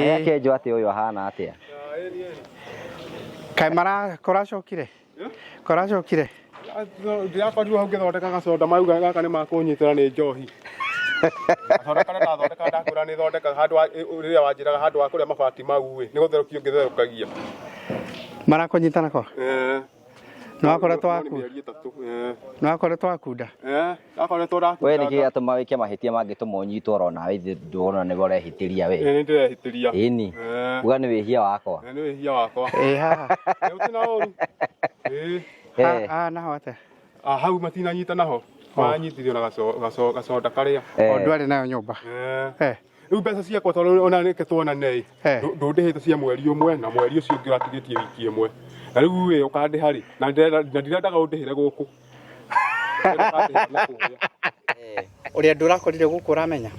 Akenjwo atĩ ũyũ ahana atĩa? Kaĩ mara koracokire? Koracokire? Ndĩrakorirwo hau ngĩthondeka gacoda mauga gaka nĩ makũnyitĩra nĩ njohi. Gacoda karĩa ndathondeka ndakwĩra nĩ thondeka handũ ha rĩrĩa wanjĩraga handũ ha kũrĩa mabati mau ĩ nĩ gũtherũkio ngĩtherũkagia. Marakũnyita nako? Eh. Nĩwakoretwo Nĩ waku? mĩeri 3. Eh. Nĩwakoretwo wakunda? Eh. Ndakoretwo ndakunda. We nĩkĩ gĩatũma wĩke mahĩtia mangĩtũma ũnyitwo oro nawe ithe ndũrona nĩwe ũrehĩtĩria we. Ĩ nĩ ndĩrehĩtĩria. Ĩni. Eh. Uga nĩ wĩhia wakwa. Nĩ wĩhia wakwa. Ĩ haha. Ĩ ũtirĩ na ũru. Ĩ. Eh. Haha naho atĩa? Ah, hau matinanyita naho. Manyitithio na gacoda karĩa. O ndwarĩ nayo nyũmba. Eh. Eh. Rĩu mbeca ciakwa tondũ ona reke tuonane ĩ Eh. ndũndĩhĩte cia mweri ũmwe na mweri ũcio ũngĩ ũratigĩtie wiki ĩmwe na rĩu ĩ ũkandĩha rĩ na ndirendaga ũndĩhĩre gũkũ. Ndĩrenda ũkandĩhĩra na kũrĩa. Ũrĩa andũ ũrakorire gũkũ ũramenya?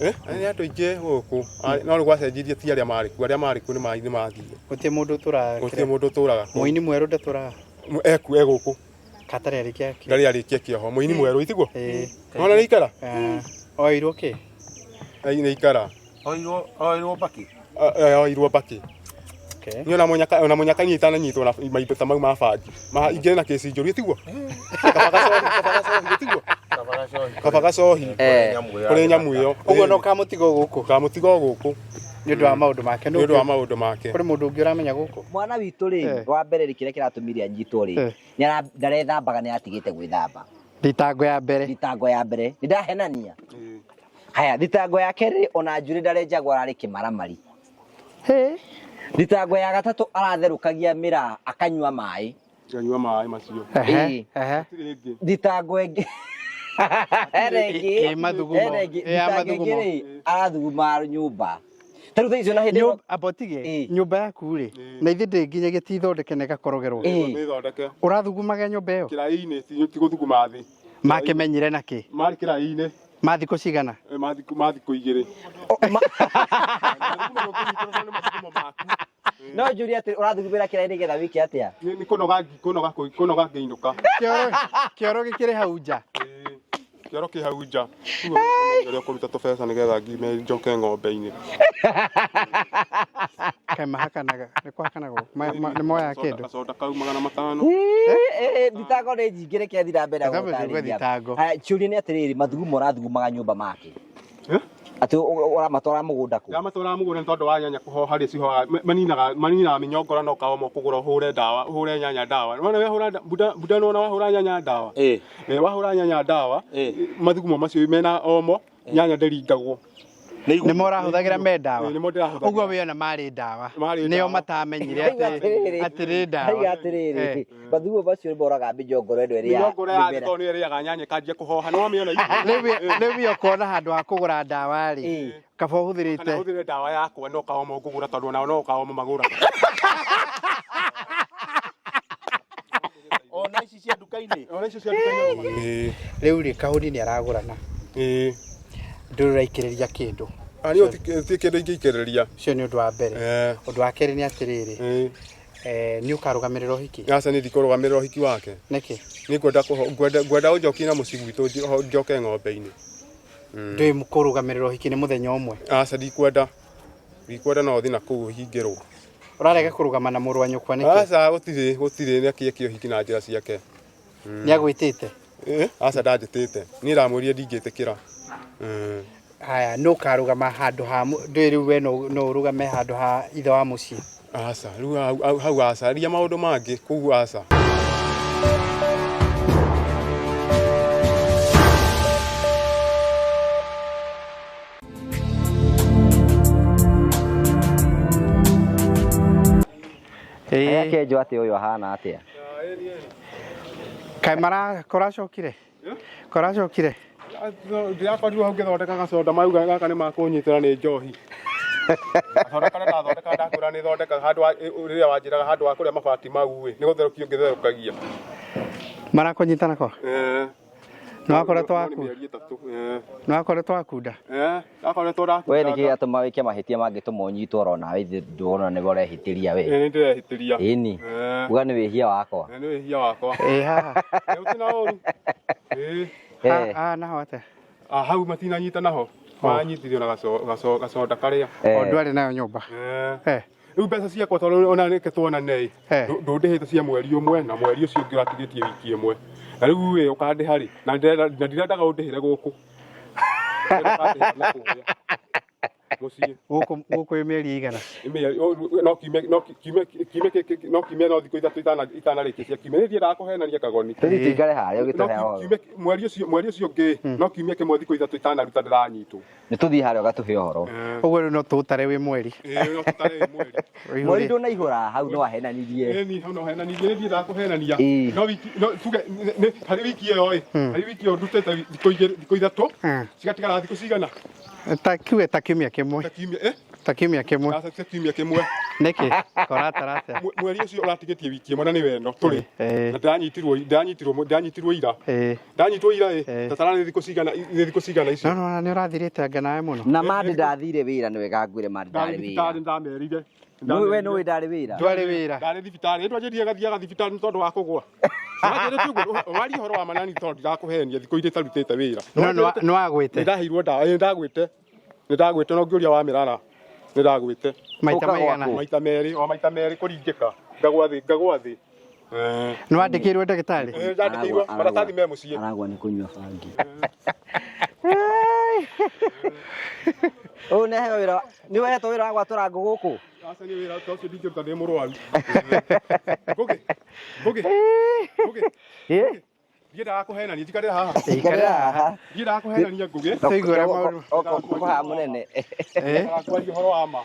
Eh, nĩ andũ aingĩ gũkũ no rĩu gwacenjirie ti arĩa marĩ kuo, arĩa marĩ kuo nĩ mathire. Gũtirĩ mũndũ ũtũraga. Gũtirĩ mũndũ ũtũraga kũu. Mũini mwerũ ndatũraga. Ekuo e gũkũ. Katarĩ arĩkia kĩoho. Ndarĩ arĩkia kĩoho. Mũini mwerũ itiguo? Ĩĩ. Nĩwona nĩ ikara? Oirwo kĩ? Nĩ ikara. Oirwo oirwo mbakĩ. Oirwo mbakĩ. Okay. Nĩ ona mũnyaka ona mũnyaka niĩ itananyitwo na maindo ta mau ma bangi. Ma ingĩ na kesi njũru tiguo? Kaba gacohi, kaba gacohi tiguo? Kaba gacohi. Kũrĩ nyamũ ĩyo. Ũguo no kamũtigo gũkũ. Kamũtigo gũkũ. Nĩ ũndũ wa maũndũ make. Nĩ ũndũ wa maũndũ make. Kũrĩ mũndũ ũngĩ ũramenya gũkũ? Mwana witũ rĩ, wa mbere rĩ kĩrĩa kĩratũmire anyitwo rĩ, ndarethambaga nĩ atigĩte gwĩthamba. Thitango ya mbere. Thitango ya mbere. Nĩ ndahenania. Haya, thitango ya kerĩ ona njuĩrĩ ndarenjagwo ararĩ kĩmaramari. Thitango ya gatatũ aratherũkagia mĩraa akanyua maĩ. Akanyua maĩ macio. Ehe, Thitango ĩngĩ hena ĩngĩ Ĩ mathugumo. hena ĩngĩ Ĩ ya thitango ĩngĩ mathugumo. rĩ arathuguma nyũmba. Ta rĩu thaa icio na hĩndĩ ĩno Amba ũtige nyũmba yaku rĩ na ithe ndĩ nginyagia ti thondeke na ĩgakorogerwo. Nĩ thondeke. Ũrathugumaga nyũmba ĩyo? Kĩraĩ-inĩ ti gũthuguma thĩ. Makĩmenyire na kĩ? Marĩ kĩraĩ-inĩ. Ma thikũ cigana? Ma thikũ 2. No njũrie atĩ ũrathugumĩra kĩraĩ nĩgetha wĩke atĩa? Nĩ kũnoga kũnoga kũnoga ngĩinũka. Kĩoro gĩkĩrĩ hau nja. Kĩoro kĩ hau nja. Rĩu ũrĩa ũkũruta tũbeca nĩgetha ngime njoke ng'ombe-inĩ. Kaĩ mahakanaga, nĩ kũhakanagwo. Nĩ moyaga kĩndũ. Gacoda kau 500. Thitango nĩ nyingĩ reke thiĩ na mbere na Reke tũigue gũtarĩria. thitango. Haya, kĩũria nĩ atĩrĩrĩ, mathugumo ũrathugumaga nyũmba make? Atĩ ũramatwara mũgũnda kũ? Ndamatwara mũgũnda nĩ tondũ wa nyanya kũhoha rĩ cihohaga maninaga maninaga mĩnyongora no kaoma kũgũra ũhũre ndawa ũhũre nyanya ndawa. Nĩwona wehũra mbunda mbunda nĩwona wahũra nyanya ndawa. Wahũra nyanya ndawa mathugumo macio mena omo nyanya ndĩringagwo. Nĩ mo ũrahũthagĩra me ndawa? Nĩ mo ndĩrahũthagĩra. Ũguo wĩona marĩ ndawa. Marĩ Nĩo ndawa. matamenyire atĩ atĩrĩ ndawa. Haiga atĩrĩrĩ, mathugumo macio nĩ moraga mĩnyongoro ĩno ĩrĩa Mĩnyongoro ya thĩ tondũ nĩ ĩrĩaga nyanya ĩkanjia kũhoha nĩ wamĩona Rĩu we ũkona handũ ha kũgũra ndawa rĩ, kaba ũhũthĩrĩte. Kana hũthĩre ndawa yakwa no kaomo ngũgũra tondũ onao no kaomo magũraga. Ona ici cia nduka-inĩ. Ona ici cia nduka-inĩ. Rĩu rĩ kahũni nĩ aragũrana. Ndũrĩ ũraikĩrĩria kĩndũ. Niĩ ti kĩndũ ingĩikĩrĩria. Ũcio nĩ ũndũ wa mbere. Ũndũ wa kerĩ nĩ atĩrĩrĩ, nĩ ũkarũgamĩrĩra ũhiki? Aca niĩ ndikũrũgamĩrĩra ũhiki wake. Nĩkĩ? Niĩ ngwenda ngwenda ngwenda ũnjokie na mũciĩ gwitũ njoke ng'ombe-inĩ. Ndũĩ kũrũgamĩrĩra ũhiki nĩ mũthenya ũmwe? Aca ndikwenda. Ndikwenda no ũthiĩ na kũu ũhingĩrwo. Ũrarega kũrũgama na mũrũ wa nyũkwa nĩkĩ? Aca gũtirĩ gũtirĩ nĩ akĩeke ũhiki na njĩra ciake. Nĩ agwĩtĩte? Aca ndanjĩtĩte. Niĩ ndamwĩrire ndingĩtĩkĩra. Haya, nũ ũkarũgama handũ ha ndũĩ rĩu we no ũrũgame handũ ha ithe wa mũciĩ? Aca, rĩu hau aca, ria maũndũ mangĩ kũu aca. Akenjwo atĩ ũyũ ahana atĩa? Kaĩ mara koracokire? Koracokire? Ndĩrakorirwo hau ngĩthondeka gacoda mauga gaka nĩ makũnyitĩra nĩ njohi. Gacoda karĩa ndathondeka ndakwĩra nĩ thondeka handũ ha rĩrĩa wanjĩraga handũ ha kũrĩa mabati mau ĩ nĩ gũtherũkio ngĩtherũkagia. Marakũnyita nako? Nĩwakoretwo Nĩ waku? mĩeri 3. Nĩwakoretwo wakunda? Ndakoretwo ndakunda. We nĩkĩ gĩatũma wĩke mahĩtia mangĩtũma ũnyitwo oro nawe ithe ndũrona nĩwe ũrehĩtĩria we. Nĩ ndĩrehĩtĩria. Ĩni. Uga nĩ wĩhia wakwa. Nĩ wĩhia wakwa. Ĩ haha. Ũtirĩ na ũru. Haha naho atĩa? Hau matinanyita naho. Wanyitithio na gacoda karĩa. O ndwarĩ nayo nyũmba. Eh. Rĩu mbeca ciakwa tondũ ona reke tuonane Eh. ndũndĩhĩte cia mweri ũmwe na mweri ũcio ũngĩ ũratigĩtie wiki ĩmwe. Na rĩu ĩ ũkandĩha rĩ na ndirendaga ũndĩhĩre gũkũ. Ndĩrenda ũkandĩhĩra na kũrĩa. Mũciĩ. Gũkũ gũkũ ĩ mĩeri ĩigana? No kiumia no kiumia kiumia no kiumia no thikũ ithatũ itanarĩkia cia kiumia. Nĩ ndiendaga kũhenania kagoni. Tũthiĩ tũikare harĩa No ũgĩtũhe ũhoro. kiumia mweri ũcio ũngĩ no kiumia kĩmwe thikũ ithatũ itanaruta ndĩranyitwo. Nĩ tũthiĩ harĩa ũgatũhe ũhoro. Ũguo rĩu no tũũtare wĩ mweri. Ĩĩ no tũtare wĩ mweri. Mweri ndũnaihũra hau no ahenanirie. Ĩni hau no henanirie, nĩ ndiendaga kũhenania. Ĩĩ. No wiki no tuge nĩ harĩ wiki ĩyo ĩ harĩ wiki ĩyo ndutĩte thikũ igĩrĩ thikũ ithatũ cigatigara thikũ cigana? Ta kiuge ta kiumia kĩmwe. Ta kiumia eh? Ta kiumia kĩmwe. Aca ta kiumia kĩmwe. Nĩkĩ? Koratara atĩa? Mweri ũcio ũratigĩtie wiki ĩmwe na nĩ weno tũrĩ. Na ndĩranyitirwo ndĩranyitirwo ndĩranyitirwo ira. Ndanyitwo ira ĩ tatara nĩ thikũ cigana nĩ thikũ cigana icio. No no nĩ ũrathirĩte anga nawe mũno. Na mandi ndathire wĩra nĩ wega ngwĩre mandi Ndarĩ ndarĩ wĩra. thibitarĩ ndamerire. Nĩ we nĩ ndarĩ wĩra. Ndwarĩ wĩra. Ndarĩ thibitarĩ ndwanjĩrire gathiaga thibitarĩ nĩ tondũ wa kũgũa. Wanjĩrĩte ũguo warie ũhoro wa manani tondũ ndirakũhenia thikũ iria itarutĩte wĩra. No nĩ wagwĩte. Nĩ ndaheirwo ndawa ĩ ndagwĩte. Nĩ ndagwĩte no ngĩũria wa mĩrara. Nĩ ndagwĩte. Maita maigana? Maita merĩ o maita merĩ kũringĩka. Ngagwa thĩ ngagwa thĩ. Nĩ wandĩkĩirwo ndagĩtarĩ? Ĩ ndandĩkĩirwo maratathi me mũciĩ. Aragwa nĩ kũnyua bangi. Ũyũ nĩ aheo wĩra nĩ ũhetwo wĩra wa gwatũra ngũ gũkũ? Aca nĩ wĩra ta ũcio ndingĩruta ndĩ mũrwaru. Ngũgĩ Ngũgĩ Ngũgĩ. Ndiendaga kũhenania njikarĩra haha. Ikarĩra haha. Ndiendaga kũhenania Ngũgĩ. Tũiguĩra maũndũ. Ũkũ haha mũnene. Ndiendaga kwaria ũhoro wa ma.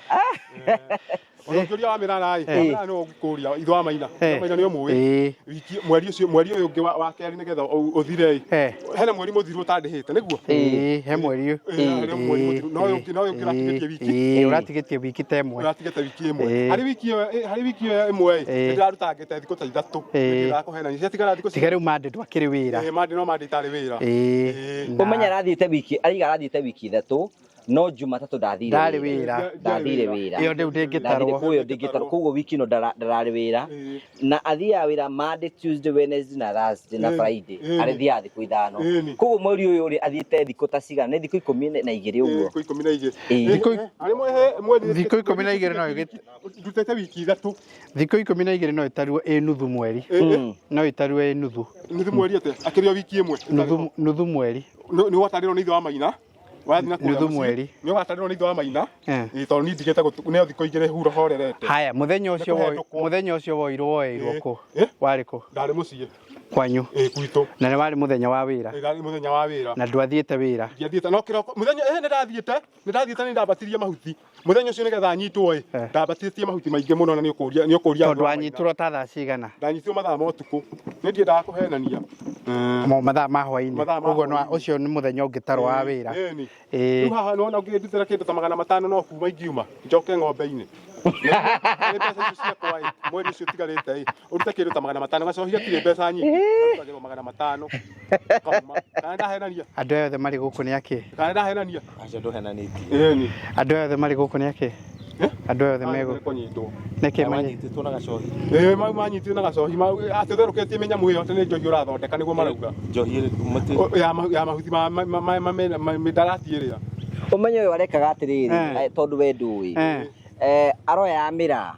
Ona ũngĩũria wa mĩrara ĩ, mĩrara nĩwe ũngĩkũria ithe wa maina. Ithe wa maina nĩ ũmũĩ. Wiki mweri ũcio mweri ũyũ ũngĩ wa kerĩ nĩgetha ũthire ĩ. Hena mweri mũthiru ũtandĩhĩte nĩguo? Ĩĩ he mweri. Hena mweri mũthiru. No ũyũ ũngĩ no ũyũ ũngĩ ũratigĩtie wiki. Ĩĩ ũratigĩtie wiki ta ĩmwe. Ũratigĩte wiki ĩmwe. Harĩ wiki ĩyo harĩ wiki ĩyo ĩmwe ĩ, nĩndĩrarutangĩte thikũ ta ithatũ. Nĩndĩraga kũhenania. Ciatigara thikũ Tiga rĩu mande ndwakĩrĩ wĩra. Ĩĩ mande no mande itarĩ wĩra. Ĩĩ. Ũmenye arathiĩte wiki araiga arathiĩte wiki ithatũ no Jumatatũ ndathire Ndarĩ wĩra. Ndathire wĩra. Ĩyo rĩu ndĩngĩtarwo. Ndathire kũu ĩyo ndĩngĩtarwo. Koguo wiki ĩno ndararĩ wĩra. Na athiaga wĩra Monday, Tuesday, Wednesday na Thursday na Friday. Arĩthiaga thikũ ithano. Koguo mweri ũyũ rĩ athiĩte thikũ ta cigana? Nĩ thikũ 12 ũguo. Thikũ 12. Thikũ Harĩ mweri thikũ 12 no ĩgĩ ndutĩte wiki ithatũ. Thikũ 12 no ĩtarwo ĩ nuthu mweri. No ĩtarwo ĩ nuthu. Nuthu mweri atĩa? Akĩrĩ o wiki ĩmwe. Nuthu mweri. Nĩ watarĩrwo nĩ ithe wa maina. Wathiĩ na kũrĩa Nuthu mũciĩ. mweri. Nĩ ũgatarĩrwo nĩ ithe wa maina. Ĩĩ tondũ niĩ ndigĩte nĩ thikũ igĩrĩ huro horerete. Haya mũthenya ũcio mũthenya ũcio woirwo woeirwo kũ? Warĩ kũ? Ndarĩ mũciĩ. Kwanyu. Ĩĩ gwitũ. Na nĩ warĩ mũthenya wa wĩra. Ĩĩ ndarĩ mũthenya wa wĩra. Na ndwathiĩte wĩra. Ndiathiĩte no kĩroko mũthenya ĩĩ nĩndathiĩte nĩndathiĩte nĩ ndambatirie mahuti. Mũthenya ũcio nĩgetha nyitwo ĩ ndambatĩtie mahuti maingĩ mũno na nĩ ũkũria nĩ ũkũria. Tondũ wanyitirwo ta thaa cigana? Ndanyitirwo mathaa ma ũtukũ. Nĩ ndiendaga kũhenania. Mo mathaa ma hwainĩ. Mathaa ma Ũguo ũcio nĩ mũthenya ũngĩtarwo wa wĩra. Ĩni. Ĩĩ. Rĩu haha nĩwona ũngĩndutĩra kĩndũ ta 500 no kuma ingiuma njoke ng'ombe-inĩ. Nĩ mbeca icio ciakwa ĩ mweri ũcio ũtigarĩte ĩ ũrute kĩndũ ta 500 gacohi gatirĩ mbeca nyingĩ arutagĩrwo 500 kauma. Kana ndahenania? Andũ aya othe marĩ gũkũ nĩ akĩ? Kana ndahenania? Aca ndũhenanĩtie. Ĩni. Andũ aya othe marĩ gũkũ nĩ akĩ? Andũ aya othe me gũkũ. Kũnyitwo. Nĩkĩ manyitĩtwo na gacohi? Ĩĩ mau manyitĩtwo na gacohi mau atĩ ũtherũkĩtie mĩnyamũ ĩyo atĩ nĩ njohi ũrathondeka nĩguo marauga. Njohi mũtĩ. Ya mahuti ma mĩndarati ĩrĩa. Ũmenye ũyũ arekaga atĩrĩrĩ tondũ we ndũĩ. Aroya mĩraa.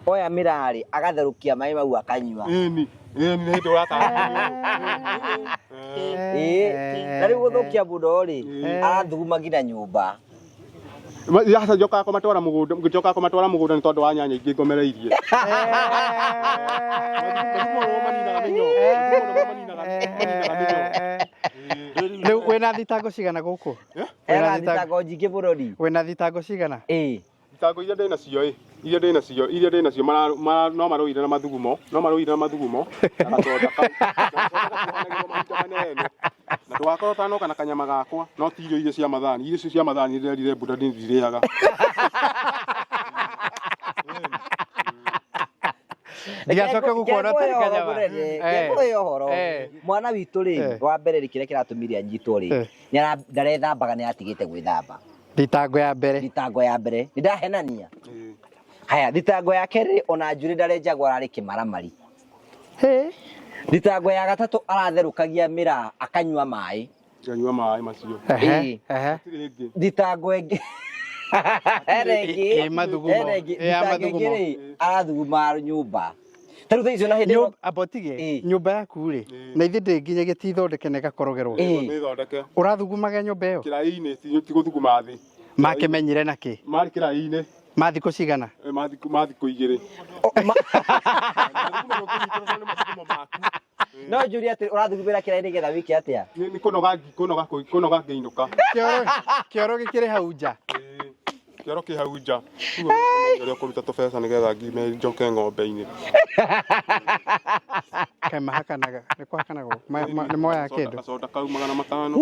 Oya mĩraa rĩ agatherũkia maĩ mau akanyua. Ĩni. Ĩni nĩ hĩndĩ ũratarĩria. Ĩĩ. Na rĩu gũthũkia mũno rĩ arathuguma nginya nyũmba. Yaca njokaga kũmatwara mũgũnda njokaga kũmatwara mũgũnda nĩ tondũ wa nyanya ingĩ ngomereirie. Rĩu wĩna thitango cigana gũkũ? Ena thitango nyingĩ bũrũri. Wĩna thitango cigana? Ĩĩ. Thitango iria ndĩ nacio ĩ iria ndĩ nacio iria ndĩ nacio no marũire na mathugumo no marũire na mathugumo na gatonda kau na gatonda gatuohanagĩrwo mahinda manene na ndũgakorwo ũtanoka na kanyama gakwa no ti irio iria cia mathani irio icio cia mathani ndĩrerire mbunda ndirĩaga. Ndigacoke gũkuona ũtarĩ kanyama. Ngĩkũhe ũhoro mwana witũ rĩ wa mbere rĩ kĩrĩa kĩratũmire anyitwo rĩ ndarethambaga nĩ atigĩte gwĩthamba. Thitango ya mbere. Thitango ya mbere nĩ ndahenania. Haya thitango ya kerĩ ona njuĩrĩ ndarenjagwo ararĩ kĩmaramari. Thitango ya gatatũ aratherũkagia mĩraa akanyua maĩ. Nganyua maĩ macio. Ehe, Ĩĩ. ehe. Hatirĩ ĩngĩ. Thitango ĩngĩ hena ĩngĩ Ĩ mathugumo. hena ĩngĩ Ĩ ya thitango ĩngĩ mathugumo. rĩ arathuguma nyũmba ta rĩu thaa icio na hĩndĩ ĩno Amba ũtige Ĩ. nyũmba yaku rĩ Ĩ. na ithe ndĩ nginyagia ti thondeke na ĩgakorogerwo. Ĩ. Nĩ thondeke. Ũrathugumaga nyũmba ĩyo? Kĩraĩ-inĩ ti gũthuguma thĩ. Makĩmenyire na kĩ? Marĩ kĩraĩ-inĩ. Ma thikũ cigana? Ma thikũ igĩrĩ. Mathugumo ndũngĩnyitĩrwo nĩ mathugumo maku. No njũrie atĩ ũrathugumĩra kĩraĩ nĩgetha wĩke atĩa? Nĩ kũnoga kũnoga kũnoga ngĩinũka. Kĩoro gĩkĩrĩ hau nja. Kĩoro kĩ hau nja. Rĩu ũrĩa ũkũruta tũbeca nĩgetha ngime njoke ng'ombe-inĩ. Kaĩ mahakanaga, nĩ kũhakanagwo. Nĩ moyaga kĩndũ. Gacoda kau 500.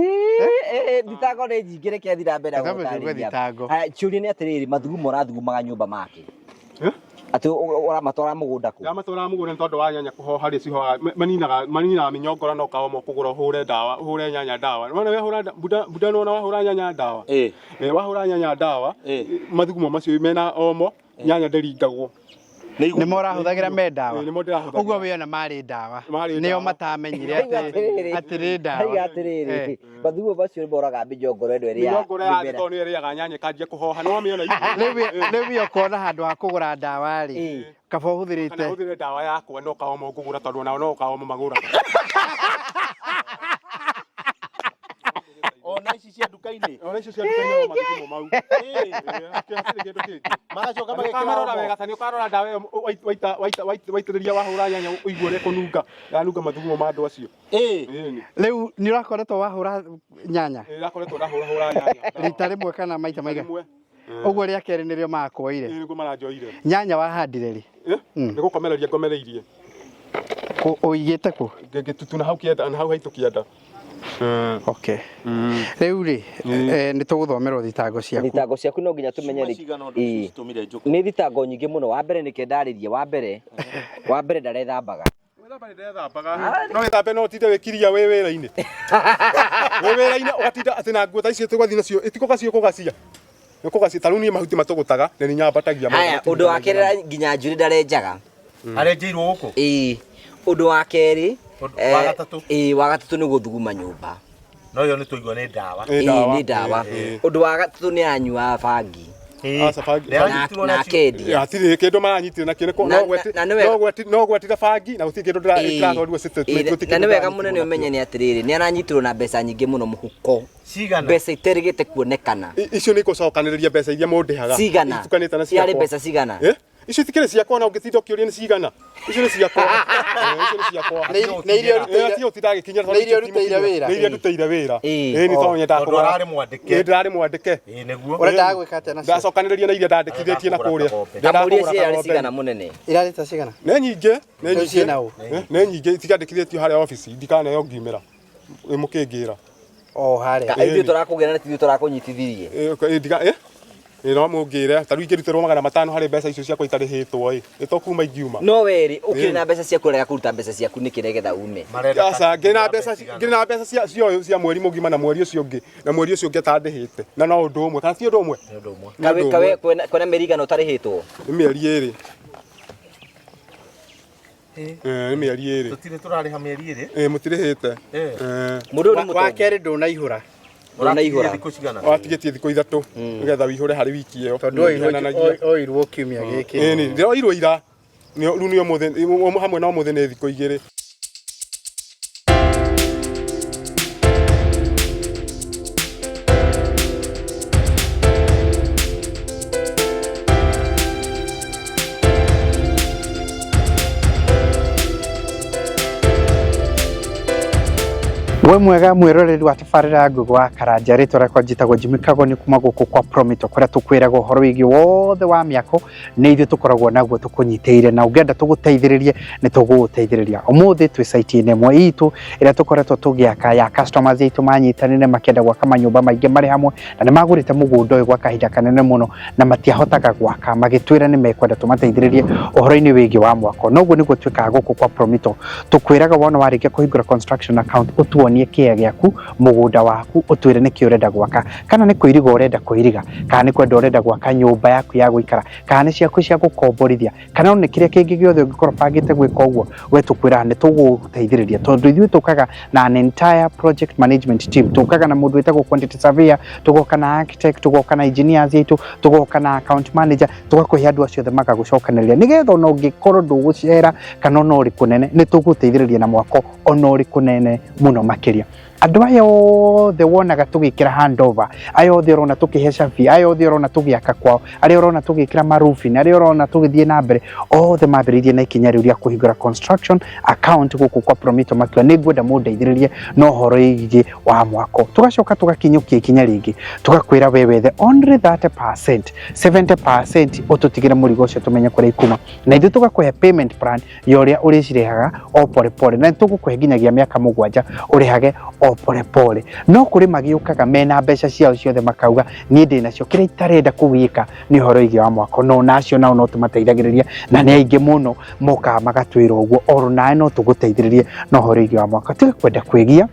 Thitango nĩ nyingĩ reke thiĩ na mbere Reke tũigue gũtarĩria. thitango. Haya, kĩũria nĩ atĩrĩrĩ, mathugumo ũrathugumaga nyũmba make? Atĩ ũramatwara mũgũnda kũ? Ndamatwara mũgũnda nĩ tondũ wa nyanya kũhoha rĩ cihohaga maninaga maninaga mĩnyongora na ũkaoma ũkũgũra ũhũre ndawa ũhũre nyanya ndawa. Nĩwona wehũra buda buda nĩwona wahũra nyanya ndawa. Wahũra nyanya ndawa mathugumo macio mena omo nyanya ndĩringagwo. Nĩ morahũthagĩra me ndawa. Nĩmo ndĩrahũthagĩra. Ũguo wĩona marĩ ndawa. Marĩ Nĩo ndawa. matamenyire atĩ atĩ nĩ ndawa. Haiga atĩrĩrĩ, mathugumo macio moraga mĩnyongoro ĩno ĩrĩa Mĩnyongoro ya thĩ mĩmera. tondũ nĩyo ĩrĩaga nyanya ĩkanjia kũhoha. Nĩwamĩona Rĩu we ũkona handũ ha kũgũra ndawa rĩ, kaba ũhũthĩrĩte. Kana hũthĩre ndawa yakwa no kaomo ngũgũra tondũ onao no kaomo magũraga. Ona ici cia nduka-inĩ. Ona icio cia nduka-inĩ no mathugumo mau. Hatirĩ kĩndũ kĩngĩ. Magacoka Nĩ magekĩra ũkamarora omo. wega ta nĩ ũkarora ndawa ĩyo waitĩrĩria wahũra nyanya ũigue ũrĩa ĩkũnunga. Yanunga mathugumo ma andũ acio. Ĩni. Rĩu nĩ ũrakoretwo wahũra nyanya? Ndĩrakoretwo ndahũrahũra nyanya. Rita rĩmwe kana maita maigana? Rĩmwe. Ũguo rĩa kerĩ nĩrĩo makuoire. Ĩĩ nĩguo maranjoire. Nyanya wahandire rĩ? Nĩ gũkomereria ngomereirie. Ũigĩte kũ? Ngĩtutuna hau kĩanda na hau haitũ kĩanda. Okay. Rĩu rĩ, nĩ tũgũthomerwo thitango ciaku. Thitango ciaku no nginya tũmenye Ciuma cigana ũndũ Ĩĩ. citũmire njũke. Nĩ thitango nyingĩ mũno. Wa mbere nĩkĩo ndarĩrie, wa mbere wa mbere ndarethambaga. Gwĩthamba nĩ ndethambaga. No wĩthambe no ũtinde wĩkiria wĩ wĩra-inĩ. Wĩ wĩra-inĩ ũgatinda atĩ na nguo ta icio tũgathiĩ nacio ĩtikũgacia ũkũgacia. Nĩ ũkũgacia ta rĩu niĩ mahuti matũgũtaga na nĩ nyambatagia. Haya, ũndũ wa kerĩ nginya njuĩrĩ ndarenjaga. Arenjeirwo gũkũ? Ĩĩ. Ũndũ wa kerĩ, Wa gatatũ? Ĩĩ, wa gatatũ nĩ gũthuguma nyũmba. No ĩyo nĩ twaigua nĩ ndawa. Nĩ Ĩĩ, ndawa. nĩ ndawa. Ĩĩ. Ũndũ wa gatatũ nĩ aranyua bangi. Aca, bangi. Na akendia. Hatirĩ kĩndũ maranyitire nakĩo nĩ Na- na- na nĩ wega- no gwetire bangi na gũtirĩ kĩndũ ndĩratwarirwo Ĩĩ, na nĩ wega mũnene ũmenye nĩ atĩrĩrĩ, nĩ aranyitirwo na mbeca nyingĩ mũno mũhuko. Cigana? Mbeca iterĩgĩte kuonekana. Icio nĩ gũcokanĩrĩria mbeca iria mũndĩhaga. Cigana? Itukanĩte na Ciarĩ ciakwa. mbeca cigana? Icio itikĩrĩ ciakwa na ũngĩtinda ũkĩũria nĩ cigana. Icio nĩ ciakwa. Icio nĩ ciakwa. Nĩ iria ũrutĩire- Ĩĩ, ũtinda agĩkinyĩra Nĩ iria ũrutĩire wĩra? Nĩ iria ndutĩire wĩra. Ĩĩ. Ĩĩ, nĩ tondũ nyendaga Tondũ kũgũra. ũrarĩ mwandĩke. Ĩĩ, ndĩrarĩ mwandĩke. Ĩĩ, nĩguo. Ũrendaga gwĩka atĩa nacio? Ndacokanĩrĩria na iria ndandĩkithĩtie na kũrĩa. Kamũria Ndĩrendaga kũgũra ciarĩ kang'ombe. cigana mũnene? Irarĩ ta cigana? Nĩ nyingĩ, nĩ Rĩu nyingĩ. ciĩna ũ? Nĩ nyingĩ itiandĩkithĩtio harĩa obici, ndikaneo ngiumĩra. Ĩ mũkĩngĩra. O harĩa. Ithuĩ tũrakũgĩra na tithuĩ tũrakũnyitithirie. Ĩ, ndiga ĩ? Ĩ, no mũngĩre, ta rĩu ingĩrutĩrwo 500 harĩ mbeca icio ciakwa itarĩhĩtwo ĩ, ĩ to kuma ingiuma. No werĩ ũkĩrĩ na mbeca ciaku ũrega kũruta mbeca ciaku nĩkĩ nĩgetha ume? Aca, ngĩrĩ na mbeca ngĩrĩ na mbeca cia cia cia mweri mũgima na mweri ũcio ũngĩ na mweri ũcio ũngĩ atandĩhĩte na no ũndũ ũmwe kana ti ũndũ ũmwe? Nĩ ũndũ ũmwe. Nĩ Kawe ũndũ kawe ũmwe. kwĩna kwĩna mĩeri igana ũtarĩhĩtwo? Nĩ mĩeri ĩrĩ. Ĩĩ, nĩ mĩeri ĩrĩ. Tũtirĩ tũrarĩha mĩeri ĩrĩ. Ĩĩ, mũtirĩhĩte. Ĩĩ. Ĩĩ. Mũndũ ũyũ nĩ Wa mũtongu. kerĩ ndũnaihũra. Ndũnaihũra. Ũratigĩtie thikũ cigana? Watigĩtie thikũ ithatũ nĩgetha wĩihũre harĩ wiki ĩyo. Tondũ Ihananagia. oirwo kiumia gĩkĩ. Ĩĩ, nĩ ndĩroirwo ira. Rĩu nĩ ũmũthĩ hamwe na ũmũthĩ nĩ thikũ igĩrĩ. We mwega mwĩroreri wa tabarĩra ya Ngũgĩ wa Karanja, rĩtwa rĩakwa njĩtagwo Jimmy Kago, nĩ kuma gũkũ kwa Promito kũrĩa tũkwĩraga ũhoro wĩgiĩ wothe wa mĩako, nĩ ithuĩ tũkoragwo naguo tũkũnyitĩire, na ũngĩenda tũgũteithĩrĩrie nĩ tũgũgũteithĩrĩria. Ũmũthĩ twĩ site-inĩ ĩmwe itũ ĩrĩa tũkoretwo tũgĩaka ya customers aitũ manyitanĩire makĩenda gwaka manyũmba maingĩ marĩ hamwe, na nĩ magũrĩte mũgũnda ũyũ gwa kahinda kanene mũno na matiahotaga gwaka, magĩtwĩra nĩ mekwenda tũmateithĩrĩrie ũhoro-inĩ wĩgiĩ wa mwako. Noguo nĩguo twĩkaga gũkũ kwa Promito, tũkwĩraga wona warĩkia kũhingũra construction account ũtuonie Ũtũonie kĩea gĩaku, mũgũnda waku, ũtwĩre nĩkĩ ũrenda gwaka, kana nĩ kũiriga ũrenda kũiriga, kana nĩ kwenda ũrenda gwaka nyũmba yaku ya gũikara, kana nĩ ciaku cia gũkomborithia, kana nĩ kĩrĩa kĩngĩ gĩothe ũngĩkorwo ũbangĩte gwĩka ũguo, we tũkwĩraga nĩ tũgũgũteithĩrĩria, tondũ ithuĩ tũkaga na an entire project management team. Tũkaga na mũndũ wĩtagwo quantity surveyor, tũgoka na architect, tũgoka na engineers aitũ, tũgoka na account manager, tũgakũhe andũ acio othe magagũcokanĩrĩria, nĩgetha ona ũngĩkorwo ndũgũcera kana ona ũrĩ kũnene, nĩ tũgũteithĩrĩria na mwako ona ũrĩ kũnene mũno makĩria. Andũ aya othe wonaga tũgĩkĩra handover, aya othe ũrona tũkĩhe cabi, aya othe ũrona tũgĩaka kwao, arĩa ũrona tũgĩkĩra marubi, arĩa ũrona tũgĩthiĩ na mbere, othe mambĩrĩirie na ikinya rĩu rĩa kũhingũra construction account gũkũ kwa Promito, makiuga nĩ ngwenda mũndeithĩrĩrie na ũhoro wĩgiĩ wa mwako. Tũgacoka tũgakinyũkia ikinya rĩngĩ, tũgakwĩra we wethe only 30%, 70% ũtũtigĩre mũrigo ũcio tũmenye kũrĩa ikuma, na ithuĩ tũgakũhe payment plan ya ũrĩa ũrĩcirĩhaga o pole pole, na tũgũkũhe nginyagia mĩaka 7 ũrĩhage o pole pole. No kũrĩ magĩũkaga mena mbeca ciao ciothe, makauga niĩ ndĩ nacio, kĩrĩa itarenda kũgĩka nĩ ũhoro wĩgiĩ wa mwako. No nacio nao no tũmateithagĩrĩria, na nĩ aingĩ mũno mokaga magatwĩra ũguo, oro nawe no tũgũteithĩrĩrie na ũhoro wĩgiĩ wa mwako. Tiga kwenda kwĩgia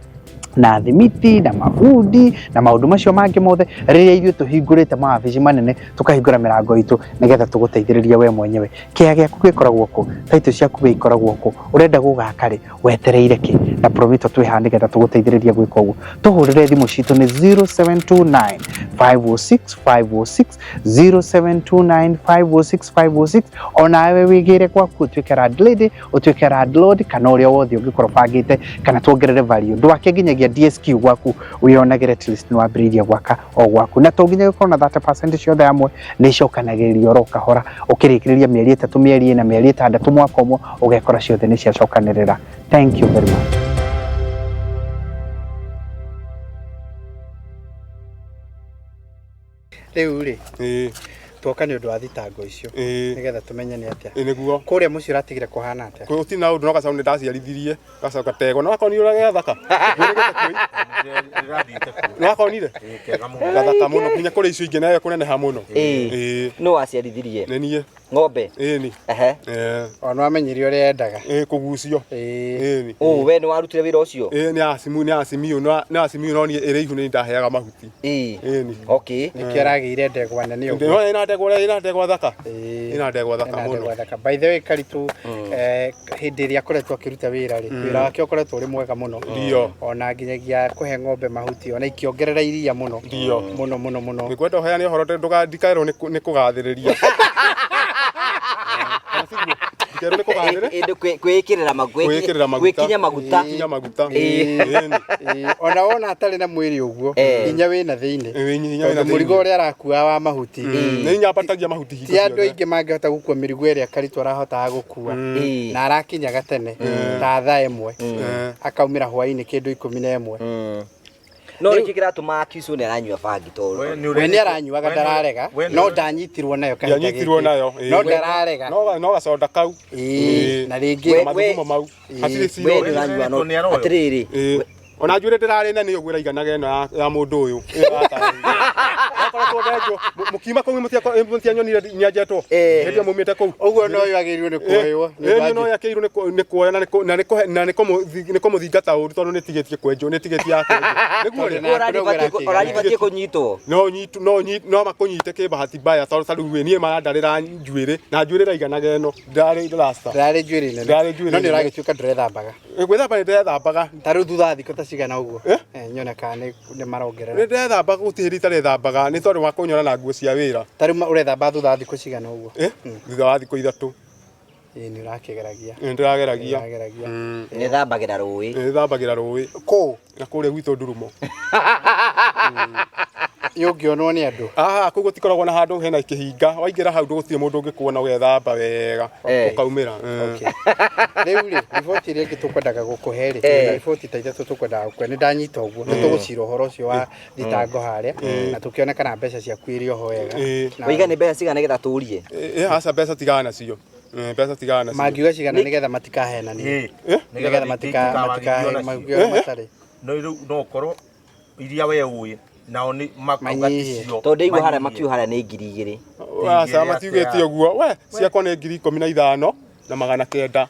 na thimiti na mabundi na maũndũ macio mangĩ mothe, rĩrĩa ithuĩ tũhingũrĩte mawabici manene, tũkahingũra mĩrango itũ nĩgetha tũgũteithĩrĩrie we mwenyewe. Kĩea gĩaku gĩkoragwo kũ? Taitũ ciaku ikoragwo kũ? Ũrenda gũgaka rĩ? Wetereire kĩ? Na Promito twĩ haha nĩgetha tũgũteithĩrĩrie gwĩka ũguo. Tũhũrĩre thimũ citũ nĩ 0729 506 506, 0729 506 506. Onawe wĩgĩre gwaku, ũtuĩke landlady, ũtuĩke landlord, kana ũrĩa wothe ũngĩkorwo ũbangĩte, kana tuongerere value, ndwake nginyagia DSQ gwaku, wĩonagĩre at least nĩ wambĩrĩirie gwaka o gwaku. Na to nginya gũkorwo na 30% ciothe hamwe, nĩ icokanagĩrĩrio oro kahora, ũkĩrĩkĩrĩria mĩeri 3, mĩeri 4, mĩeri 6, mwaka ũmwe, ũgekora ciothe nĩ ciacokanĩrĩra. Thank you very much. Rĩu rĩ, tuoka nĩ ũndũ wa thitango icio, nĩgetha tũmenye nĩ atĩa. Ĩĩ nĩguo. Kũrĩa mũciĩ ũratigire kũhana atĩa? Gũtirĩ na ũndũ, no gacaũ nĩ ndaciarithirie, gacoka gategwa. No akonire ũrĩa gathaka? Nĩ wakonire? Gathaka mũno, nginya kũrĩ icio ingĩ nayo kũneneha mũno. Ĩĩ. Nũ waciarithirie? Nĩ niĩ. Ng'ombe? Ĩni. Ehe. Ona wamenyire ũrĩa endaga. Ĩĩ, kũgucio. Ĩni. Ũ, we nĩ warutire wĩra ũcio? Ĩĩ, nĩ acimu, nĩ acimiũ, nĩ acimiũ, no niĩ ĩrĩ ihu nĩ ndaheaga mahuti. Ĩĩ. Ĩni. Okay. Nĩkĩo aragĩire ndegwa nene ũguo. Ndĩrona ĩna ndegwa, ĩna ndegwa thaka. Ĩĩ. Ĩna ndegwa thaka Ĩna mũno. ndegwa thaka. By the way, Karitũ, hĩndĩ ĩrĩa akoretwo akĩruta wĩra rĩ, wĩra wake ũkoretwo ũrĩ mwega mũno. Ndio. Ona nginyagia kũhe ng'ombe mahuti, ona ikĩongerera iria mũno. Ndio. Mũno mũno mũno. Nĩngwenda ũheane ũhoro, ndikaerwo nĩ kũgathĩrĩria. Ndikaerwo nĩ kũgathĩrĩria. Ĩndĩ kwĩĩkĩrĩra Kwĩĩkĩrĩra maguta. Gwĩkinya maguta. Gwĩkinya maguta. Ĩĩ. Ĩni. Ona wona atarĩ na mwĩrĩ ũguo, hinya wĩna thĩinĩ. Ĩĩ, hinya wĩna Tondũ mũrigo thĩinĩ. ũrĩa arakua wa mahuti, Nĩ nyambatagia mahuti hingo ti andũ ciothe. aingĩ mangĩhota gũkua mĩrigo ĩrĩa Karitũ arahotaga gũkua. Ĩĩ. Na arakinyaga tene ta thaa 1, akaumĩra hwainĩ kĩndũ 11. No nĩkĩ kĩratũma accuse nĩ aranyua bangi tondũ We nĩ aranyuaga, ndararega, no ndanyitirwo nayo kahinda Ndianyitirwo gĩkĩ. nayo. Ĩĩ. No ndararega. No gaconda kau. Ĩĩ, Ĩĩ. na rĩngĩ Na mathugumo mau. Hatirĩ cira we ũngĩ. ndũranyua no Nĩ aroywo. atĩrĩrĩ. Ĩĩ. Ona njuĩrĩ ndĩrarĩ nene ũguo ĩraiganaga ĩno ya mũndũ ũyũ. Ĩyo yatarĩirie. Ndakoretwo ndenjwo. Mũkiuma kũu mũtianyonire nyenjetwo. Ĩĩ. Hĩndĩ ĩyo mumĩte kũu. Ũguo no ũyũ agĩrĩirwo nĩ kuoywo. Nĩ Ĩĩ, ũndũ no yakĩirwo nĩ kuoya na nĩ kũmũthingata ũru, tondũ nĩ tigĩtie kwenjwo, nĩ tigĩtie ya kwenjwo. Nĩguo rĩ. Ũraribatiĩ kũnyitwo. No nyitu, no nyi, no makũnyite kĩbahati mbaya, tondũ ta rĩu niĩ marandarĩra njuĩrĩ, na njuĩrĩ ĩraiganaga ĩno. Ndarĩ rasta. Ndarĩ njuĩrĩ nene. Ndarĩ njuĩrĩ No nĩ nene. ũragĩtuĩka ndũrethambaga. Gwĩthamba nĩ ndĩrethambaga. Ta rĩu thutha wa thikũ ta cigana ũguo? Nyone kana nĩ marongerera. Nĩ ndĩrethambaga, gũtirĩ hĩndĩ itarethambaga, nĩ tondũ wa kũnyona na nguo cia wĩra. Ta rĩu ũrethamba thutha wa thikũ cigana ũguo? Thutha wa thikũ 3. Ĩĩ, nĩ ũrakĩgeragia. Nĩ ndĩrageragia. Nĩ ũrageragia. Nĩthambagĩra rũĩ. Nĩthambagĩra rũĩ. Kũ? Na kũrĩa gwitũ Ndurumo. Yũngĩonwo nĩ andũ. Aha, kũu gũtikoragwo na handũ hena kĩhinga. Waingĩra hau gũtirĩ mũndũ ũngĩkuona, ũgethamba wega. Ũkaumĩra. Okay. Rĩu rĩ, riboti ĩrĩa ĩngĩ tũkwendaga gũkũhe rĩ, na riboti ta 3 tũkwendaga gũkũhe, nĩ ndanyita ũguo, nĩ tũgũcira ũhoro ũcio wa thitango harĩa, na tũkĩone kana mbeca ciaku irĩ oho wega. Waiga nĩ mbeca cigana nĩgetha tũrie? Aca, mbeca tigana nacio. Mbeca tigana nacio. Mangiuga cigana nĩgetha matikahenanie? Nĩgetha matikahe matarĩ. No rĩu no ũkorwo iria we ũĩ nao nĩ makauga Manyihie. ticio. Tondũ ndaigua harĩa Manyihie. makiuga harĩa nĩ 2000. Aca, matiugĩte ũguo. We, ciakwa nĩ 15,900.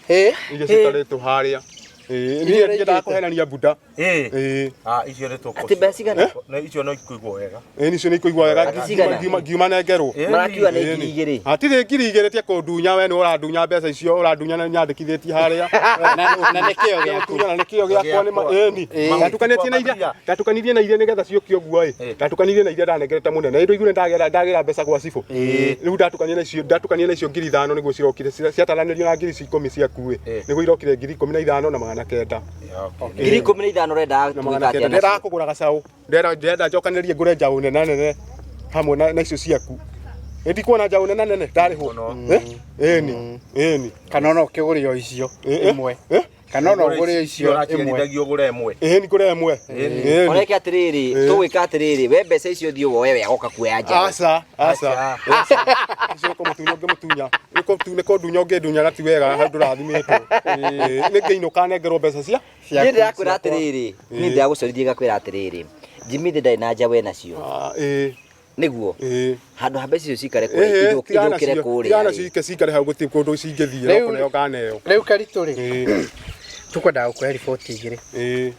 Ĩ? Iria citarĩtwo harĩa. Ĩĩ, Iria niĩ ndiendaga ũraigĩte. kũhenania mbunda. Ĩĩ. Ĩĩ. Ah, icio nĩ tũkũ. Atĩ mbeca cigana? No icio no ikuigwo wega. Ĩĩ nicio nĩ ikuigua wega Atĩ cigana? ngiuma nengerwo. Ĩĩ. Marakiuga nĩ Ĩĩ, ngiri igĩrĩ. Hatirĩ 2000 tia kũndunya we nĩ ũrandunya mbeca icio ũrandunya na nyandĩkithĩtie harĩa. Na nĩ kĩo gĩaku. Gũtunyana nĩ kĩo gĩakwa nĩ ma ĩni. Ĩĩ. Ndatukanĩtie na iria ndatukanirie na iria nĩgetha ciũke ũguo ĩ. Ĩĩ. Ndatukanirie na iria ndanengerete mũnene. Ĩndũ igue ndagĩra ndagĩra mbeca gwa cibũ. Ĩĩ. Rĩu ndatukania na icio ndatukania na icio 5000 nĩguo cirokire ciataranĩrio na ngiri ikũmi ciaku ĩ. Ĩĩ. Nĩguo irokire 15,900. Okay. 15,000 ũrenda Na gwĩka magana atĩa kenda. nacio? Ndĩrendaga kũgũra gacaũ. Ndĩrenda ndĩrenda njokanĩrie ngũre njaũ nene nene hamwe na icio ciaku. Ĩ ndikuona njaũ nene nene ndarĩhwo. Eh? Ĩni. Ĩni. Kana ona ũkĩgũre o icio Ĩ, ĩ, ĩmwe. ĩ? Kana ona ũgũre icio ĩmwe. Ũraciarithagio ũgũre ĩmwe. Ĩni ngũre ĩmwe. Ĩni. Ũreke atĩrĩrĩ, tũgwĩka atĩrĩrĩ, we mbeca icio thiĩ woe we agoka kuoya njaũ. Aca, aca. Aca. Icio kũmũtunya ũngĩmũtunya. Nĩ kũndunya ũngĩndunya na ti wega hau ndũrathimĩtwo. Ĩ, Nĩ ngĩinũka nengerwo mbeca cia Niĩ ndĩrakwĩra atĩrĩrĩ, niĩ ndĩragũcorithia ngakwĩra atĩrĩrĩ, Jimmy thĩ ndarĩ na njaũ enacio. Ah, ĩ, Nĩguo ĩ. handũ ha mbeca icio cikare kũrĩa Ĩhĩ, tigana ithũkĩre nacio, kũrĩa tigana rĩ. nacio cikare hau gũtirĩ kũndũ cingĩthiĩ no Rĩu- kũneo nganeo. Rĩu Karitũ rĩ, Ĩ, tũkwendaga gũkũhe riboti igĩrĩ. ĩ.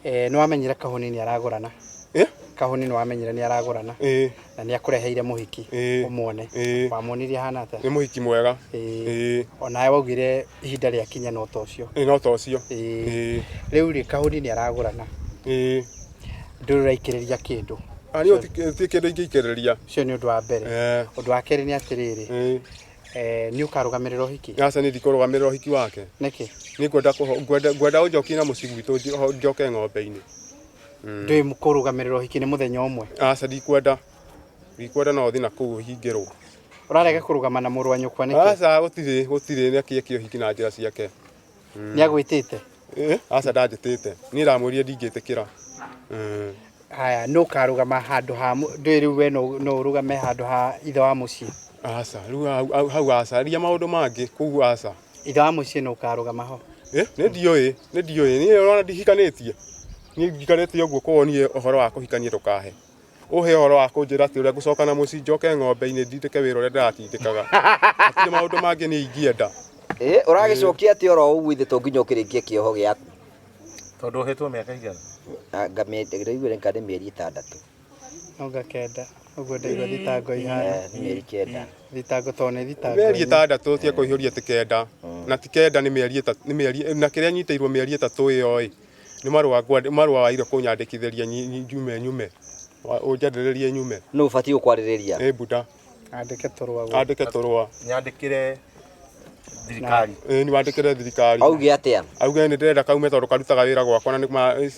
Eh, nĩ wamenyire Kahũni nĩ aragũrana. Ĩ? Kahũni nĩ wamenyire nĩ aragũrana. Ĩ, Na nĩ akũreheire mũhiki Ĩĩ. ũmuone. Ĩĩ. Wamuonirie ahana atĩa? nĩ mũhiki mwega. Ĩĩ. Ĩ, Onawe waugire ihinda rĩakinya no ta ũcio. ĩ no ta ũcio. Ĩĩ. Ĩ, Rĩu rĩ Kahũni nĩ aragũrana. ĩ. Ndũrĩ ũraikĩrĩria kĩndũ. Ah, niĩ gũtirĩ kĩndũ ingĩikĩrĩria. Ũcio nĩ ũndũ wa mbere. Eh, Ũndũ wa kerĩ nĩ atĩrĩrĩ, ĩ. eh, nĩ ũkarũgamĩrĩra ũhiki? Aca niĩ ndikũrũgamĩrĩra ũhiki wake. Nĩkĩ? Nĩ ngwenda ngwenda ũnjokie na mũciĩ gwitũ njoke ng'ombe-inĩ. Ndũĩ kũrũgamĩrĩra ũhiki nĩ mũthenya ũmwe. Aca ndikwenda. Ndikwenda no thiĩ na kũu hingĩrwo. Ũrarega kũrũgama na mũrũ wa nyũkwa nĩkĩ? Aca gũtirĩ gũtirĩ nĩ akĩekie ũhiki na njĩra ciake. Nĩ agwĩtĩte? Eh, aca ndanjĩtĩte. Niĩ ndamwĩrire ndingĩtĩkĩra. Mm. Haya, nũ ũkarũgama handũ ha ndũĩ rĩu we no ũrũgame handũ ha ithe wa mũciĩ. Aca rĩu hau hau aca ria maũndũ mangĩ kũu aca. Ithe wa mũciĩ nũ ũkarũgama ho. Eh, nĩ ndiũĩ, nĩ ndiũĩ. Niĩ ũrona ndihikanĩtie. Niĩ njikarĩte ũguo koguo niĩ ũhoro wa kũhikania ndũkahe. Ũhe ũhoro wa kũnjĩra atĩ ũrĩa ngũcoka na mũciĩ njoke ng'ombe-inĩ ndindĩke wĩra ũrĩa ndĩratindĩkaga. Hatirĩ maũndũ mangĩ niĩ ingĩenda. Ĩ, ũragĩcokia atĩ oro ũguo ithe to nginya ũkĩrĩkie kĩoho gĩaku. Tondũ ũhetwo mĩaka igana. Ndĩraiguire nĩ mĩeri ĩtandatũ. No ngakenda. Ũguo ndaigua thitango ihana. Eh, nĩ mĩeri kenda. Thitango tondũ nĩ thitango. Mĩeri inya. ĩtandatũ tia kũihũria ti kenda. Na ti kenda nĩ mĩeri ĩtatũ nĩ mĩeri na kĩrĩa nyitĩirwo mĩeri ĩtatũ ĩyo ĩ nĩ marũa marũa waire kũnyandĩkithĩria njume nyume. Ũnjandĩrĩrie nyume. Nũ ũbatiĩ gũkwarĩrĩria? Nĩ mbunda. Andĩke tũrũa gũkũ. Andĩke tũrũa. Nyandĩkĩre thirikari. Ĩ nĩ wandĩkĩre thirikari. Auge atĩa? Auge nĩ ndĩrenda kaume tondũ karutaga wĩra gwakwa na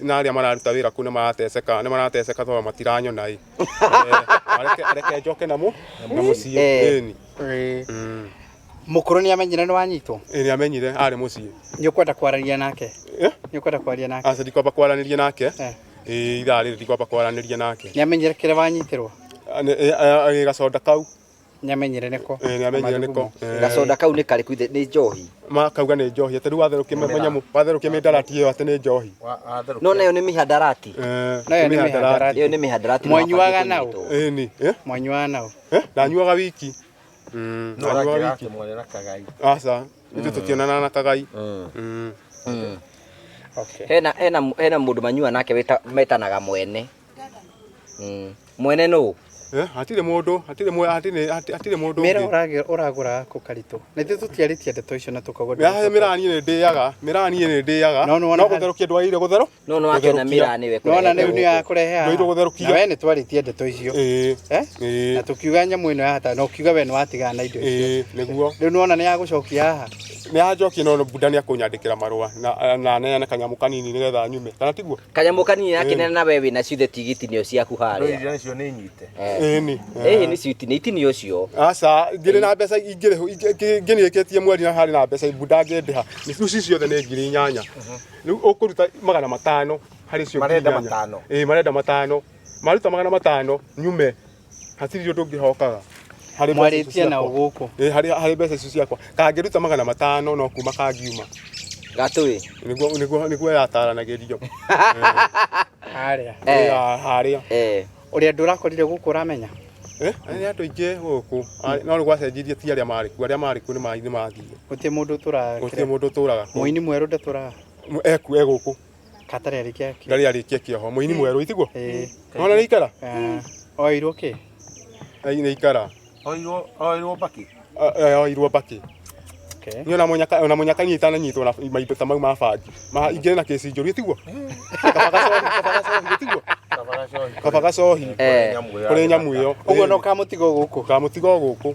na arĩa mararuta wĩra kũu nĩ marateceka nĩ marateceka tondũ matiranyona ĩ. Areke areke njoke na na mũciĩ. Eh. Ĩni. Ĩĩ. Mũkũrũ nĩ amenyire nĩ wanyitwo? Ĩ nĩ amenyire arĩ mũciĩ. Nĩ ũkwenda kwaranĩria nake? Eh? Nĩ ũkwenda kwaria nake? Aca ndikwamba kwaranĩria nake. Eh. Ĩ ithaa rĩrĩ ndikwamba kwaranĩria nake. Nĩ amenyire kĩrĩa wanyitĩrwo? Ĩ gaconda kau. Nĩ amenyire nĩko? Ĩ nĩ amenyire nĩko. Gaconda kau nĩ karĩkũ ithe nĩ njohi? Makauga nĩ njohi atĩ rĩu watherũkia manyamũ watherũkia mĩndarati ĩyo atĩ nĩ njohi. No nayo nĩ mĩhandarati. Nayo nĩ mĩhandarati. Ĩyo nĩ mĩhandarati. Mwanyuaga nao? Ĩni. Mwanyuaga nao? Ndanyuaga wiki. No Ndanyuaga ũranjĩra wiki. atĩ mwarĩ na kagai. Aca, ithuĩ tũtionanaga na kagai. Okay. Hena hena hena mũndũ manyua nake metanaga mwene. Mwene nũ? Hatirĩ mũndũ, hatirĩ hatirĩ hatirĩ mũndũ Mĩra ũngĩ. ũragũraga kũ Karitũ? Na ithuĩ tũtiarĩtie ndeto icio na tũkauga Mĩraa niĩ nĩ ndĩaga, mĩraa niĩ nĩ ndĩaga. No nĩwona No gũtherũkia ndwagĩrĩire gũtherũ? No no akĩona mĩraa nĩwe Nĩwona rĩu nĩ yakũrehe haha. Ndwagĩrĩirwo gũtherũkia. Na we nĩ twarĩtie ndeto icio. Ĩĩ. Eh? Na tũkiuga nyamũ ĩno yahata na ũkiuga we nĩ watigana na indo icio. Ĩĩ, nĩguo. Rĩu nĩwona nĩ yagũcokia haha. Nĩ yanjokia no mbunda nĩ akũnyandĩkĩra marũa na neane kanyamũ kanini nĩgetha nyume. Kana tiguo? Kanyamũ kanini akinene na we wĩna ciothe tigitinio ciaku No harĩa. iria icio nĩ nyite. Ĩni. Ĩĩ nĩ ciuti nĩ itinio ũcio. Aca, ngĩrĩ na mbeca ingĩrĩhwo ngĩnĩkĩtie mweri na harĩ na mbeca mbunda ngĩndĩha. Rĩu ici ciothe nĩ 8,000. Rĩu ũkũruta 500 harĩ icio Marenda 8,000. matano. Ĩĩ marenda matano. Maruta 500 nyume. Hatirĩ ũndũ ũngĩhokaga. Harĩ mbeca icio Mwarĩtie nao ciakwa. gũkũ. Ĩĩ harĩ mbeca icio ciakwa. Kangĩruta 500 no kuma kangiuma. Gatũĩ. Nĩguo nĩguo nĩguo yataranagĩrio. Harĩa. Ĩĩ harĩa. Eh. Ũrĩa andũ ũrakorire gũkũ ũramenya? Eh, nĩ andũ aingĩ gũkũ. No rĩu gwacenjirie ti arĩa marĩ kuo. Arĩa marĩ kuo nĩ mathire. Gũtirĩ mũndũ ũtũraga. Gũtirĩ mũndũ ũtũraga kũu. Mũini mwerũ ndatũraga. Eku egũkũ. Katarĩ arĩkia kĩ? Ndarĩ arĩkia kĩoho. Mũini mwerũ itiguo? Ĩĩ. Nona nĩ ikara? Ah, Oirwo kĩ? Ai nĩ ikara. Oirwo oirwo mbakĩ. Oirwo mbakĩ. Okay. Niĩ ona mũnyaka ona mũnyaka niĩ itananyitwo na maindo ta mau ma bangi. Ma ingĩrĩ na kĩci njũru tiguo? Kaba gacohi, kaba gacohi tiguo? Kaba gacohi. Kũrĩ nyamũ ĩyo. Ũguo no kamũtigo gũkũ Kamũtigo gũkũ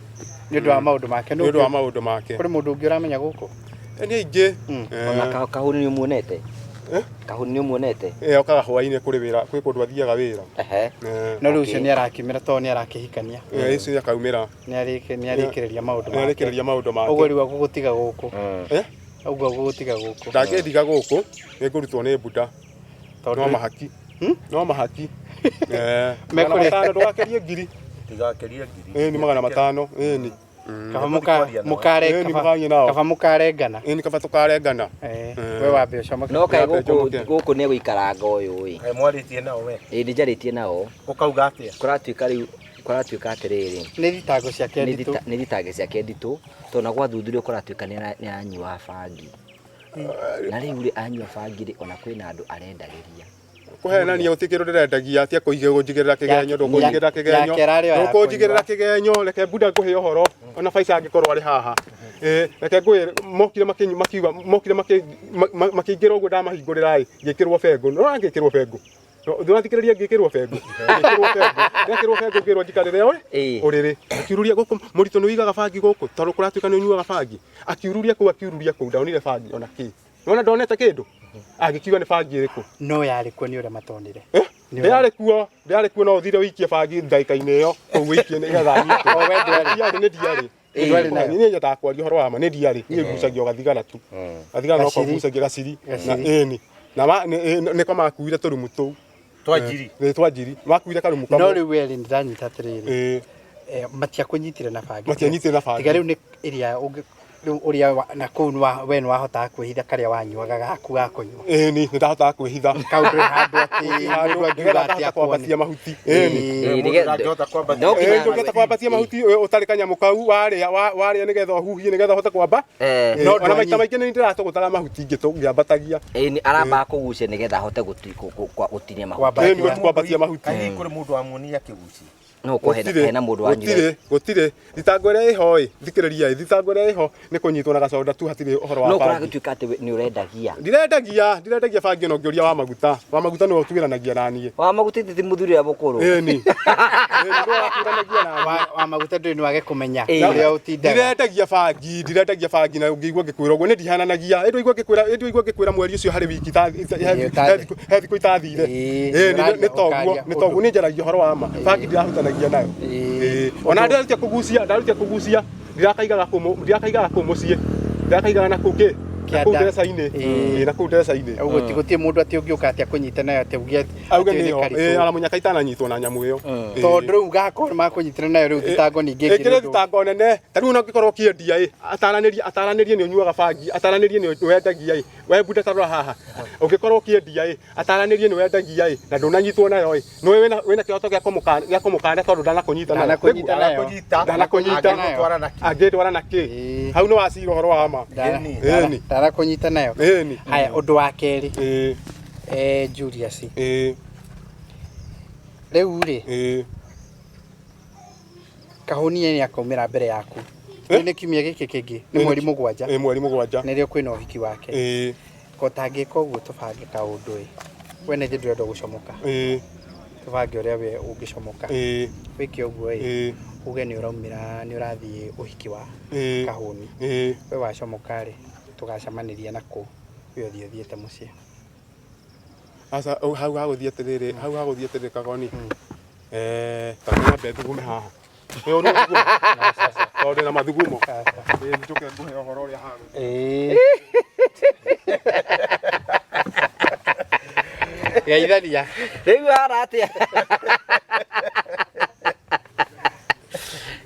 nĩ ũndũ wa maũndũ make. nĩ ũndũ wa maũndũ make. Kũrĩ mũndũ ũngĩ ũramenya gũkũ? Nĩ aingĩ. Ona kahuni nĩ ũmuonete? Eh? Kahuni nĩ ũmuonete? Eh, okaga hwainĩ kũrĩ wĩra, kwĩ kũndũ athiaga wĩra. Ehe. Eh, No rĩu Okay. ũcio nĩ arakĩmĩra tondũ nĩ arakĩhikania. eh, icio akaumĩra. Nĩ arĩkĩrĩria maũndũ Nĩ make. arĩkĩrĩria maũndũ make. Ũguo rĩu agũgũtiga gũkũ. Eh? Ũguo agũgũtiga gũkũ. Ndangĩndiga gũkũ, nĩ ngũrutwo nĩ mbunda. Tondũ No mahaki. No mahaki. Eh, Mekũrĩ- magana matano ndũgakĩrie ngiri. Tigakerie ngiri. Ĩni 500. Ĩni. kaba mũka mũkare Ĩni kaba mũkarie nao. kaba mũkarengana. Ĩni kaba tũkarengana. Eh, Eh. we wambe ũcomoke. No kaĩ Nyambe gũkũ njomoke. gũkũ nĩ egũikaranga ũyũ ĩ. Kaĩ mwarĩtie nao we. Ĩ nĩ njarĩtie nao. Ũkauga atĩa? Kũratuĩka rĩu kũratuĩka atĩrĩrĩ. Nĩ thitango ciake Nĩ nditũ. nĩ thitango ciake nditũ tondũ na gwathuthurio kũratuĩka nĩ aranyua bangi. Na rĩu rĩ anyua bangi rĩ ona kwĩna andũ arendagĩria. Kũhenania gũtirĩ kĩndũ ndĩrendagia atia kũnjigĩrĩra kĩgenyo ndũkũnjigĩrĩra kĩgenyo yake ĩrarĩ o ya ndũkũnjigĩrĩra kĩgenyo reke mbunda ngũhe ũhoro ona Faiza angĩkorwo arĩ haha. Eh, reke ngwĩre mokire makiuga mokire makĩingĩra ũguo ndamahingũrĩra ĩ ngĩkĩrwo bengũ nĩwona ngĩkĩrwo bengũ ndũrathikĩrĩria ngĩkĩrwo bengũ ngĩkĩrwo bengũ ndekĩrwo bengũ ngĩrwo njikarĩre ũrĩ Ĩĩ. ũrĩrĩ akiururia gũkũ mũritũ nĩ ũigaga bangi gũkũ tondũ kũratuĩka nĩ ũnyuaga bangi akiururia kũu akiururia kũu ndonire bangi ona kĩ nĩwona ndonete kĩndũ agĩkiuga nĩ bangi ĩrĩkũ No yarĩ kuo nĩ ũrĩa matonire. Nĩ ũrĩa- ndĩarĩ kuo ndĩarĩ kuo no ũthire ũikie bangi ndagĩka-inĩ ĩyo kũu ũikie nĩgetha nyitwo O we ndwarĩ. ndiarĩ nĩ ndiarĩ Ndwarĩ nayo. niĩ nyendaga kwaria ũhoro wa ma nĩ ndiarĩ niĩ ngucagia o gathigara tu gathigara noko Gaciri. ngucagia gaciri na Gaciri. ĩni na nĩko makuire tũrumu tũu Twa njiri. Ĩ, twa njiri makuire karumu No kamwe rĩu we rĩ ndĩranyita atĩrĩrĩ. Ĩ, Eh, matiakũnyitire na bangi. matianyitire na bangi Tiga rĩu nĩ ĩrĩa ũngĩ rĩu ũrĩa na kũu we nĩ wahotaga kwĩhitha karĩa wanyuaga gaku ga kũnyua. Ĩni nĩ ndahotaga kwĩhitha Kau ndũrĩ handũ atĩ handũ mũndũ angiuga nĩgetha atĩ ngahota akuone. kwambatia mahuti ĩni Ĩ, Mũndũ nĩgetha- ndangĩhota kwambatia. No nginya- Ĩ, ndũngĩhota kwambatia mahuti ĩ, ũtarĩ kanyamũ kau warĩa warĩa nĩgetha ũhuhie nĩgetha ũhote kwamba Eh. Ĩ, No ona maita ndwanyi- maingĩ nĩ ndĩratũgũtaga mahuti ngĩambatagia Ĩ, nĩ arambaga kũgucia nĩgetha ahote gũtinia mahuti. Kwambatia. Ĩ, nĩ kwambatia mahuti Kaĩ hihi kũrĩ mũndũ wamuonia kĩguci? No gũkorwo hena mũndũ wanyuire. gũtirĩ gũtirĩ thitango ĩrĩa ĩho ĩ thikĩrĩria ĩ thitango ĩrĩa ĩho nĩ kũnyitwo na gaconda tu hatirĩ ũhoro No wa bangi kũragĩtuĩka atĩ nĩ ũrendagia. ndirendagia ndirendagia bangi ona ũngĩũria wa maguta wa maguta nĩwe ũtuĩranagia na niĩ Wa maguta ti mũthuri ũrĩa mũkũrũ. ĩni Ĩni, nĩwe watuĩranagia na niĩ. Wa maguta ndũrĩ nĩ wage kũmenya Ĩ. ũrĩa ũtindaga. ndirendagia bangi ndirendagia bangi na ũngĩigua ngĩkwĩra ũguo nĩ ndihananagia ĩndũ igua ngĩkwĩra ĩndũ igua ngĩkwĩra mweri ũcio harĩ wiki Ĩ, ũtathi. he thikũ itathire Ĩ, Ĩ, ũraria, nĩ toguo ũkaria nĩ toguo ũndũ. nĩ njaragia ũhoro wa ma bangi ndirahutanagia nayo Ĩ. Ĩ, ona ndĩrarutia kũgucia ndarutia kũgucia ndirakaigaga kũu ndirakaigaga kũu mũciĩ ndirakaigaga na kũu kĩ na kũu Kĩanda. ndereca-inĩ Ĩ. Ĩ, na kũu ndereca-inĩ Ũguo ti gũtirĩ mũndũ atĩ ũngĩũka atĩ akũnyite nayo atĩ uge atĩ auge atĩ nĩyo nĩ karitũ. ona mũnyaka itananyitwo na nyamũ ĩyo Ĩ. Tondũ rĩu gakorwo nĩ makũnyitire nayo rĩu thitango ningĩ ĩkĩrĩ ĩngĩ nĩ ũndũ- thitango nene ta rĩu ona ũngĩkorwo ũkĩendia ĩ ataranĩrie ataranĩrie nĩ ũnyuaga bangi ataranĩrie nĩ wendagia ĩ we mbunda ta rora haha ũngĩkorwo ũkĩendia ĩ ataranĩrie nĩ wendagia ĩ na ndũnanyitwo nayo ĩ nĩ wĩna wĩna kĩhoto gĩa kũmũkana gĩa kũmũkana tondũ ndanakũnyita nayo Ndanakũnyita nayo. Ndanakũnyita. Ndanakũnyita. Angĩgũtwara na kĩ? angĩndwara na kĩ Ĩ. hau nĩ wacira ũhoro wa ma Ĩni. Ĩni. Ndarakũnyita nayo. Ĩni. Haya ũndũ wa kerĩ ĩ eh, Julius ĩ rĩu rĩ ĩ kahũni nĩ akaumĩra mbere yaku Rĩu nĩ kiumia gĩkĩ kĩngĩ nĩ mweri mũgwanja ĩ mweri mũgwanja nĩrĩo kwĩna ũhiki wake ĩ ko tangĩka ũguo tũbange kaũndũ ĩ we nĩ ndĩrenda gũcomoka ĩ tũbange ũrĩa we ũngĩcomoka ĩ wĩke ũguo ĩ ĩ uge nĩ ũraumĩra nĩ ũrathiĩ ũhiki wa ĩ kahũni ĩ we wacomoka rĩ tũgacemanĩria na kũ we ũthiĩ ũthiĩte mũciĩ Aca hau hagũthiĩ atĩrĩrĩ hau hagũthiĩ atĩrĩrĩ kagoni eh ta nyambe thugume haha Ĩ, ũũ nĩ mathugumo? Tondũ ndĩna mathugumo Ĩ, njũke ngũhe ũhoro ũrĩa hagũthiĩ ĩĩ geithania Rĩu hana atĩa?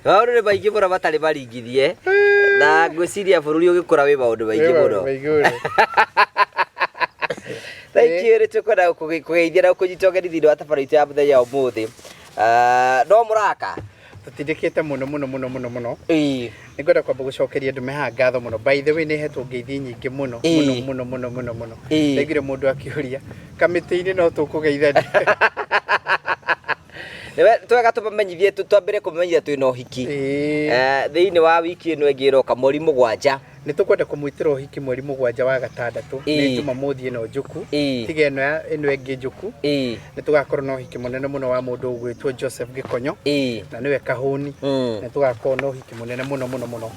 Maũndũ nĩ maingĩ mũno matarĩ maringithie na ngwĩciria bũrũri ũgĩkũra wĩ maũndũ maingĩ mũno. Thank you nĩ tũkwenda kũgeithia na kũnyita ũgeni thĩinĩ wa tabarĩra itũ ya mũthenya wa ũmũthĩ. Ah, no mũraka Tũtindĩkĩte mũno mũno mũno mũno mũno. Ĩĩ. Nĩngwenda kwamba gũcokeria ndũme haha ngatho mũno. By the way, nĩ hetwo ngeithi nyingĩ mũno mũno mũno mũno mũno mũno. Ndaiguire mũndũ akĩũria kamĩtĩ-inĩ no tũkũgeithania. Nĩwe twega tũmamenyithie, twambĩre kũmamenyithia twĩna ũhiki. Thĩinĩ wa wiki ĩno ĩngĩ ĩroka mweri 7. Nĩ tũkwenda kũmwĩtĩra ũhiki mweri 7 wa gatandatũ. Nĩ Jumamothi ĩno njũku. Tiga ĩno ya ĩno ĩngĩ njũku. Nĩ tũgakorwo na ũhiki mũnene mũno wa mũndũ ũgwĩtwo Joseph Gĩkonyo. Na nĩwe Kahũni. Nĩ tũgakorwo na ũhiki mũnene mũno mũno mũno.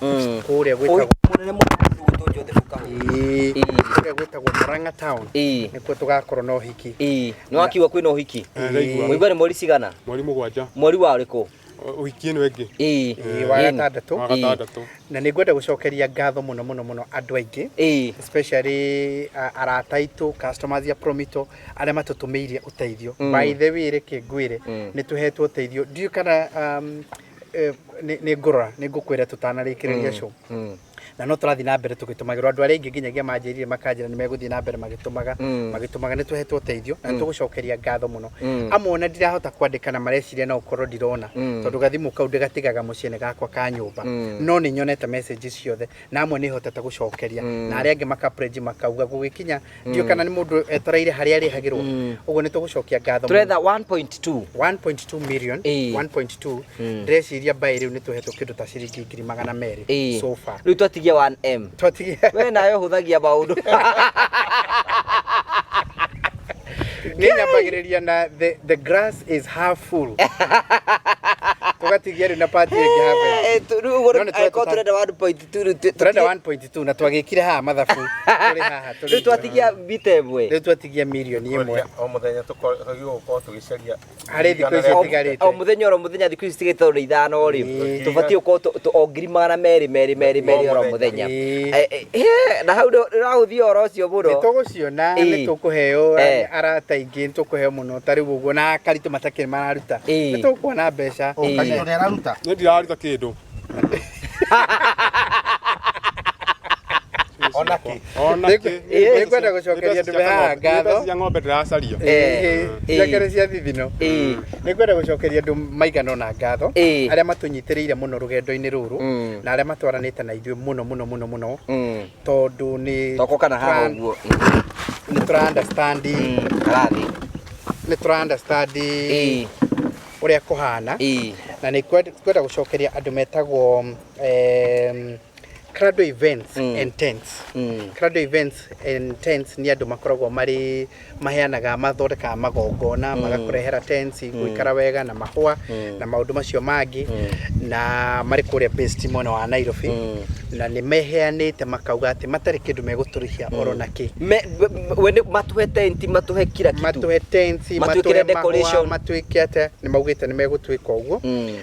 Kũrĩa gwĩtagwo Ũhiki mũnene mũno ũgwĩtwo Joseph Kahũni. Kũrĩa gwĩtagwo Murang'a Town. Nĩkuo tũgakorwo na ũhiki. Nĩ wakiuga kwĩna ũhiki? Ndaigua. Mũigua nĩ mweri cigana? Mweri 7. Mweri wa ũrĩkũ? Ũhiki ĩno ĩngĩ. Wa gatandatũ. Wa gatandatũ. Na nĩ ngwenda gũcokeria ngatho mũno mũno mũno andũ aingĩ. Especially arata aitũ, customers ya Promito, arĩa matũtũmĩire ũteithio. By the way, reke ngwĩre, nĩ tũhetwo ũteithio. Ndiũĩ kana nĩ ngũrora, nĩ ngũkwĩra tũtanarĩkĩrĩria show. Na no tũrathiĩ na mbere tũgĩtũmagĩrwo. Andũ arĩa aingĩ nginyagia manjĩrire makanjĩra nĩ megũthiĩ na mbere magĩtũmaga, magĩtũmaga. Nĩ tũhetwo ũteithio na nĩ tũgũcokeria ngatho mũno. Amwe ona ndirahota kwandĩka na mareciria no ũkorwo ndirona, tondũ gathimũ kau ndĩgatigaga mũciĩ nĩ gakwa ka nyũmba. No nĩ nyonete message ciothe na amwe nĩ hotete gũcokeria, na arĩa angĩ maka pledge makauga gũgĩkinya ndiũ kana nĩ mũndũ etereire harĩa arĩhagĩrwo. Ũguo nĩ tũgũcokia ngatho mũno. Tũretha 1.2. 1.2 million. 1.2. Ndĩreciria mbaĩ rĩu nĩ tũhetwo kĩndũ ta ciringi ngiri magana merĩ so far. Rĩu twatigia 1M. Twatigia. We nawe ũhũthagia maũndũ. Niĩ nyambagĩrĩria na the grass is half full. Tũgatigia rĩu na part ĩngĩ half empty. Rĩu ũguo No nĩ angĩkorwo tũrenda 1.2 rĩu tũrenda 1.2 na twagĩkire haha mathabu. Tũrĩ haha, tũrĩ Rĩu twatigia bita ĩmwe. Rĩu twatigia mirioni ĩmwe. O mũthenya tũgĩrĩirwo gũkorwo tũgĩcaria Harĩ thikũ ici itigarĩte. O mũthenya oro mũthenya thikũ ici itigarĩte tondũ nĩ 5 rĩ, tũbatiĩ gũkorwo o ngiri magana merĩ, merĩ, merĩ, merĩ oro mũthenya. Na hau nĩ ũrahũthia ũhoro ũcio mũno. Nĩ tũgũciona, nĩ tũkũheo arata aingĩ, nĩ tũkũheo mũno ta rĩu ũguo na Karitũ matakĩrĩ mararuta. Nĩ tũkuona mbeca. O, Karitũ nĩ araruta? Nĩ ndiraruta kĩndũ. Ona kĩ? Ona kĩ? Nĩngwenda gũcokeria ndũme haha ngatho. Mbeca cia ng'ombe ndĩracaria. Ciakere cia thithino. Nĩngwenda gũcokeria andũ maigana ũna ngatho, arĩa matũnyitĩrĩire mũno rũgendo-inĩ rũrũ, na arĩa matwaranĩte na ithuĩ mũno mũno mũno mũno, tondũ nĩ Toko kana haha ũguo. Nĩ tũra understand. Karathi. Nĩ tũra understand ũrĩa kũhana. Na nĩ kwenda gũcokeria andũ metagwo Crado Events and Tents. Crado Events and Tents nĩ andũ makoragwo marĩ maheanaga, mathondekaga magongona, magakũrehera tents gũikara wega na mahũa na maũndũ macio mangĩ, na marĩ kũrĩa based mwena wa Nairobi, na nĩ meheanĩte makauga atĩ matarĩ kĩndũ megũtũrĩhia oro na kĩ. We nĩ matũhe tent, matũhe kila kitu. Matũhe tents, Matwĩkĩre matũhe mahũa, decoration. matwĩke atĩa, nĩ maugĩte nĩ megũtwĩka ũguo.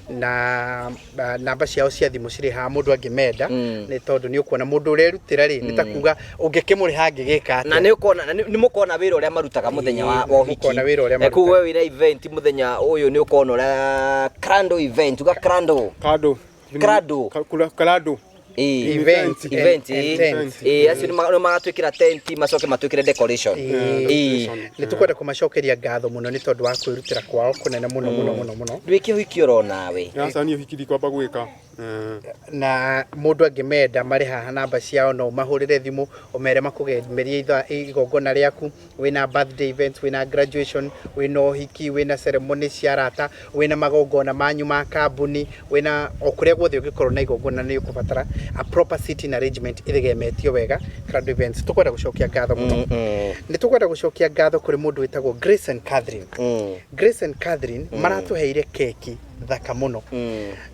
Na namba ciao cia thimũ cirĩ haha mũndũ angĩmenda, nĩ tondũ nĩ ũkuona mũndũ ũrerutĩra rĩ, nĩ ta kuga ũngĩkĩmũrĩha angĩgĩka atĩa. Na nĩ ũkona, na nĩ mũkona wĩra ũrĩa marutaga mũthenya wa ũhiki. Mũkona wĩra ũrĩa Koguo marutaga. we wĩna event mũthenya ũyũ nĩ ũkona ũrĩa Crando event, uga Crando. Crando. Crando. Crando. Event, Event, and tent. Acio nĩ magatwĩkĩra tent, macoke matwĩkĩre decoration. Nĩ tũkwenda kũmacokeria ngatho mũno nĩ tondũ wa kwĩrutĩra kwao kũnene mũno mũno mũno mũno. Ndwĩke ũhiki oro nawe. Aca niĩ ũhiki ndikwamba gwĩka. Na mũndũ angĩmenda marĩ haha namba ciao no ũmahũrĩre thimũ ũmere makũgemerie igongona rĩaku, wĩna birthday events, wĩna graduation, wĩna ũhiki, wĩna ceremony cia arata, wĩna magongona manyu ma kambuni, wĩna o kũrĩa guothe ũngĩkorwo na igongona nĩ ũkũbatara a proper seating arrangement ĩgemetio wega. Crado Events tũkwenda gũcokia ngatho mũno. Nĩ tũkwenda gũcokia ngatho kũrĩ mũndũ wĩtagwo Grace and Catherine. Grace and Catherine maratũheire keki thaka mũno,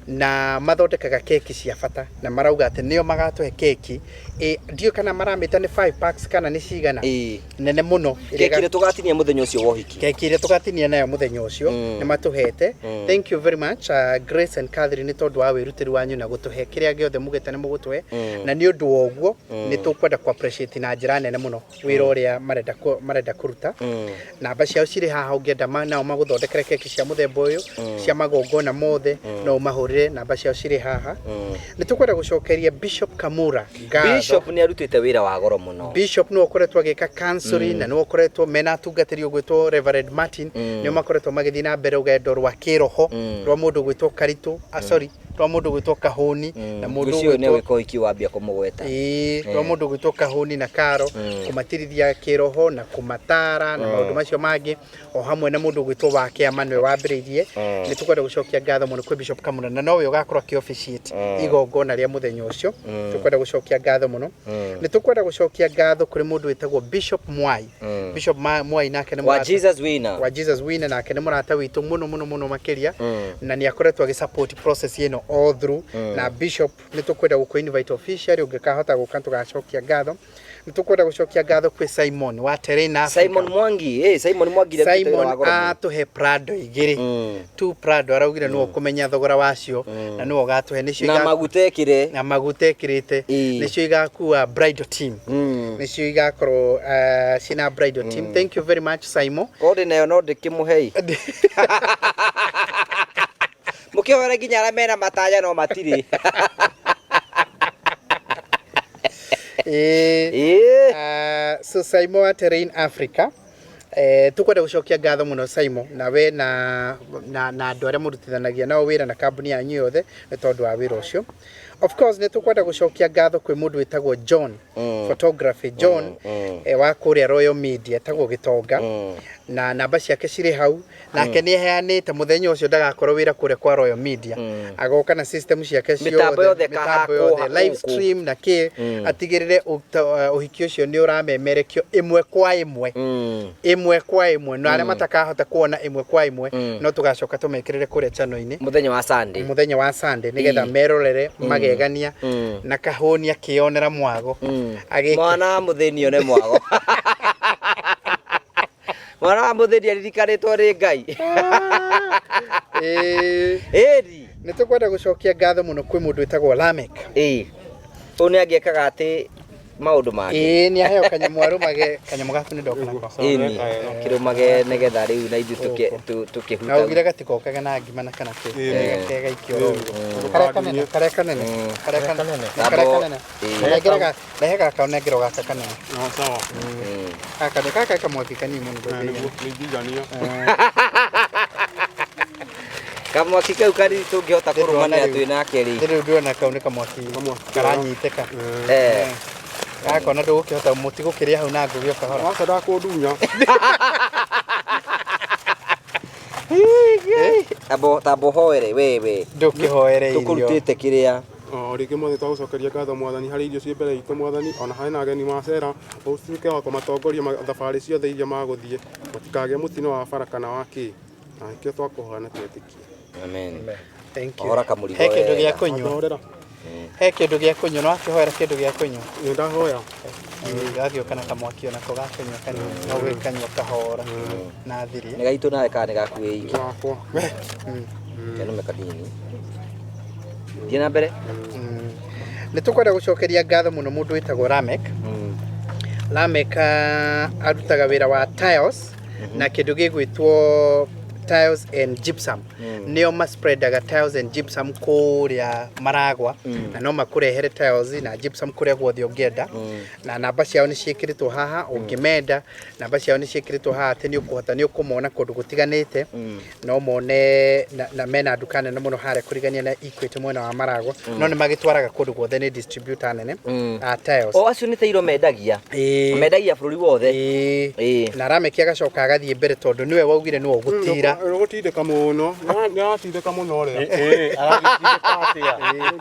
na mathondekaga keki cia bata, na marauga atĩ nĩo magatũhe keki ndiũĩ kana maramĩta nĩ 5 packs kana nĩ cigana, nene mũno. Keki ĩrĩa tũgatinia mũthenya ũcio wa ũhiki. Keki ĩrĩa tũgatinia nayo mũthenya ũcio nĩ matũhete. Thank you very much, Grace and Catherine, nĩ tondũ wa wĩrutĩri wanyu na gũtũhe kĩrĩa gĩothe mugĩte nĩ mũgũtũhe, na nĩ ũndũ wa ũguo nĩ tũkwenda kũ appreciate na njĩra nene mũno wĩra ũrĩa marenda kũruta. Namba ciao cirĩ haha ũngĩenda nao magũthondekere keki cia mũthemba ũyũ cia magongona. Magongona mothe no ũmahũrĩre, namba ciao cirĩ haha. Nĩ tũkwenda gũcokeria Bishop Kamura ngatho. Bishop nĩ arutĩte wĩra wa goro mũno. Bishop nĩwe ũkoretwo agĩka counseling na nĩwe ũkoretwo mena atungatĩri ũgwĩtwo Reverend Martin, nĩo makoretwo magĩthiĩ na mbere rũgendo rwa kĩroho rwa mũndũ ũgwĩtwo Karitũ, ah, sorry, rwa mũndũ ũgwĩtwo Kahũni na mũndũ Ũcio nĩ ũgwĩtwo gwĩka ũhiki wambia kũmũgweta. Ĩĩ, rwa mũndũ ũgwĩtwo Kahũni na Karo, kũmatirithia kĩroho na kũmatara na maũndũ macio mangĩ, o hamwe na mũndũ ũgwĩtwo wa kĩama nĩwe wambĩrĩirie. Nĩ tũkwenda gũcokia ngatho mũno kwĩ Bishop Kamuna na nowe ũgakorwo akĩ officiate igongona rĩa mũthenya ũcio. Tũkwenda gũcokia ngatho mũno. Nĩ tũkwenda gũcokia ngatho kũrĩ mũndũ wĩtagwo Bishop Mwai. Bishop Mwai nake nĩ Wa mũrata- Jesus Winner. wa Jesus Winner, nake nĩ mũrata witũ mũno mũno mũno makĩria, na nĩ akoretwo agĩ support process ĩno all through. Na Bishop, nĩ tũkwenda gũkũ invite officially, ũngĩkahota gũka tũgacokia ngatho. Nĩ tũkwenda gũcokia ngatho kwĩ Simon wa Terrain Africa. Simon Mwangi, eh, Simon Mwangi nĩ arutĩte wĩra Simon wa goro mũno. atũhe Prado igĩrĩ, two Prado, araugire nĩwe ũkũmenya thogora wacio na nĩwe ũgatũhe, nĩcio Na maguta ekĩre. Na maguta ekĩrĩte. Nĩcio igakua bridal team, nĩcio igakorwo ciĩna bridal team. Thank you very much, Simon. Korwo ndĩ nayo no ndĩkĩmũhei. Mũkĩhoere nginya arĩa mena matanya no matirĩ. Ĩĩ. So Simon wa Terrain Africa, tukwenda gucokia ngatho muno Simon, na we na andũ arĩa mũrutithanagia nao wĩra na kambuni yanyu yothe nĩ tondũ wa wĩra ũcio. Of course nĩ tũkwenda gũcokia ngatho kwĩ mũndũ wĩtagwo John Photography John, wa kũrĩa Royal Media, etagwo Gĩtonga, na namba ciake cirĩ hau. Nake nĩ aheanĩte mũthenya ũcio ndagakorwo wĩra kũrĩa kwa Royal Media, agoka na system ciake Mĩtambo yothe mĩtambo yothe, live gũkũ. stream na kĩ, atigĩrĩre ũhiki ũcio nĩ ũramemerekio ĩmwe kwa ĩmwe, ĩmwe kwa ĩmwe, na arĩa matakahota kuona ĩmwe kwa ĩmwe no tũgacoka tũmekĩrĩre kũrĩa channel-inĩ Mũthenya wa Sunday. Mũthenya wa Sunday, nĩgetha merorere magegania na kahũni akĩonera mwago. Mwana wa mũthĩni one mwago. Mwana wa mũthĩni aririkanĩtwo nĩ Ngai. Ĩni. Nĩ tũkwenda gũcokia ngatho mũno kwĩ mũndũ wĩtagwo Lamek. Ĩĩ. Ũyũ nĩ angĩekaga atĩ maũndũ mangĩ. Ĩĩ, nĩ aheo kanyamũ arũmage, kanyamũ gaku nĩ ndoka nako. Ĩni. Kĩrũmage nĩgetha rĩu na ithuĩ tũkĩhuta. Na ugire gatikokaga na ngima na kana kĩ gake gaikio oro ũguo. Karĩa kanene, karĩa kanene, karĩa kanene, karĩa kanene. Nengera rehe gaka, ũnengere gaka kanene. No, sawa. Gaka nĩ gaka kamwaki kanini mũno. Nĩguo nĩingĩigania. Kamwaki kau kanini tũngĩhota kũrũmanĩra Ndĩrona twĩ nake rĩ. Rĩu ndĩrona kau nĩ kamwaki karanyitĩka. Gaka ona ndũgũkĩhota mũtigũkĩrĩa hau na ngũgĩ o kahora. Waca ndakũndunya. Abo tambo hoere wewe. Ndũkĩhoere irio. Tũkũrutĩte kĩrĩa. O rĩngĩ mothe twagũcokeria ngatho Mwathani harĩ irio ciĩ mbere itũ Mwathani, ona harĩ na ageni macera, ũtuĩke wa kũmatongoria thabarĩ ciothe iria magũthiĩ, matikagĩe mũtino wa bara kana wa kĩ, na nĩkĩo twakũhoya na twetĩkia. Amen. Thank you. Ohora kamũrigo He kĩndũ gĩa wega. kũnyua. Ndorera. He kĩndũ gĩa kũnyua, no akĩhoera kĩndũ gĩa kũnyua. Nĩ ndahoya. Gagĩũka na kamwaki onako ga kũnyua kanini, no gĩkanyua kahora na thirie. Nĩ gaitũ nawe kana nĩ gaku wĩ iki? Wakwa. Kenũme kanini. Thiĩ na mbere. Nĩ tũkwenda gũcokeria ngatho mũno mũndũ wĩtagwo Lamek. Lamek arutaga wĩra wa tiles na kĩndũ gĩgwĩtwo tiles and gypsum. Nĩo maspreadaga tiles and gypsum kũrĩa Maragwa, na no makũrehere tiles na gypsum kũrĩa guothe ũngĩenda, na namba ciao nĩ ciĩkĩrĩtwo haha ũngĩmenda. Namba ciao nĩ ciĩkĩrĩtwo haha atĩ nĩ ũkũhota nĩ ũkũmona kũndũ gũtiganĩte, no mone na mena nduka nene mũno harĩa kũrigania na Equity mwena wa Maragwa, no nĩ magĩtwaraga kũndũ guothe, nĩ distributor nene a tiles. O acio nĩ tairo mendagia. Mendagia bũrũri wothe. Ĩĩ. Na Rameki agacoka agathiĩ mbere tondũ nĩwe waugire nĩwe ũgũtira. Ũgũtindĩka mũno. Nĩ aratindĩka mũno ũrĩa. Aragĩtindĩka atĩa?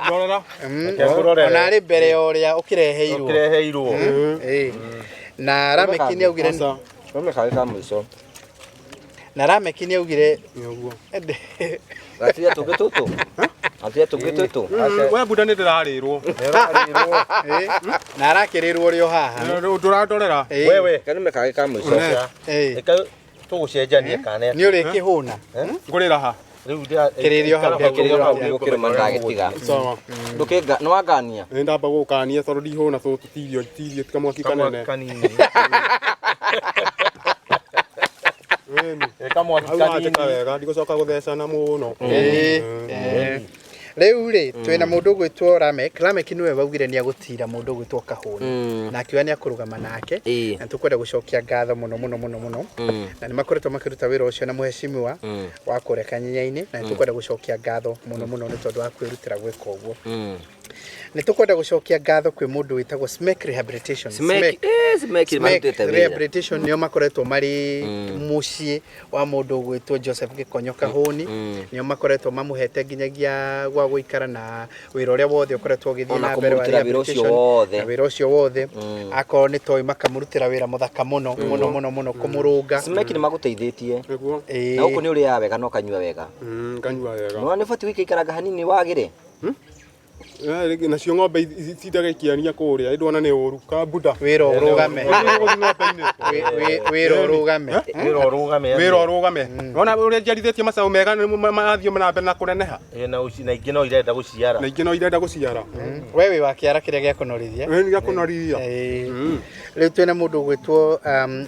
Ndorera. Reke ngũrorere. Ona arĩ mbere ya ũrĩa ũkĩreheirwo. Ũkĩreheirwo. Ĩĩ. Na Rameki nĩ augire Aca. Kamwe karĩ ka mũico. Na Rameki nĩ augire Nĩ ũguo. Gatiga tũngĩ tũtũ. Gatiga tũngĩ tũtũ. We buda nĩ ndĩrarĩrwo. Nĩũrarĩrwo. Ĩĩ. Na arakĩrĩrwo ũrĩ o haha. Ndũrandorera. Ĩĩ. Wewe. Kanume karĩ ka mũico. Ĩĩ. Reke tũgũcenjanie kana Nĩ ũrĩkĩhũna. Ngũrĩra ha? Rĩu ndĩra- Kĩrĩrio hau. Kĩrĩrio hau nĩgũkĩrũma ndagĩtiga. Sawa. Ndũkĩnga nĩwangania. Nĩ ndamba gũgũkania tondũ ndihũna tũtũ ti irio ti irio ti kamwaki kanene. Kamwaki kanini. Ĩni. Kamwaki Hau wanjĩka kanini. wega ndigũcoka gũthecana mũno. Ĩĩ. Rĩu rĩ, twĩna mũndũ ũgwĩtwo Lamek. Lamek nĩwe waugire nĩ agũtira mũndũ ũgwĩtwo Kahũni, na akiuga nĩ akũrũgama nake, na tũkwenda gũcokia ngatho mũno mũno mũno mũno, na nĩ makoretwo makĩruta wĩra ũcio na mũheshimiwa wa kũrĩa Kanyenya-inĩ, na nĩ tũkwenda gũcokia ngatho mũno mũno nĩ tondũ wa kwĩrutĩra gwĩka ũguo. Nĩ tũkwenda gũcokia ngatho kwĩ mũndũ wĩtagwo Smek Rehabilitation. Smek, Smek Smek marutĩte wĩra. Rehabilitation nĩo makoretwo marĩ mũciĩ wa mũndũ ũgwĩtwo Joseph Gĩkonyo Kahũni, nĩo makoretwo mamũhete nginyagia gwa gũikara na wĩra ũrĩa wothe ũkoretwo ũgĩthiĩ Ona na mbere wa kũmũrutĩra wĩra ũcio rehabilitation, wothe. na wĩra ũcio wothe, akorwo nĩ toy makamũrutĩra wĩra mũthaka mũno mũno mũno mũno kũmũrũnga. Smek nĩ magũteithĩtie. Nĩguo. Ĩĩ. Na gũkũ nĩ ũrĩaga wega na ũkanyua wega. Nganyua wega. Nĩwona nĩ ũbatiĩ gũikaranga hanini wagĩre. Rĩngĩ nacio ng'ombe itindaga ikĩania kũrĩa ĩndĩ wona nĩ ũru ka buda. Wĩra ũrũgame. Ũgũthiĩ ng'ombe-inĩ. Wĩra ũrũgame. Wĩra ũrũgame. Wĩra ũrũgame. Wona ũrĩa njiarithĩtie macaũ mega nĩ marathiĩ na mbere na kũneneha. Ĩ, na na ingĩ no irenda gũciara. Na ingĩ no irenda gũciara. We wĩ wa kĩara kĩrĩa gĩa kũnorithia. Ĩ, nĩ gĩa kũnorithia. Ĩĩ. Rĩu twĩna mũndũ ũgwĩtwo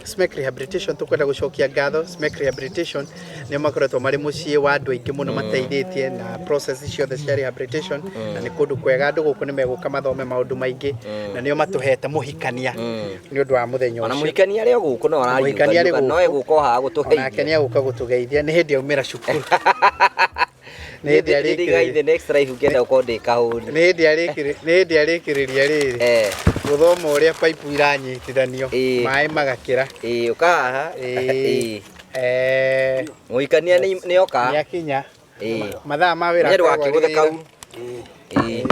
Smek Rehabilitation, tũkwenda gũcokia ngatho. Smek Rehabilitation nĩo makoretwo marĩ mũciĩ wa andũ aingĩ mũno mateithĩtie na process ciothe cia rehabilitation, na nĩ kũndũ kwega, andũ gũkũ nĩ megũka mathome maũndũ maingĩ, na nĩo matũhete mũhikania nĩ ũndũ wa mũthenya Ona ũcio. mũhikania arĩ o gũkũ no Mũhikania arĩ arariũka no gũkũ. egũka o haha Onake gũtũgeithia. nĩ egũka gũtũgeithia, nĩ hĩndĩ aumĩra cukuru. Nĩ hĩndĩ Nĩ arĩkĩrĩria the next life ũngĩenda gũkorwo ndĩ kahũni. nĩ hĩndĩ arĩkĩrĩria rĩrĩ gũthoma ũrĩa pipe iranyitithanio, maĩ magakĩra. Ĩĩ, ũka haha. Ĩĩ. Ĩĩ. Mũhikania nĩ oka. Nĩ akinya. Ĩĩ. Mathaa ma wĩra Menya akoragwo arĩ ndũgakĩgũthe wĩra. kau. Ĩĩ.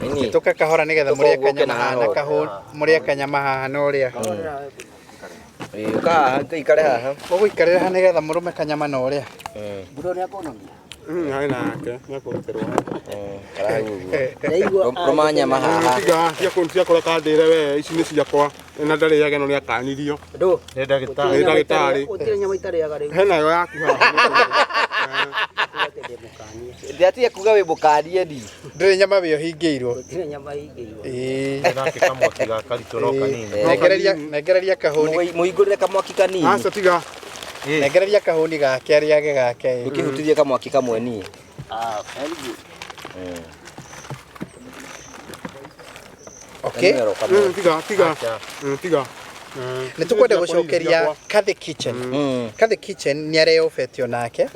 Ĩni. Tũka kahora nĩgetha Tũka mũrĩe ũguo ũke na kanyama haha na haha. kahũni, mũrĩe kanyama haha na ũrĩa. Ĩĩ, ũka haha, ũikare haha. Ũgũikarĩra haha nĩgetha mũrũme kanyama na ũrĩa. Harĩ nake nĩ akũrutĩrwo. Rũma nyama haha. Tiga ciakũra kandĩre we, ici nĩ ciakwa na ndarĩage no nĩ akanirio. Ndũ. Nĩ ndagĩtarĩ. Nĩ ndagĩtarĩ. Gũtirĩ nyama itarĩaga rĩu. Henayo yaku haha. Ndiatige kuga wĩ mũkanie ni. Ndũrĩ nyama wĩ ũhingĩirwo. Gũtirĩ nyama hingĩirwo. Ĩĩ. Nake kamwaki gaka ritũ no kanini. Nengereria nengereria kahũni. Mũhingũrĩre kamwaki kanini. Aca tiga. Nengereria kahũni gake arĩage gake. Ndũkĩhutithie kamwaki kamwe ni. Ah, very good. Okay. Tiga tiga. Tiga. Nĩ tũkwenda gũcokeria Kathy Kitchen. Kathy Kitchen nĩ areyobetio nake.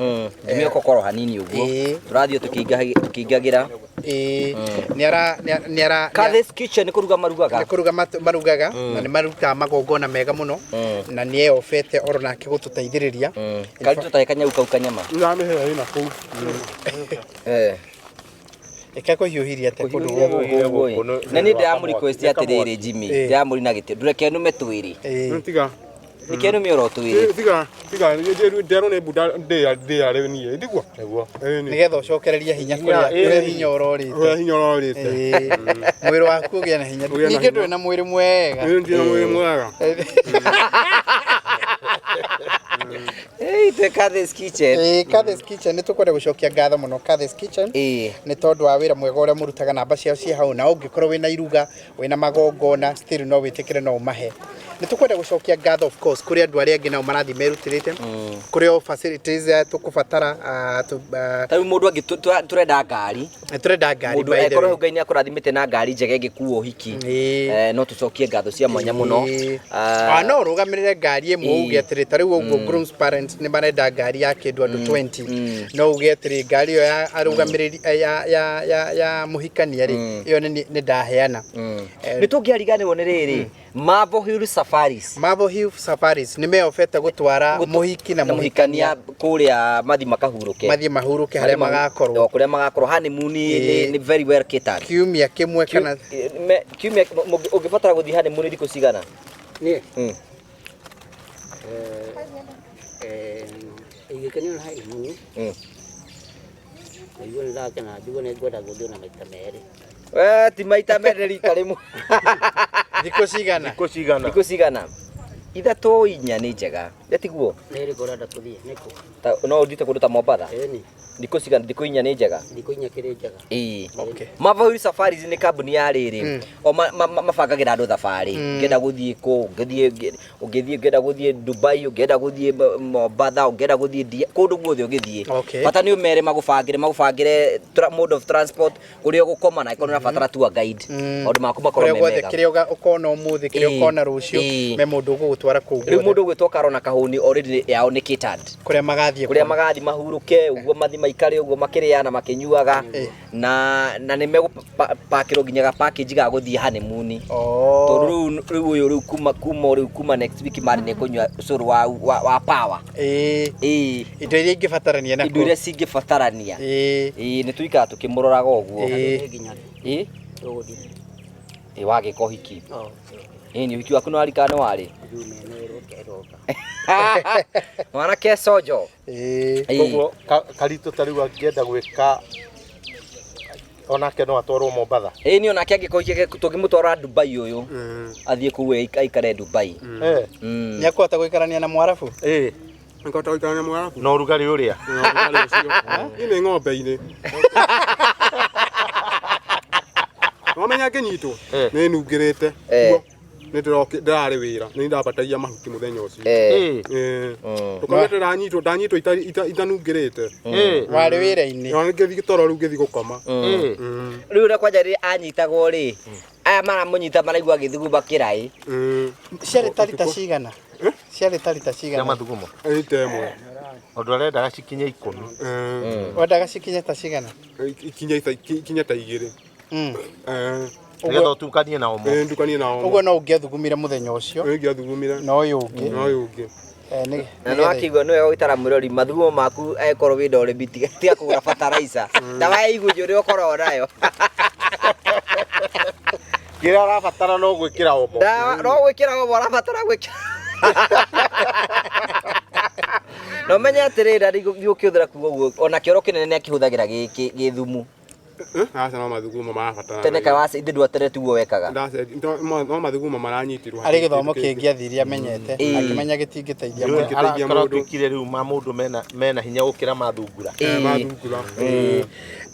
Ndimie kokoro hanini ũguo. Tũrathiĩ tũkĩingagĩra. Ĩĩ. Nĩ ara nĩ ara Kathy's Kitchen nĩ kũruga marugaga. Nĩ kũruga marugaga na nĩ marutaga magongona mega mũno, na nĩ eyobete oro nake gũtũteithĩrĩria. Kari tũtahe kanyau kau kanyama. Ndamĩhe ĩna kũu. Ĩka kũhiũhirie atĩa kũndũ gũkũ? Na niĩ ndĩramũ request atĩrĩrĩ Jimmy, ndĩramũri na gĩtĩ, ndũreke nũme twĩrĩ. Tiga. Nĩkĩo nũme oro twĩrĩ. Tiga tiga, nderwo nĩ buda ndĩa ndĩa rĩu niĩ ndiguo. Nĩguo. Nĩgetha ũcokererie hinya kũrĩa kũrĩa hinya ũrorĩte. Kũrĩa hinya ũrorĩte. Mwĩrĩ waku ũgĩe na hinya. Ũgĩe na Ningĩ hinya. ndũrĩ na mwĩrĩ mwega. Ĩĩ ndirĩ na mwĩrĩ mwega. Ĩĩ twĩ Kathy's Kitchen. Ĩĩ, Kathy's Kitchen nĩ tũkwenda gũcokia ngatho mũno Kathy's Kitchen nĩ tondũ wa wĩra mwega ũrĩa mũrutaga, namba ciao ciĩ hau, na ũngĩkorwo wĩna iruga, wĩna magongona, still no wĩtĩkĩre no ũmahe. Nĩ tũkwenda gũcokia ngatho of course kũrĩ andũ arĩa angĩ nao marathiĩ merutĩrĩte, kũrĩ o facilities tũkũbatara Ta rĩu mũndũ angĩ tũrenda ngari. Tũrenda ngari, Mũndũ by the angĩkorwo way. hau Ngai nĩ akũrathimĩte na ngari njega ĩngĩkua ũhiki, no tũcokie ngatho cia mwanya mũno. No ũrũgamĩrĩre ngari ĩmwe uge atĩrĩ ta rĩu ũguo groom's parents nĩ marenda ngari ya kĩndũ andũ 20, no uge atĩrĩ ngari ĩyo ya arũgamĩrĩri ya ya ya ya mũhikania rĩ, ĩyo nĩ ndaheana. Nĩ tũngĩariganĩrwo nĩ rĩrĩ Marvel Hill Safaris. Marvel Hill Safaris nĩ meyobete gũtwara mũhiki na na mũhikania kũrĩa mathi makahurũke. Mathiĩ mahurũke harĩa magakorwo. O kũrĩa magakorwo honeymoon nĩ very well catered. Kiumia kĩmwe kana Kiumia ũngĩbatara gũthiĩ honeymoon thikũ cigana? Niĩ? Ingĩkenio nĩ honeymoon. Nĩguo nĩ ndakena, njigue nĩ ngwenda gũthiĩ na maita merĩ. We ti maita merĩ, rita rĩmwe. Thikũ cigana? Thikũ cigana? Thikũ cigana? Ithatũ inya nĩ njega. Ĩ tiguo? Nĩ ĩrĩkũ ũrenda kũthiĩ? Nĩkũ? Ta no ũthiĩte kũndũ ta Mombatha? Ĩni. Thikũ cigana? Thikũ 4 nĩ njega. Thikũ 4 kĩrĩ njega. Ĩĩ. Okay. Mavahuri Safaris nĩ kambuni ya rĩrĩ o mabangagĩra andũ thabarĩ. Ũngĩenda gũthiĩ kũ, ũngĩthiĩ ũngĩthiĩ ũngĩenda gũthiĩ Dubai, ũngĩenda gũthiĩ Mombatha, ũngĩenda gũthiĩ kũndũ guothe ũngĩthiĩ. Okay. Bata nĩ ũmere magũbangĩre mode of transport, kũrĩa ũgũkoma, na angĩkorwo nĩ ũrabatara tour guide, maũndũ maku makorwo Kũrĩa me guothe mega. kĩrĩa ũkona ũmũthĩ, kĩrĩa ũkona rũciũ, me mũndũ ũgũgũtwara kũu Rĩu guothe. Mũndũ ũgwĩtwo Karo na Kahũni already yao nĩ catered. Kũrĩa magathiĩ. Kũrĩa magathiĩ mahurũke ũguo, mathi maikare ũguo makĩrĩa na makĩnyuaga, na nĩ megũpakĩrwo nginya ga package ga gũthiĩ honeymoon. Oh. Tondũ rĩu ũyũ rĩu kuma rĩu kuma next week marĩ nĩ kũnyua cũrũ wa power. Ĩĩ. Indo iria ingĩbatarania Indo nakuo. Iria cingĩbatarania. Ĩĩ, nĩ tũikara tũkĩmũroraga ũguo. Ĩĩ. Nginya rĩ? Ĩĩ. Tũgũthiĩ. Ĩĩ, wagĩka ũhiki. Oh. Ĩĩ, nĩ ũhiki waku nĩ warikana nĩ warĩ? Juma ĩno ĩroka ĩroka. Mwanake Sojo. Ĩĩ. Ĩĩ. Koguo Karitũ ta rĩu angĩenda gwĩka onake no atwarwo Mombatha. Ĩĩ, nĩ onake angĩkorwo tũngĩmũtwara Dubai ũyũ athiĩ kũu aikare Dubai. Nĩ akũhota gũikarania na Mwarabu? Ĩĩ. Ngota gũikara na Mwarabu. Na ũrugarĩ ũrĩa. Niĩ nĩ ng'ombe-inĩ. Wamenya ngĩnyitwo nĩ nungĩrĩte. Kuo nĩ ndĩrarĩ wĩra, nĩ ndambatagia mahuti mũthenya ũcio. Ndũkauge ndĩranyitwo, ndanyitwo itanungĩrĩte. Warĩ wĩra-inĩ. Na ngĩthiĩ toro rĩu ngĩthiĩ gũkoma. Rĩu ũrĩa kwanja rĩrĩa anyitagwo rĩ, aya maramũnyita maraigua agĩthuguma kĩraĩ. Ciarĩ ta rita cigana? Ciarĩ ta rita Cia cigana? mathugumo. Rita ĩmwe. Ũndũ arendaga cikinye 10. Wendaga cikinye ta cigana? Ikinye ta 2. Nĩgetha ũtukanie na omo. Ndukanie na omo. Ũguo no ũngĩathugumire mũthenya ũcio. Ũngĩathugumire. Na ũyũ ũngĩ. Na ũyũ ũngĩ. Na nĩ wakĩigua nĩ wega gũitara mwĩrori mathugumo maku angĩkorwo wĩna ũrĩmi, tiga kũgũra fertilizer. Ndawa ya igunyũ ũrĩa ũkoragwo nayo. Kĩrĩa ũrabatara no gwĩkĩra omo. Ndawa no gwĩkĩra omo ũrabatara gwĩkĩra. Na ũmenye atĩrĩrĩ, na ndigũkĩhũthĩra kuga ũguo, ona kĩoro kĩnene nĩ akĩhũthagĩra gĩ thumu. Aca, no mathugumo marabatara. Tene kaĩ ithe ndwa tene tiguo wekaga? No mathugumo maranyitirwo. Arĩ gĩthomo kĩngĩ athire amenyete, akĩmenya gĩtingĩteithia mũndũ. Gĩtingĩteithia Arakora mũndũ. tuĩkire rĩu ma mũndũ mena hinya gũkĩra mathungura. Mathungura.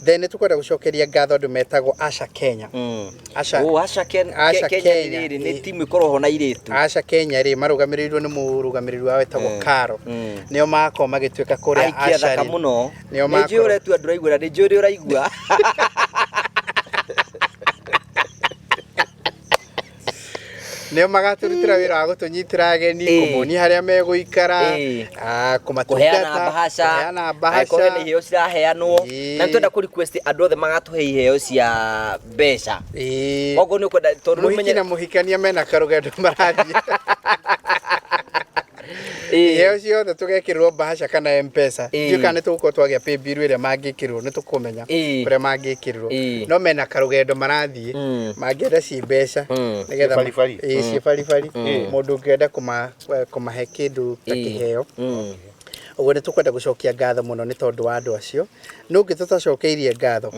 Then nĩ tũkwenda gũcokeria ngatho andũ metagwo Asha Kenya. Asha Oh, Asha Asha Kenya Kenya. rĩrĩ nĩ timu ĩkoragwo ho na airĩtu. Asha Kenya rĩ, marũgamĩrĩirwo nĩ mũrũgamĩrĩri wao wĩtagwo Karo. Nĩo magakorwo magĩtuĩka kũrĩa Aikia Asha thaka rĩ. mũno. Nĩo Nĩ njũĩ makorwo. ũretua ndũraigua, na nĩ njũĩ ũrĩa ũraigua. Nĩo magatũrutĩra wĩra wa gũtũnyitĩra ageni, kũmonia harĩa megũikara, kũmatungata, Kũheana mbahaca, kũheana angĩkorwo hena mbahaca. iheo ciraheanwo. Na nĩtwenda kũ request andũ othe magatũhe iheo cia mbeca. Koguo nĩ ũkwenda tondũ rĩu Mũhiki menye na mũhikania mena karũgendo marathiĩ. Iheo ciothe tũgekĩrĩrwo mbahaca kana M-Pesa. Ndiũĩ kana nĩ tũgũkorwo twagĩa paybill ĩrĩa mangĩkĩrĩrwo, nĩ tũkũmenya kũrĩa mangĩkĩrĩrwo. No mena karũgendo marathiĩ, mangĩenda ciĩ mbeca, nĩgetha Ciĩ baribari. Ĩĩ, ciĩ baribari. Mũndũ ũngĩenda kũmahe kĩndũ ta kĩheo. Ũguo nĩ tũkwenda gũcokia ngatho mũno nĩ tondũ wa andũ acio. Nũ ũngĩ tũtacokeirie ngatho?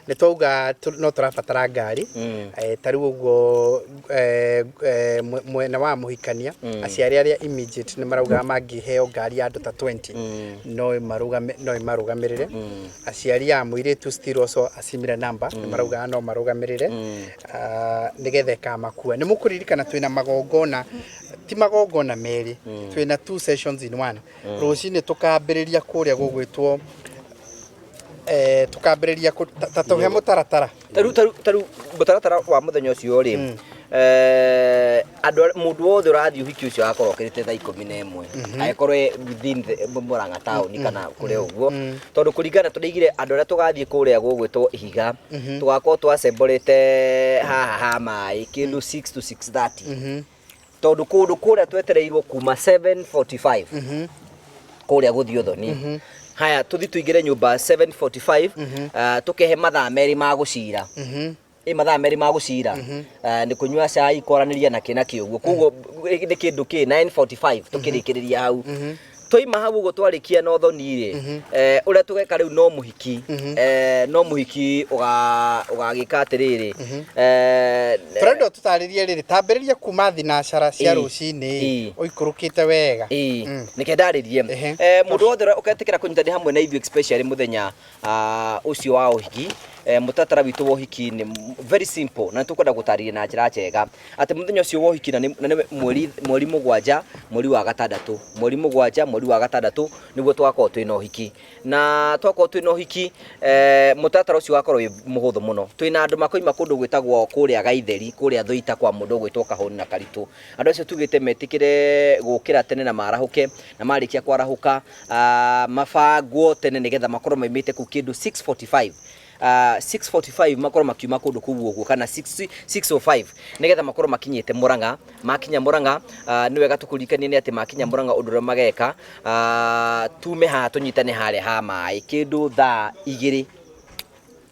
Nĩ twauga no tũrabatara ngari. Ta rĩu ũguo, mwena wa mũhikania, aciari arĩa immediate nĩ maraugaga mangĩheo ngari ya andũ ta 20, no ĩmarũgamĩrĩre. Aciari a mũirĩtu still also a similar number nĩ maraugaga no marũgamĩrĩre, nĩgetha ĩkamakua. Nĩ mũkũririkana twĩna magongona, ti magongona merĩ, twĩna 2 sessions in one. Rũcinĩ tũkambĩrĩria kũrĩa gũgwĩtwo, tũkambĩrĩria ta tũhe mũtaratara. Taru mũtaratara wa mũthenya ũcio rĩ, andũ mũndũ wothe ũrathiĩ ũhiki ũcio agakorwo okĩrĩte thaa 11, angĩkorwo e within the Murang'a town kana kũrĩa ũguo, tondũ kũringana tũrĩigire andũ arĩa tũgathiĩ kũrĩa gũgwĩtwo Ihiga, tũgakorwo twacemborete haha ha maĩ kĩndũ 6 to 6:30, tondũ kũndũ kũrĩa twetereirwo kuma 7:45 kũrĩa gũthiĩ ũthoni. Haya, tũthiĩ tũingĩre nyũmba 7:45, tũkehe mathaa merĩ ma gũcira. Ĩ mathaa merĩ ma gũcira, nĩ kũnyua cai, kwaranĩria na kĩ na kĩ ũguo. Koguo nĩ kĩndũ kĩ 9:45 tũkĩrĩkĩrĩria hau. Twaima hau ũguo twarĩkia na ũthoni rĩ, ũrĩa tũgeka rĩu no mũhiki, no mũhiki ũgagĩka atĩrĩrĩ, Tũrenda ũtũtarĩrie rĩrĩ, tambĩrĩria kuma thinacara cia rũcinĩ ũikũrũkĩte wega. Nĩke ndarĩrie. Mũndũ wothe ũrĩa ũketĩkĩra kũnyitanĩra hamwe na ithuĩ, especially mũthenya ũcio wa ũhiki, mũtaratara witũ wa ũhiki nĩ very simple, na nĩtũkwenda gũtarĩria na njĩra njega atĩ mũthenya ũcio wa ũhiki na nĩ mweri 7 mweri wa gatandatũ, mweri 7 mweri wa gatandatũ nĩguo tũgakorwo twĩna ũhiki. Na twakorwo twĩna ũhiki, mũtaratara ũcio ũgakorwo wĩ mũhũthũ mũno. Twĩna andũ makoima kũndũ gwĩtagwo kũrĩa Gaitheri, kũrĩa Thũita, kwa mũndũ ũgwĩtwo Kahũni na Karitũ. Andũ acio tugĩte metĩkĩre gũkĩra tene na marahũke, na marĩkia kwarahũka, mabangwo tene nĩgetha makorwo maimĩte kũu kĩndũ 6:45, 6:45 makorwo makiuma kũndũ kũu ũguo, kana 6 6:05 nĩgetha makorwo makinyĩte Murang'a. Makinya Murang'a, nĩ wega tũkũririkanie nĩ atĩ makinya Murang'a, ũndũ ũrĩa mageka, tume haha tũnyitane harĩa ha maĩ kĩndũ thaa 2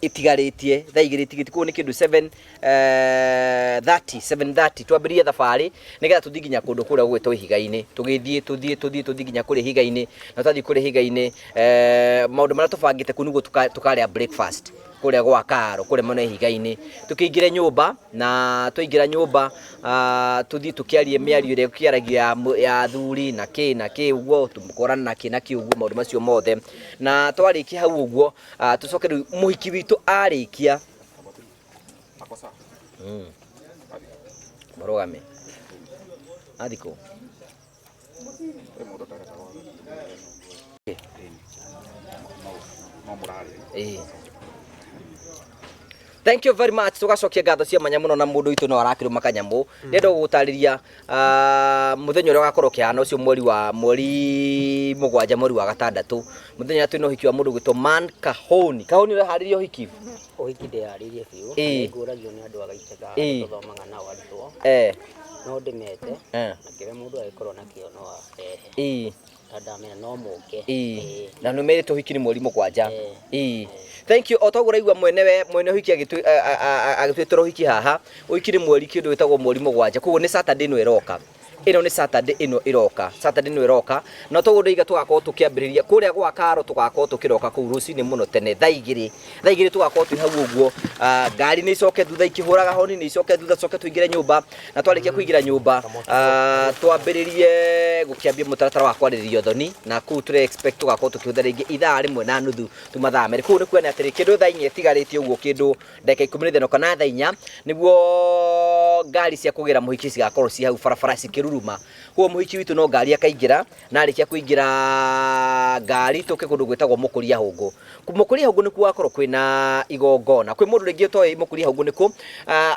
itigarĩtie, thaa 2 itigarĩtie, koguo nĩ kĩndũ 7:30, 7:30 twambĩrĩrie thabarĩ nĩgetha tũthiĩ nginya kũndũ kũrĩa gũgwĩtwo ihiga-inĩ. Tũgĩthiĩ tũthiĩ tũthiĩ tũthiĩ nginya kũrĩa ihiga-inĩ, na twathiĩ kũrĩa ihiga-inĩ, maũndũ marĩa tũbangĩte kũu nĩguo tũkarĩa breakfast kũrĩa gwa Karo, kũrĩa mwena ihiga-inĩ. Tũkĩingĩre nyũmba, na twaingĩra nyũmba, tũthiĩ tũkĩarie mĩario ĩrĩa ĩkĩaragio ya athuri na kĩ na kĩ ũguo, tũkorana na kĩ na kĩ ũguo, maũndũ macio mothe. Na twarĩkia hau ũguo, tũcoke rĩu mũhiki witũ arĩkia mũrũgame athikũ. Ĩĩ. Thank you very much. Tugacokia ngatho cia mwanya mũno na mũndũ witũ no arakĩrũma kanyamũ. Ndĩrenda gũgũtarĩria mũthenya ũrĩa ũgakorwo ũkĩhana ũcio, mweri 7 mweri wa gatandatũ, mũthenya twĩna ũhiki wa mũndũ gwĩtwo Man Kahoni. Kahoni, ũreharĩria ũhiki? Ũhiki ndĩharĩirie biũ. Nĩngũragio nĩ andũ a Gaitega tũthomaga nao, arutwo. No ndĩmete na kĩrĩa mũndũ angĩkorwo nakĩo no arehe. Na ndamera no mũke. Na nĩ merĩtwo ũhiki nĩ mweri 7. Ĩĩ. Thank you. O toguo ũraigua mwene we mwene ũhiki agĩtwĩtĩra ũhiki haha. Ũhiki nĩ mweri kĩndũ gĩtagwo mweri 7. Koguo nĩ Saturday ĩno ĩroka. Ĩno nĩ Saturday ĩno ĩroka. Saturday ĩno ĩroka. Na toguo ndĩiga tũgakorwo tũkĩambĩrĩria kũrĩa gwa Karo, tũgakorwo tũkĩroka kũu rũcinĩ mũno tene thaa 2. Thaa 2 tũgakorwo twĩ hau ũguo. Ngari nĩ icoke thutha ikĩhũraga honi, nĩ icoke thutha, tucoke tũingĩre nyũmba, na twarĩkia kũingĩra nyũmba, twambĩrĩrie gũkĩambia mũtaratara wa kwarĩrĩria ũthoni, na kũu tũre expect tũgakorwo tũkĩhũthĩra rĩngĩ ithaa 1.5 tu mathaa 2. Kũu nĩ kuona atĩrĩ kĩndũ thaa 4 ĩtigarĩtie ũguo, kĩndũ ndagĩka 15 kana thaa 4, nĩguo ngari cia kũgĩra mũhiki cigakorwo ci hau barabara cikĩruruma. Koguo mũhiki witũ no ngari akaingĩra, na arĩkia kũingĩra ngari tũke kũndũ gwĩtagwo Mũkũria Hũngũ. Mũkũria Hũngũ nĩkuo gwakorwo kwĩna igongona. Kwĩ mũndũ rĩngĩ ũtoĩ Mũkũria Hũngũ nĩkũ,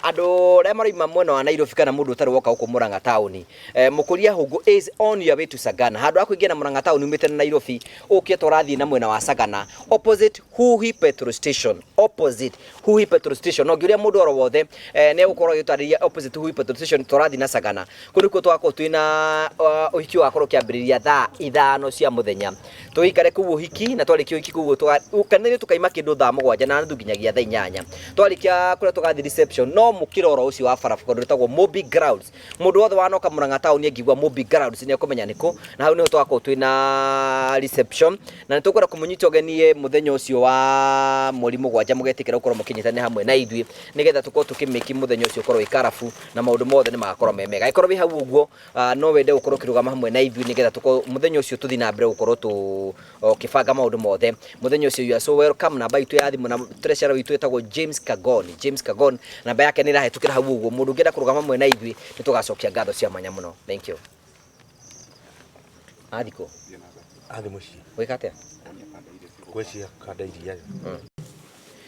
andũ arĩa maroima mwena wa Nairobi kana mũndũ ũtarĩ woka gũkũ Murang'a taũni, Mũkũria Hũngũ is on your way to Sagana. Handũ ha kũingĩra Murang'a taũni umĩte na Nairobi ũkĩte ũrathiĩ na mwena wa Sagana, opposite Huhi petrol station, opposite Huhi petrol station. No ngĩũria mũndũ oro wothe, nĩ egũkorwo agĩtarĩria opposite Huhi petrol station tũrathiĩ na Sagana. Kũu nĩkuo tũgakorwo twĩna ũhiki ũgakorwo ũkĩambĩrĩria thaa 5 cia mũthenya. Tũikare kũu ũhiki, na twarĩkia ũhiki kũu kanitha-inĩ tũkaima kĩndũ thaa 7.30 nginyagia thaa 8. Twarĩkia kũrĩa tũgathiĩ reception, no mũkĩra oro ũcio wa barabara kũndũ gwĩtagwo Mobi Grounds. Mũndũ wothe wanoka Murang'a taũni angĩigua Mobi Grounds nĩ ekũmenya nĩkũ, na hau nĩho tũgakorwo twĩna reception, na nĩ tũkwenda kũmũnyita ũgeni mũthenya ũcio wa mweri 7, mũgetĩkĩra gũkorwo mũkĩnyitanĩra hamwe na ithuĩ nĩgetha tũkorwo tũkĩmĩki mũthenya ũcio ũkorwo wĩ karabu na maũndũ mothe nĩ magakorwo me mega. Angĩkorwo wĩ hau ũguo, no wende gũkorwo ũkĩrũgama hamwe na ithuĩ nĩgetha tũkorwo mũthenya ũcio tũthiĩ na mbere gũkorwo ũkĩbanga maũndũ mothe mũthenya ũcio, you are so welcome. Namba itũ ya thimũ na treasurer witũ ĩtagwo James Kagoni. James Kagoni, namba yake nĩ ĩrahĩtũkĩra hau ũguo. Mũndũ ũngĩenda kũrũgama hamwe na ithuĩ, nĩ tũgacokia ngatho cia mwanya mũno. Thank you. Athikũ Athi mũciĩ. Gwĩka atĩa? Gwĩcia kanda iria.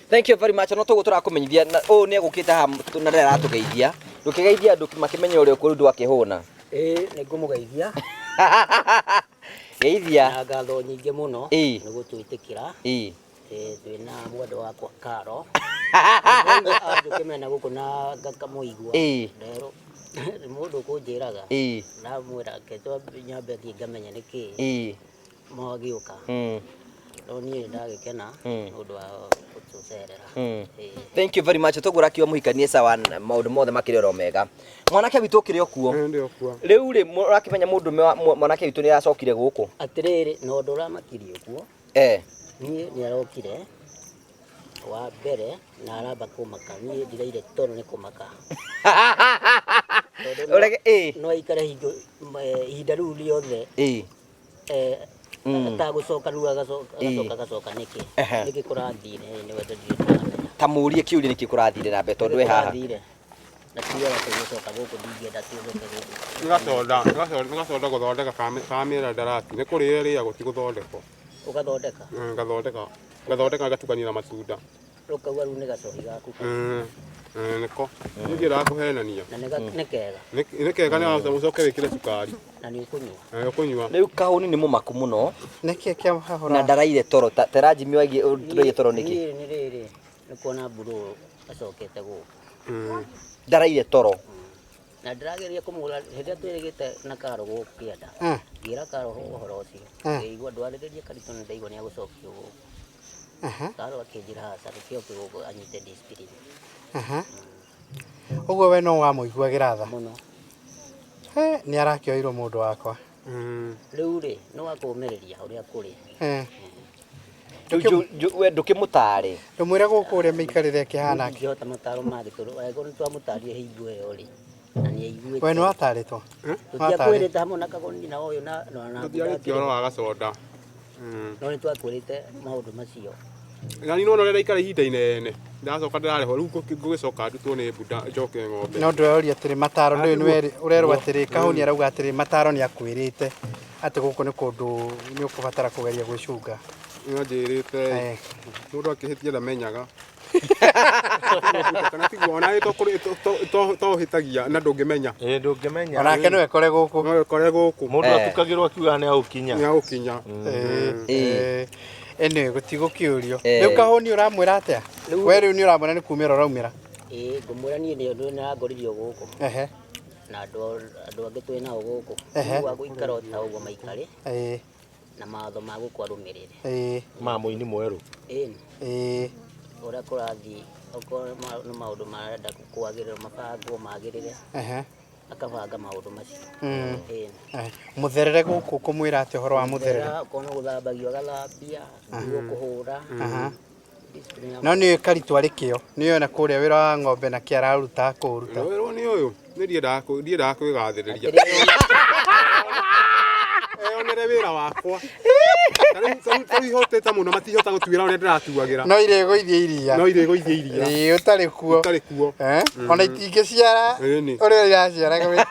Thank you very much. No toguo tũrakũmenyithia na ũũ nĩ egũkĩte haha na nĩ aratũgeithia. Ndũkĩgeithia andũ makĩmenye ũrĩa ũkũrĩ ndwakĩhũna. Ĩĩ, nĩ ngũmũgeithia. Geithia. Na ngatho nyingĩ mũno nĩ gũtwĩtĩkĩra. Twĩna mwendwa wakwa Karo anjũkĩmena gũkũ na ngakamũigua nderwo nĩ mũndũ ũkũnjĩraga ndamwĩra ke nyambe thiĩ ngamenya nĩkĩ magĩũka, no niĩ nĩ ndagĩkena nĩ ũndũ wa gũtũcerera. Thank you very much. Toguo ũrakiuga mũhikanie sawa na maũndũ mothe makĩrĩ oro mega. Mwanake witũ ũkĩrĩ o kuo. Ndĩ o kuo. Rĩu rĩ ũrakĩmenya mũndũme wa mwanake witũ nĩ aracokire gũkũ. Atĩrĩrĩ, na ũndũ ũramakirie ũguo. Niĩ nĩ arokire wa mbere na aramba kũmaka. Niĩ ndiraire toro nĩ kũmaka. Tondũ no aikare hingo ihinda rĩu rĩothe. Atagũcoka rĩu agacoka agacoka nĩkĩ? Nĩkĩ kũrathire? Nĩwe tũthiĩ tũramenya. Ta mũrie kĩũria nĩkĩ kũrathire na mbere tondũ wĩ haha. Kũrathire. Na ti wega tũgĩcoka gũkũ, ndingĩenda tũcoke gũkũ. Nĩ gacoda, nĩ gacoda gũthondeka ka mĩrandarati. Nĩ kũrĩo ĩrĩagwo ti gũthondekwo. Ũgathondeka? Ngathondeka. Ngathondeka ngatukania na matunda. Rũkauga rĩu nĩ gacohi gaku. Nĩko. Niĩ ndiendaga kũhenania. Na nĩ kega. Nĩ kega nĩ ũcoke wĩkĩre cukari. Na nĩ ũkũnyua. Na nĩ ũkũnyua. Rĩu kahũni nĩ mũmaku mũno. Nĩkĩ kĩa Na ndaraire toro. Tera Jimmy waigie tũraire toro nĩkĩ? Niĩ nĩ rĩrĩ, nĩ kuona mburu acokete gũkũ. Ndaraire toro. Na ndĩrageria kũmũra hĩndĩ ĩrĩa twĩrĩgĩte na Karo gũkũ kĩanda. Ngĩra Karo ũhoro ũcio. Ngĩigua ndwarĩrĩria Karitũ na ndaigua nĩ agũcokio gũkũ. Karo akĩnjĩra aca reke oke gũkũ anyite discipline. Ũguo we no wamũiguagĩra tha? Mũno. He, nĩ arakĩoirwo mũndũ wakwa. Rĩu rĩ, no akũũmĩrĩria ũrĩa kũrĩ. We ndũkĩmũtaare. Ndũmwĩre gũkũ ũrĩa mĩikarĩre ĩkĩhana. Ndingĩhota mataro mangĩ tondũ angĩkorwo nĩ twamũtarire hingo ĩyo rĩ, na nĩ aiguĩte. We nĩ watarĩtwo? Tũtiakwĩrĩte hamwe na Kagoni na ũyũ na Tũtiarĩtie ũhoro wa gacoda. No nĩ twakwĩrĩte maũndũ macio. Na niĩ nĩwona ũrĩa ndaikara ihinda inene. Ndacoka ndĩrarĩhwo rĩu ngũgĩcoka ndutwo nĩ mbunda njoke ng'ombe. No ndĩroria atĩrĩ mataro ndũĩ nĩ ũrerwo atĩrĩ Kahũni arauga atĩrĩ mataro nĩ akwĩrĩte atĩ gũkũ nĩ kũndũ nĩ ũkũbatara kũgeria gwĩcunga. Nĩ anjĩrĩte mũndũ akĩhĩtia ndamenyaga. Kana tiguo ona to ũhĩtagia na ndũngĩmenya. Ĩĩ ndũngĩmenya. Onake no ekore gũkũ. No ekore gũkũ. Mũndũ atukagĩrwo akiuga nĩ agũkinya. Nĩ agũkinya. Anyway, gũtigũkĩũrio. Rĩu Kahũni ũramwĩra atĩa? We rĩu nĩ ũramwĩra nĩ kumĩra ũraumĩra? Ĩĩ ngũmwĩra niĩ nĩ ndĩrangoririo gũkũ. Na andũ angĩ twĩ nao gũkũ. Rĩu agũikara o ta ũguo maikare. Na mawatho ma gũkũ arũmĩrĩre. Ma mũini mwerũ. Ĩĩ. Ũrĩa kũrathiĩ, okorwo nĩ maũndũ marenda kwagĩrĩra mabangwo magĩrĩre. Akabanga maũndũ macio. Ĩĩ. Mũtherere gũkũ kũmwĩra atĩa ũhoro wa mũtherere? Okorwo nĩ gũthambagio agathambia, nguo kũhũra. No nĩ Karitũ arĩ kĩo. Nĩ ona kũrĩa wĩra wa ng'ombe na kĩ araruta kũũruta. Wĩra nĩ ũyũ, nĩ ndiendaga kwĩgathĩrĩria. Eyonere wĩra wakwa. Tarĩu ihotete mũno matihota gũtuĩra ũrĩa ndĩratuagĩra. No irĩgũithia iria. No irĩgũithia iria. Ĩĩ ũtarĩ kuo. Ũtarĩ kuo. Ona itingĩciara ũrĩa iraciaraga we.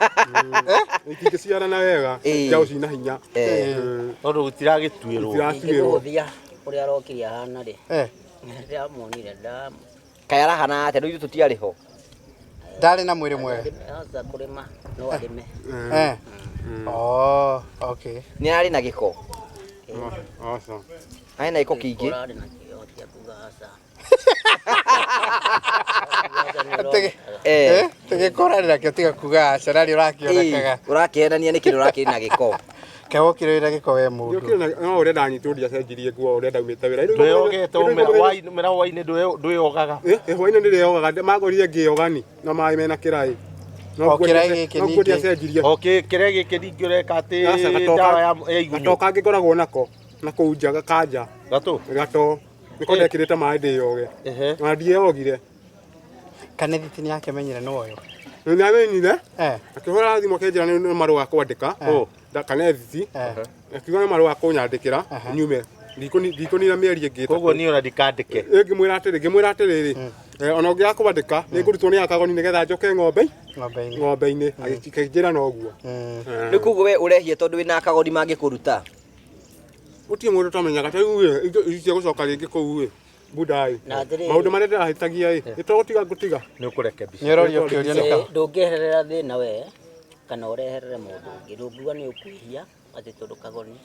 Itingĩciara na wega. Njaũ cina hinya. Tondũ gũtiragĩtuĩrwo. Gũtiratuĩrwo. Ingĩmũhũthia ũrĩa arokire ahana rĩ. Ndĩramuonire Kaĩ arahana atĩa? Rĩu ithuĩ tũtiarĩ ho. Ndarĩ na mwĩrĩ mwega. Aca kũrĩma no arĩme. Oh, okay. Nĩ arĩ na gĩko. Aca. Arĩ na gĩko kĩingĩ. Ũrarĩ na kĩo tia kuga aca. Tũgĩkora nakĩo tiga kuga aca narĩ ũrakĩonekaga. Ũrakĩhenania nĩkĩ ũrakĩrĩ na gĩko? Kewokire wĩna gĩko we mũndũ. No ũrĩa ndanyitwo ndiacenjirie nguo ũrĩa ndaumĩte wĩra. Ndwĩyogete mĩra hwainĩ ndwĩyogaga. Hwainĩ ndĩrĩyogaga mangorire ngĩyogani na maĩ mena kĩraĩ. O kĩraĩ gĩkĩ ningĩ. Ndiacenjirie. O kĩraĩ gĩkĩ ningĩ ũreka atĩ ndawa ya igunyũ. Gato kangĩ ngoragwo nako na kũu nja kanja. Gatũ? Gato. Nĩko ndekĩrĩte maĩ ndĩyoge. Na ndiyogire. Kanethiti nĩ akĩmenyire nĩ ũyũ. Nĩ amenyire. Akĩhũra thimũ akĩnjĩra nĩ marũa kwandĩka. Kanethiti. Akiuga nĩ marũa kũnyandĩkĩra nyume. Ndikũnina mĩeri ĩngĩ. Koguo niĩ ona ndikandĩke. Ngĩmwĩra atĩrĩ, ngĩmwĩra atĩrĩrĩ, ona ũngĩaga kwandĩka nĩ ngũrutwo nĩ akagoni nĩgetha njoke ng'ombe. Ng'ombe-inĩ. Akĩnjĩra noguo. Rĩu koguo we ũrehia tondũ wĩna akagoni mangĩkũruta. Gũtirĩ mũndũ ũtamenyaga ta rĩu ĩ, indo cia gũcoka rĩngĩ kũu ĩ, mbunda ĩ. Maũndũ marĩa ndĩrahĩtagia ĩ, nĩ to gũtiga ngũtiga. Nĩ ũkũrekebisha. Nĩ ũrorio kĩũria nĩ ka. Ndũngĩeherera thĩna we kana ũreherere mũndũ ũngĩ. Ndũngiuga nĩ ũkwĩhia atĩ tondũ Kagoni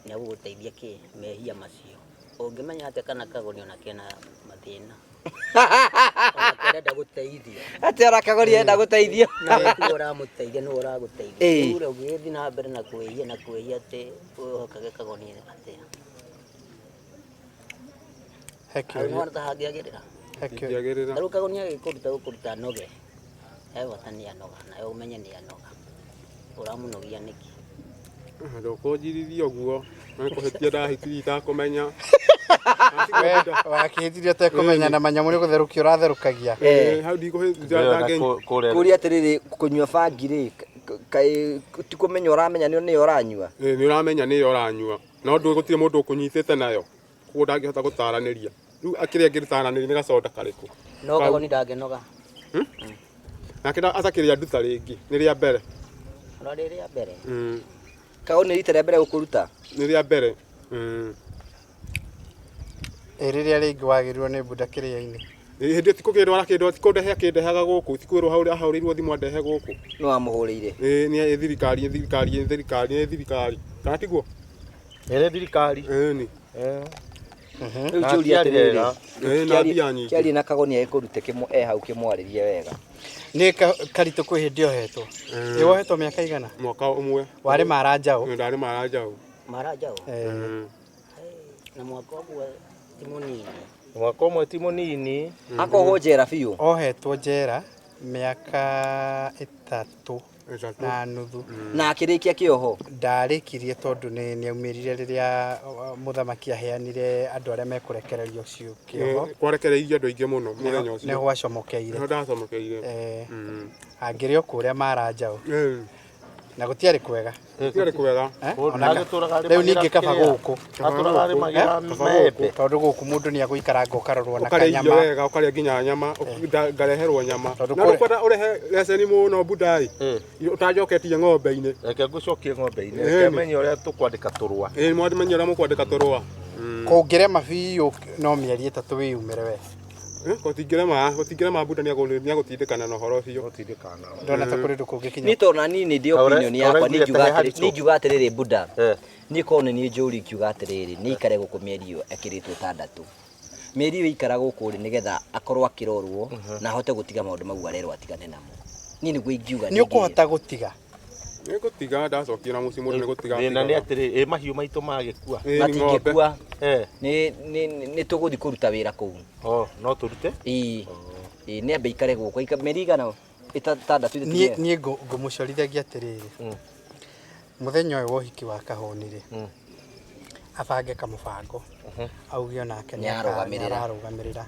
nĩ agũgũteithia kĩ mehia macio. Ũngĩmenya atĩa kana Kagoni ona kena mathĩna. Onake arenda gũteithio. Atĩ ona Kagoni arenda gũteithio. Na we tiwe ũramũteithia, nĩwe ũragũteithia. Rĩu rĩ, ũngĩgĩthiĩ na mbere na kwĩhia na kwĩhia atĩ wĩhokage Kagoni atĩa? He Hau kĩũria. nĩwona ta hangĩagĩrĩra. He kĩũria. Ndingĩagĩrĩra. Tarĩu kagoni agĩkũruta gũkũruta noge, he bata nĩ anoga, nawe ũmenye nĩ anoga. Ũramũnogia nĩkĩ? Ndũkũnjirithia ũguo. Nĩ kũhĩtia ndahĩtirie itakũmenya. We wakĩhĩtirie ũtekũmenya na manyamũ nĩ gũtherũkia ũratherũkagia. Eh, hau ndikũhĩtia Ndĩrenda kũrĩa Kũria atĩrĩrĩ kũnyua bangi rĩ kaĩ ti kũmenya ũramenya nĩyo nĩyo ũranyua? Ĩĩ, nĩ ũramenya nĩyo ũranyua no ndũ gũtirĩ mũndũ ũkũnyitĩte nayo koguo ndangĩhota gũtaranĩria rĩu kĩrĩa angĩtaranĩria nĩ gaconda karĩkũ No kagoni ndangĩnoga. Nake atakĩrĩa nduta rĩngĩ nĩ rĩa mbere. Ona rĩ rĩa mbere. Kagoni nĩ rita rĩa mbere gũkũruta? Nĩ rĩa mbere. Ĩ rĩrĩa rĩngĩ wagĩrirwo nĩ mbunda kĩrĩa-inĩ. Ĩ, hĩndĩ ĩyo tikũkĩndwara kĩndũ tikũndehe akĩndehaga gũkũ tikwĩrwo hau ahũrĩirwo thimũ andehe gũkũ. Nĩ wamũhũrĩire? Ĩ, nĩ thirikari nĩ thirikari nĩ thirikari nĩ thirikari kana tiguo? Nĩ thirikari. Ĩni. Rĩu kĩũria atĩrĩrĩ, Ĩ, na mbia nyingĩ. kĩarie na kagoni agĩkũrute kĩmwe e hau kĩmwarĩrie wega. Nĩ karitũ kwĩ hĩndĩ ohetwo. Ĩ wohetwo mĩaka igana? Mwaka ũmwe. Warĩ mara njaũ? Ndarĩ mara njaũ. Mara njaũ? Na mwaka ũmwe ti mũnini. Mwaka ũmwe ti mũnini. Akohwo njera biũ. Ohetwo njera mĩaka 3 na nuthu. Na akĩrĩkia kĩoho? Ndarĩkirie tondũ nĩ aumĩrire rĩrĩa mũthamaki aheanire andũ arĩa mekũrekererio kĩoho. Kwarekereirio andũ aingĩ mũno mũthenya ũcio. Nĩho acomokeire. Nĩho ndacomokeire. Angĩrĩ o kũrĩa mara njaũ. Na gũtiarĩ kwega. Gũtiarĩ kwega. Rĩu ningĩ kaba gũkũ. Atũraga arĩmagĩra maembe. Tondũ gũkũ mũndũ nĩ agũikaranga ũkarorwo na Ũkarĩa irio kanyama. wega, ũkarĩa nginya nyama, ngareherwo nyama. Tondũ Na kũrĩ- ndũkwenda ũrehe leceni mũno Budai. Ũtanjoketie ng'ombe-inĩ. Reke ngũcokie ng'ombe-inĩ. Reke menye ũrĩa tũkwandĩka tũrũa. Ĩĩ, menye ũrĩa mũkwandĩka tũrũa. Kũngĩrema biũ no mĩeri 3 wĩyumĩre we. Gũtingĩrema Buda nĩagũtindĩkana na ũhoro ũcio. Gũtindĩkana. Ndona ta kũrĩ ũndũ kũngĩkinya. Niĩ tondũ na niĩ nĩ ndĩ opinion yakwa, niĩ ngiuga atĩrĩrĩ Buda. Niĩ korwo nĩ niĩ njũri ngiuga atĩrĩrĩ, nĩ ikare gũkũ mĩeri ĩyo ekĩrĩtwo 6. Mĩeri ĩyo ikara gũkũ rĩ, nĩgetha akorwo akĩrorwo na ahote gũtiga maũndũ mau arerwo atigane namo. Niĩ nĩguo ingiuga. Nĩ ũkũhota gũtiga? Nĩ ngũtiga ndacokia na mũciĩ mũndũ nĩ gũtiga. Thĩna nĩ atĩrĩ, ĩ mahiũ maitũ magĩkua. Matingĩkua. Nĩ tũgũthiĩ kũruta wĩra kũu. Oh, no tũrute? Ĩĩ. Ĩĩ, nĩ ambe ikare gũkũ. Mĩeri igana 6 Niĩ ngũmũcorithagia atĩrĩrĩ. Mũthenya ũyũ wa ũhiki wa Kahũni rĩ, abange kamũbango. Auge onake Nĩ ararũgamĩrĩra. nĩ ararũgamĩrĩra.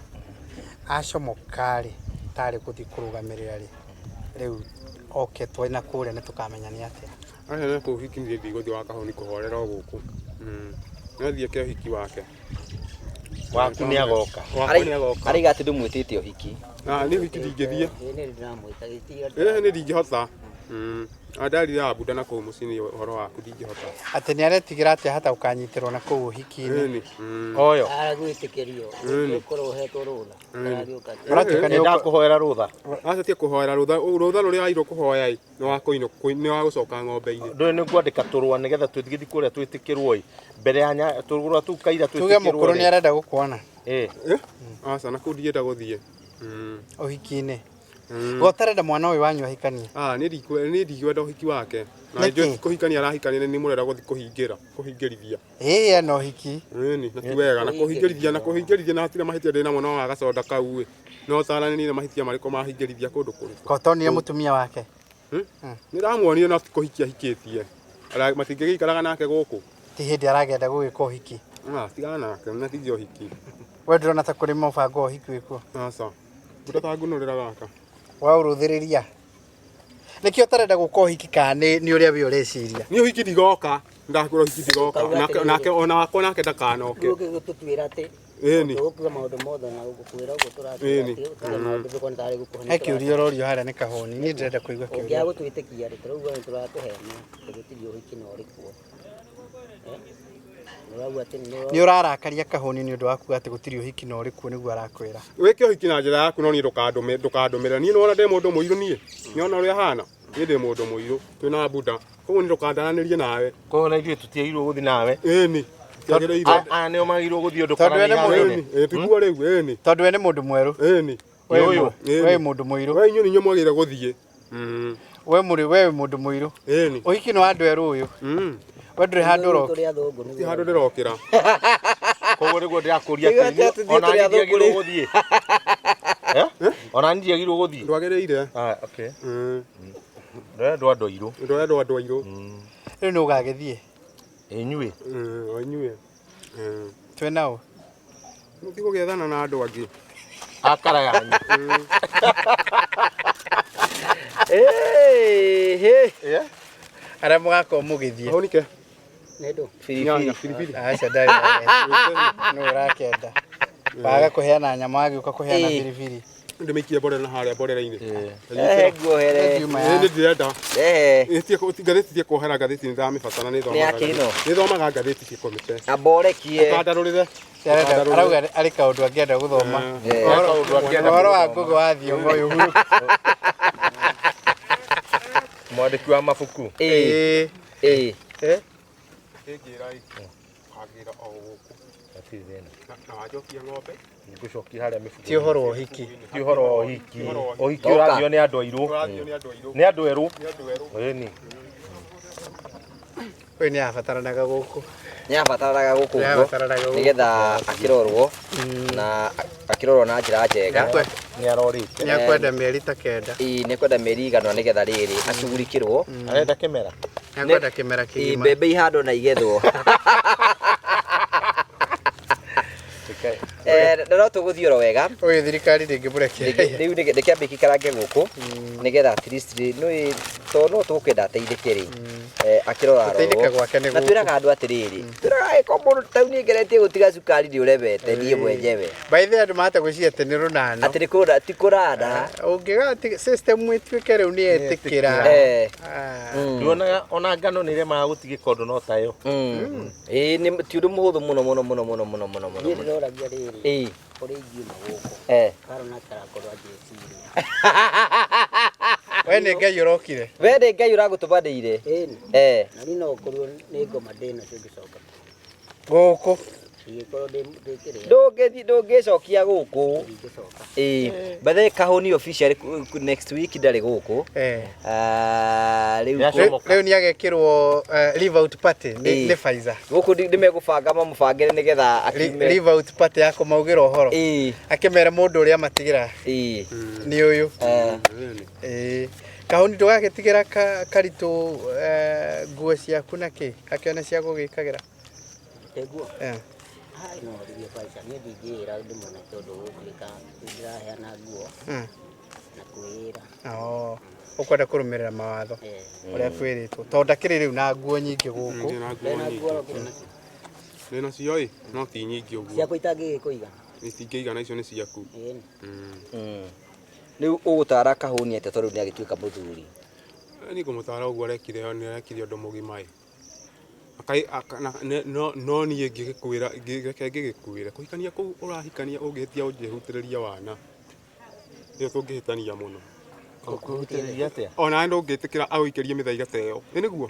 Acomoka rĩ, tarĩ gũthiĩ kũrũgamĩrĩra rĩ, rĩu oke twĩ na kũrĩa nĩ tũkamenya nĩ atĩa. Aca nĩ kũu ũhiki niĩ ndigũthiĩ wa Kahũni kũhorera o gũkũ. Nĩ athiĩ ke ũhiki wake. Waku nĩ agoka. Wakwa nĩ agoka. Araiga atĩ ndũmwĩtĩte ũhiki. Ah, niĩ ũhiki ndingĩthiĩ. Ĩĩ nĩ ndĩramwĩta gĩtiga. Ĩĩ nĩ ndingĩhota. Ndarire Abuda na kũu mũciĩ nĩ ũhoro waku ndingĩhota. Atĩ nĩ aretigĩra atĩ hata ũkanyitĩrwo na kũu ũhiki-inĩ. Ĩni. Oyo. Aragwĩtĩkĩrio. Ũkorwo ũhetwo rũtha. Aragĩũka. Ũratuĩka nĩ Ndakũhoera rũtha. Aca tie kũhoera rũtha, rũtha rũrĩa airwo kũhoya ĩ, nĩ wa kũinũ, nĩ wa gũcoka ng'ombe-inĩ. Ndũĩ nĩ ngwandĩka tũrũa nĩgetha tũthiĩ kũrĩa twĩtĩkĩrwo ĩ. Mbere ya tũrũa tũu kaira Tuge twĩtĩkĩrwo. mũkũrũ nĩ arenda gũkuona. Ĩ. Aca na kũu ndingĩenda gũthiĩ. Ũhiki-inĩ. We ũtarenda mwana ũyũ wanyu ahikanie? Ah, niĩ ndingĩenda ũhiki wake. Na Nĩkĩ? njũĩ kũhikania arahikania nĩ mũrenda gũthiĩ kũhingĩra, kũhingĩrithia. Ĩĩ ena ũhiki. Ĩni, na ti wega na kũhingĩrithia na kũhingĩrithia na hatirĩ mahĩtia ndĩ namo no wa gaconda kau ĩ. No taranĩrie na mahĩtia marĩkũ mahingĩrithia kũndũ kũrĩkũ. Ko tonire mũtumia wake? Nĩ ndamuonire no ti kũhikia ahikĩtie. Matingĩgĩikaraga nake gũkũ. Ti hĩndĩ aragenda gũgĩka ũhiki. Ah, tigana nake, na ti ũhiki. We ndũrona ta kũrĩ mũbango wa ũhiki wĩkuo? Aca. Mbura ta ngunũrĩra gaka. Waũrũthĩrĩria. Nĩkĩo ũtarenda gũka ũhiki kana nĩ ũrĩa we ũreciria? Niĩ ũhiki ndigoka. Ndakwĩra ũhiki ndigoka. Nake ona wakwa nake ndakanoke. Rĩu gũtũtuĩra atĩ Ĩni. tũgũkuga maũndũ mothe na gũkwĩra ũguo tũratwĩra Ĩni. atĩ ũtige maũndũ tũkona tarĩ gũkũhenia. He kĩũria ũrorio harĩa nĩ Kahũni. Niĩ ndĩrenda kũigua kĩũria. Ũngĩaga gũtwĩtĩkia rĩ, tũrauga nĩ tũrakũhenia atĩ gũtirĩ ũhiki na ũrĩ kuo. Nĩ ũrauga atĩ nĩ Nĩ ũrarakaria Kahũni nĩ ũndũ wa kuga atĩ gũtirĩ ũhiki na ũrĩ kuo nĩguo arakwĩra. Wĩke ũhiki na njĩra yaku no niĩ ndũkandũmĩre. Niĩ nĩwona ndĩ mũndũ mũirũ niĩ. Nĩwona ũrĩa hana? Niĩ ndĩ mũndũ mũirũ. Twĩna Buda. Koguo niĩ ndũkandaranĩrie nawe. Koguo na ithuĩ tũtiagĩrĩirwo gũthiĩ nawe. Ĩni. Tiagĩrĩirwo. Aya nĩo magĩrĩirwo gũthiĩ ũndũ Tondũ we nĩ mũndũ- Ĩni, tiguo rĩu, ĩni. Tondũ we nĩ mũndũ mwerũ. Ĩni. We Ũyũ. we mũndũ mũirũ. We inyuĩ nĩ inyuĩ mwagĩrĩire gũthiĩ. We mũrĩ we mũndũ mũirũ. Ĩni. Ũhiki nĩ wa andũ erũ ũyũ. We ndũrĩ handũ ũroka. Tũrĩ athũngũ Ti handũ ndĩrokĩra. Koguo nĩguo ndĩrakũria Nĩguo atĩ atĩrĩ, tũthiĩ ona tũrĩ niĩ athũkũ ndiagĩrĩirwo rĩu. gũthiĩ. Eh? Ona niĩ ndiagĩrĩirwo gũthiĩ. Ndwagĩrĩire. Ah, okay. Ndĩrendwo andũ airũ. Ndũrendwo andũ airũ. Rĩu nĩ ũgagĩthiĩ. Inyuĩ. O inyuĩ. Twĩ nao. Mũthiĩ gũgĩethana na andũ angĩ. Akara yanyu. Eh, Eh? Arĩa mũgakorwo mũgĩthiĩ. Ahũnike. Nĩ ndũ. Nyanya, biribiri. Aca ndarĩ. Nũ ũrakĩenda. Waga kũheana nyama wagĩũka kũheana Ĩĩ. biribiri. Ndĩmĩikie mborera na harĩa mborera-inĩ. Eh, nguohere. Ngiuma Ĩĩ, ya. nĩ ndĩrenda. Eh, Ngathĩti tie kuohera ngathĩti nĩ ndĩramĩbatara nĩ Nĩ thomaga. ya kĩno? Nĩ thomaga ngathĩti cikomĩte. amborekie. Ũkandarũrĩre. Arenda- Arauga arĩ kaũndũ angĩenda gũthoma. Eh. Kaũndũ angĩenda Ũhoro wa gũthoma. Ngũgĩ wa Thiong'o ũyũ. Mwandĩki wa mabuku. Eh, Ĩĩ. eh. Eh? Ĩngĩra ĩ. Ũkagĩra o gũkũ. Hatirĩ thĩna. Na wanjokia ng'ombe. Ngũcokia harĩa mĩbuko. Ti ũhoro wa ũhiki. Ti ũhoro wa ũhiki. Ũhoro wa ũhiki. Ũhiki Toka. ũrathio nĩ andũ airũ. Ũrathio nĩ andũ airũ. Nĩ andũ erũ. Nĩ andũ erũ. Ĩni. Ũyũ nĩ abataranaga gũkũ. Nĩ abataraga gũkũ Nĩ ũguo abataraga gũkũ. nĩgetha akĩrorwo na akĩrorwo na njĩra njega. Nĩ arorĩte. Nĩ akwenda mĩeri ta kenda. Ĩĩ, nĩ kwenda mĩeri igana nĩgetha rĩrĩ acugurikĩrwo. Arenda kĩmera. Nĩ akwenda kĩmera Ĩĩ, kĩgima. mbembe ihandwo na igethwo. Eh, na no tũgũthiĩ oro wega. Ũyũ thirikari ndĩngĩmũrekereria. Rĩu reke ambe ikarange gũkũ nĩgetha at least rĩ nĩ tondũ no tũkwenda ateithĩke rĩ akĩrora Gũteithĩka gwake nĩ na gũkũ. twĩraga andũ atĩrĩrĩ twĩraga ĩko mũndũ tauni ngeretie gũtiga cukari nĩ ũremete niĩ mwenyewe By the way, andũ mahota gwĩciria atĩ nĩ rũnano. atĩ nĩ kũra ti kũranda Ũngĩga atĩ system ĩtuĩke rĩu nĩ yetĩkĩra. Eh, Ah. Nduonaga ona ngano nĩ ĩremaga gũtigĩka ũndũ no tayo. Ĩĩ nĩ ti ũndũ mũhũthũ mũno mũno mũno mũno mũno mũno mũno Niĩ mũno. ndĩroragia rĩrĩ. Ĩĩ Ũrĩa ingiuma gũkũ. eh Karo nake arakorwo anjĩciria. We nĩ Ngai ũrokire. we nĩ Ngai ũragũtũmanĩire Ĩni. eh Na niĩ no ũkorwo nĩ ngoma ndĩnacio ngĩcoka. Gũkũ. Ingĩkorwo ndĩ kĩrĩa. ndũngĩthiĩ ndũngĩcokia gũkũ Ndingĩcoka. ĩĩ by the way Kahũni officially next week ndarĩ gũkũ. Eh. Ah, rĩu Nĩ Rĩu rĩu nĩ agekĩrwo leave out party nĩ Ĩĩ. nĩ Pfizer. Gũkũ nĩ megũbanga mamũbangĩre nĩgetha akiume. Leave out party ya kũmaugĩra ũhoro. Ĩĩ Akĩmera mũndũ ũrĩa amatigĩra ĩĩ nĩ ũyũ. Eh, Ĩĩ. Kahũni ndũgagĩtigĩra karitũ nguo ciaku na kĩ akĩone cia gũgĩkagĩra. Nguo. Eh. Hai no ũririe Pfizer. Niĩ ndingĩĩra ndĩmwone tondũ gũtuĩka nĩndĩraheana nguo na kwĩĩra. Oh. Ũkwenda kũrũmĩrĩra mawatho Eh. ũrĩa kwĩrĩtwo tondũ ndakĩrĩ rĩu na nguo nyingĩ gũkũ. Ndĩ na nguo Ndĩna nguo nyingĩ. ũkĩrĩ nacio. Ndĩ nacio ĩ, no ti nyingĩ ũguo. Ciakwa itangĩgĩkũigana. Itingĩigana icio nĩ ciaku. Ĩni. Rĩu ũgũtara Kahũni atĩa tondũ nĩ agĩtuĩka mũthuri? Niĩ ngũmũtara ũguo arekire nĩ arekire ũndũ mũgima ĩ. No niĩ ngĩgĩkwĩra reke ngĩgĩkwĩre kũhikania kũu ũrahikania ũngĩhĩtia ũnjĩhutĩrĩrie wana ĩyo tũngĩhĩtania mũno. Ũkũhutĩrĩria atĩa? Ona ndũngĩtĩkĩra agũikĩrie mĩthaiga ta ĩyo. Ĩ nĩguo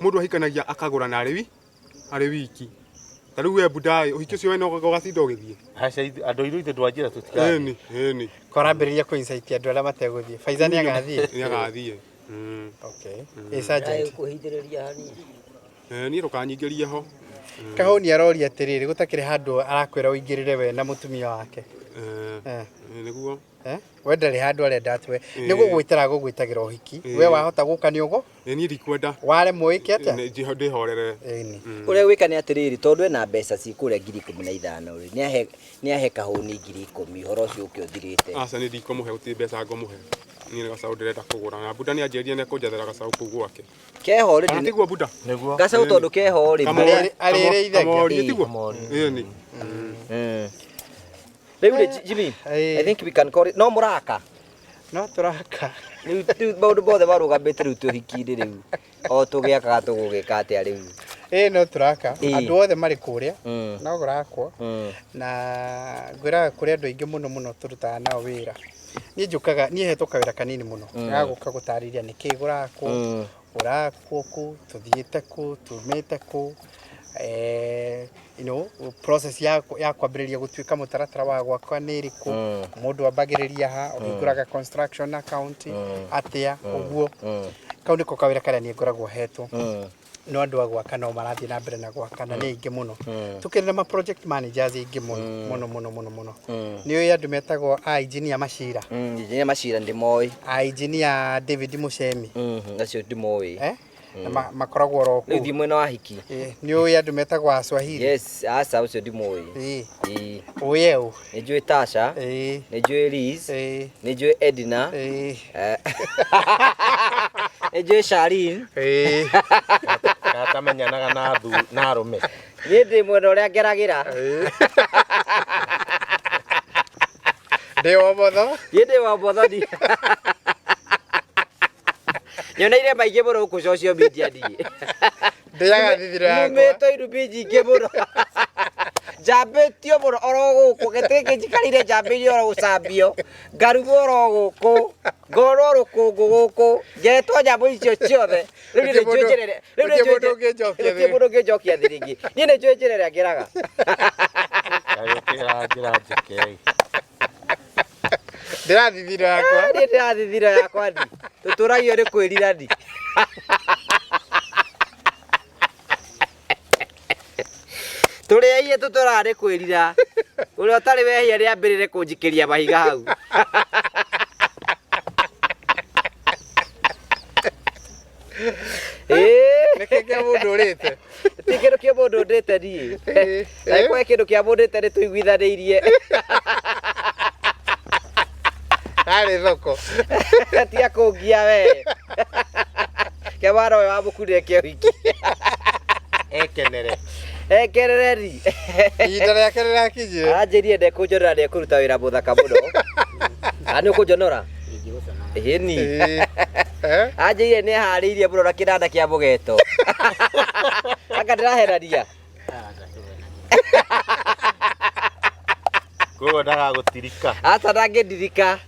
mũndũ ahikanagia akagũrana arĩ wiki. Ta rĩu we Budai ũhiki ũcio we no ũgatinda ũgĩthiĩ. Aca andũ airũ ithe ndwanjĩra tũtigathiĩ. Ĩni ĩni. Korambĩrĩria kũ incite andũ arĩa mategũthiĩ. Pfizer nĩ agathiĩ. Nĩ agathiĩ. Okay. Ĩ sergeant. Kũhithĩrĩria hanini. Niĩ ndũkanyingĩrie ho. Kahũni aroria atĩrĩrĩ gũtakĩrĩ handũ arakwĩra ũingĩrĩre we na mũtumia wake. Nĩguo. We ndarĩ handũ arenda atĩ we nĩ gũgwĩtĩra agũgwĩtagĩra ũhiki. We wahota gũka nĩ ũgo? Niĩ ndikwenda. Waremwo wĩke atĩa? Ndĩhorere. Ĩni. Ũrĩa gwĩka nĩ atĩrĩrĩ tondũ ena mbeca ci kũrĩa 15,000 rĩ nĩ ahe Kahũni 10,000 ũhoro ũcio ũke ũthirĩte. Aca nĩ ndikũmũhe gũtirĩ mbeca ngũmũhe. Niĩ nĩ gacaũ ndĩrenda kũgũra na Buda nĩ anjĩrire nĩ ekũnjethera gacaũ kũu gwake. Keho rĩ Kana tiguo Buda? Nĩguo. Gacaũ tondũ keho rĩ. Arĩrĩithagia. Kamori tiguo? Ĩni. Rĩu rĩ Jimmy, I think we can call it no mũraka. No tũraka. Rĩu maũndũ mothe marũgamĩte rĩu twĩ ũhiki-inĩ rĩu. O tũgĩakaga tũgũgĩka atĩa rĩu? Ĩĩ no tũraka. Andũ othe marĩ kũrĩa no kũrakwo. Na ngwĩraga kũrĩ andũ aingĩ mũno mũno tũrutaga nao wĩra. Niĩ njũkaga niĩ hetwo kawĩra kanini mũno. Gagũka gũtarĩria nĩkĩĩ kũrakwo, kũrakwo kũ, tũthiĩte kũ, tumĩte kũ. You know, process ya kwambĩrĩria gũtuĩka mũtaratara wa gwakwa nĩ ĩrĩkũ, mũndũ ambagĩrĩria ha, ũhingũraga construction account atĩa, ũguo. Kau nĩko kawĩra karĩa niĩ ngoragwo hetwo. No andũ a gwaka no marathiĩ na mbere na gwaka na nĩ aingĩ mũno. Tũkĩrĩ na ma project managers aingĩ mũno mũno mũno mũno mũno. Nĩ ũĩ andũ metagwo a engineer Macira? Engineer Macira ndĩmoĩ. A engineer David Muchemi? Acio ndĩmoĩ. Eh? Na makoragwo oro Rĩu kũu. Thiĩ mwena wa hiki. Nĩ ũĩ andũ metagwo a Swahili? Yes, aca, ũcio ndimũĩ. Ĩĩ. Ũĩ ũ? Nĩ njũĩ Tasha. Nĩ njũĩ Liz. Nĩ njũĩ Edna. Nĩ njũĩ Charlene. Gatamenyanaga na athu na arũme. Niĩ ndĩ mwena ũrĩa ngeragĩra. Ndĩ wa motho. Niĩ ndĩ wa motho ndi. Nyoneire maingĩ mũno gũkũ social media niĩ. Ndĩaga thithiro yakwa. Numĩtwo irumi nyingĩ mũno. Njambĩtio mũno oro gũkũ, gĩtĩ gĩkĩ njikarĩire njambĩirio oro gũcambio, ngarumwo oro gũkũ, ngorwo rũkũngũ gũkũ, ngetwo nyamũ icio ciothe. Rĩu niĩ nĩ njũĩ njĩra ĩrĩa- rĩu nĩ Gũtirĩ njũĩ mũndũ ũngĩnjokia gũtirĩ thĩ. mũndũ ũngĩnjokia thĩ rĩngĩ. Niĩ nĩ njũĩ njĩra ĩrĩa ngeraga. Gagĩkĩra njĩra njeke. Ndĩrathithiro yakwa. Niĩ ndĩrathithiro yakwa ndi. Tũtũragio nĩ kwĩrira ndi. Tũrĩ ehia tũtũraga nĩ kwĩrira. Ũrĩa ũtarĩ wehia nĩ ambĩrĩre kũnjikĩria mahiga hau. Ĩĩ. Nĩkĩ kĩa mũndũ ũrĩte? Ti kĩndũ kĩa mũndũ ũndĩte niĩ. Na kwĩ kĩndũ kĩa mũndũ ũndĩte nĩ tũiguithanĩirie. Harĩ thoko. Tiga kũngia we. Kĩa mwana ũyũ wa mũkunde kĩa ũhiki. Ekenere. Ekenere ri. Ihinda rĩake rĩrakinyire. Aranjĩrire ndekũnjonora ndekũruta wĩra mũthaka mũno. A nĩ ũkũnjonora? Ĩni. Anjĩrire nĩ eharĩirie mũno na kĩnanda kĩa mũgeto. Anga ndĩraherania. Koguo ndagagũtirika. Aca ndangĩndirika.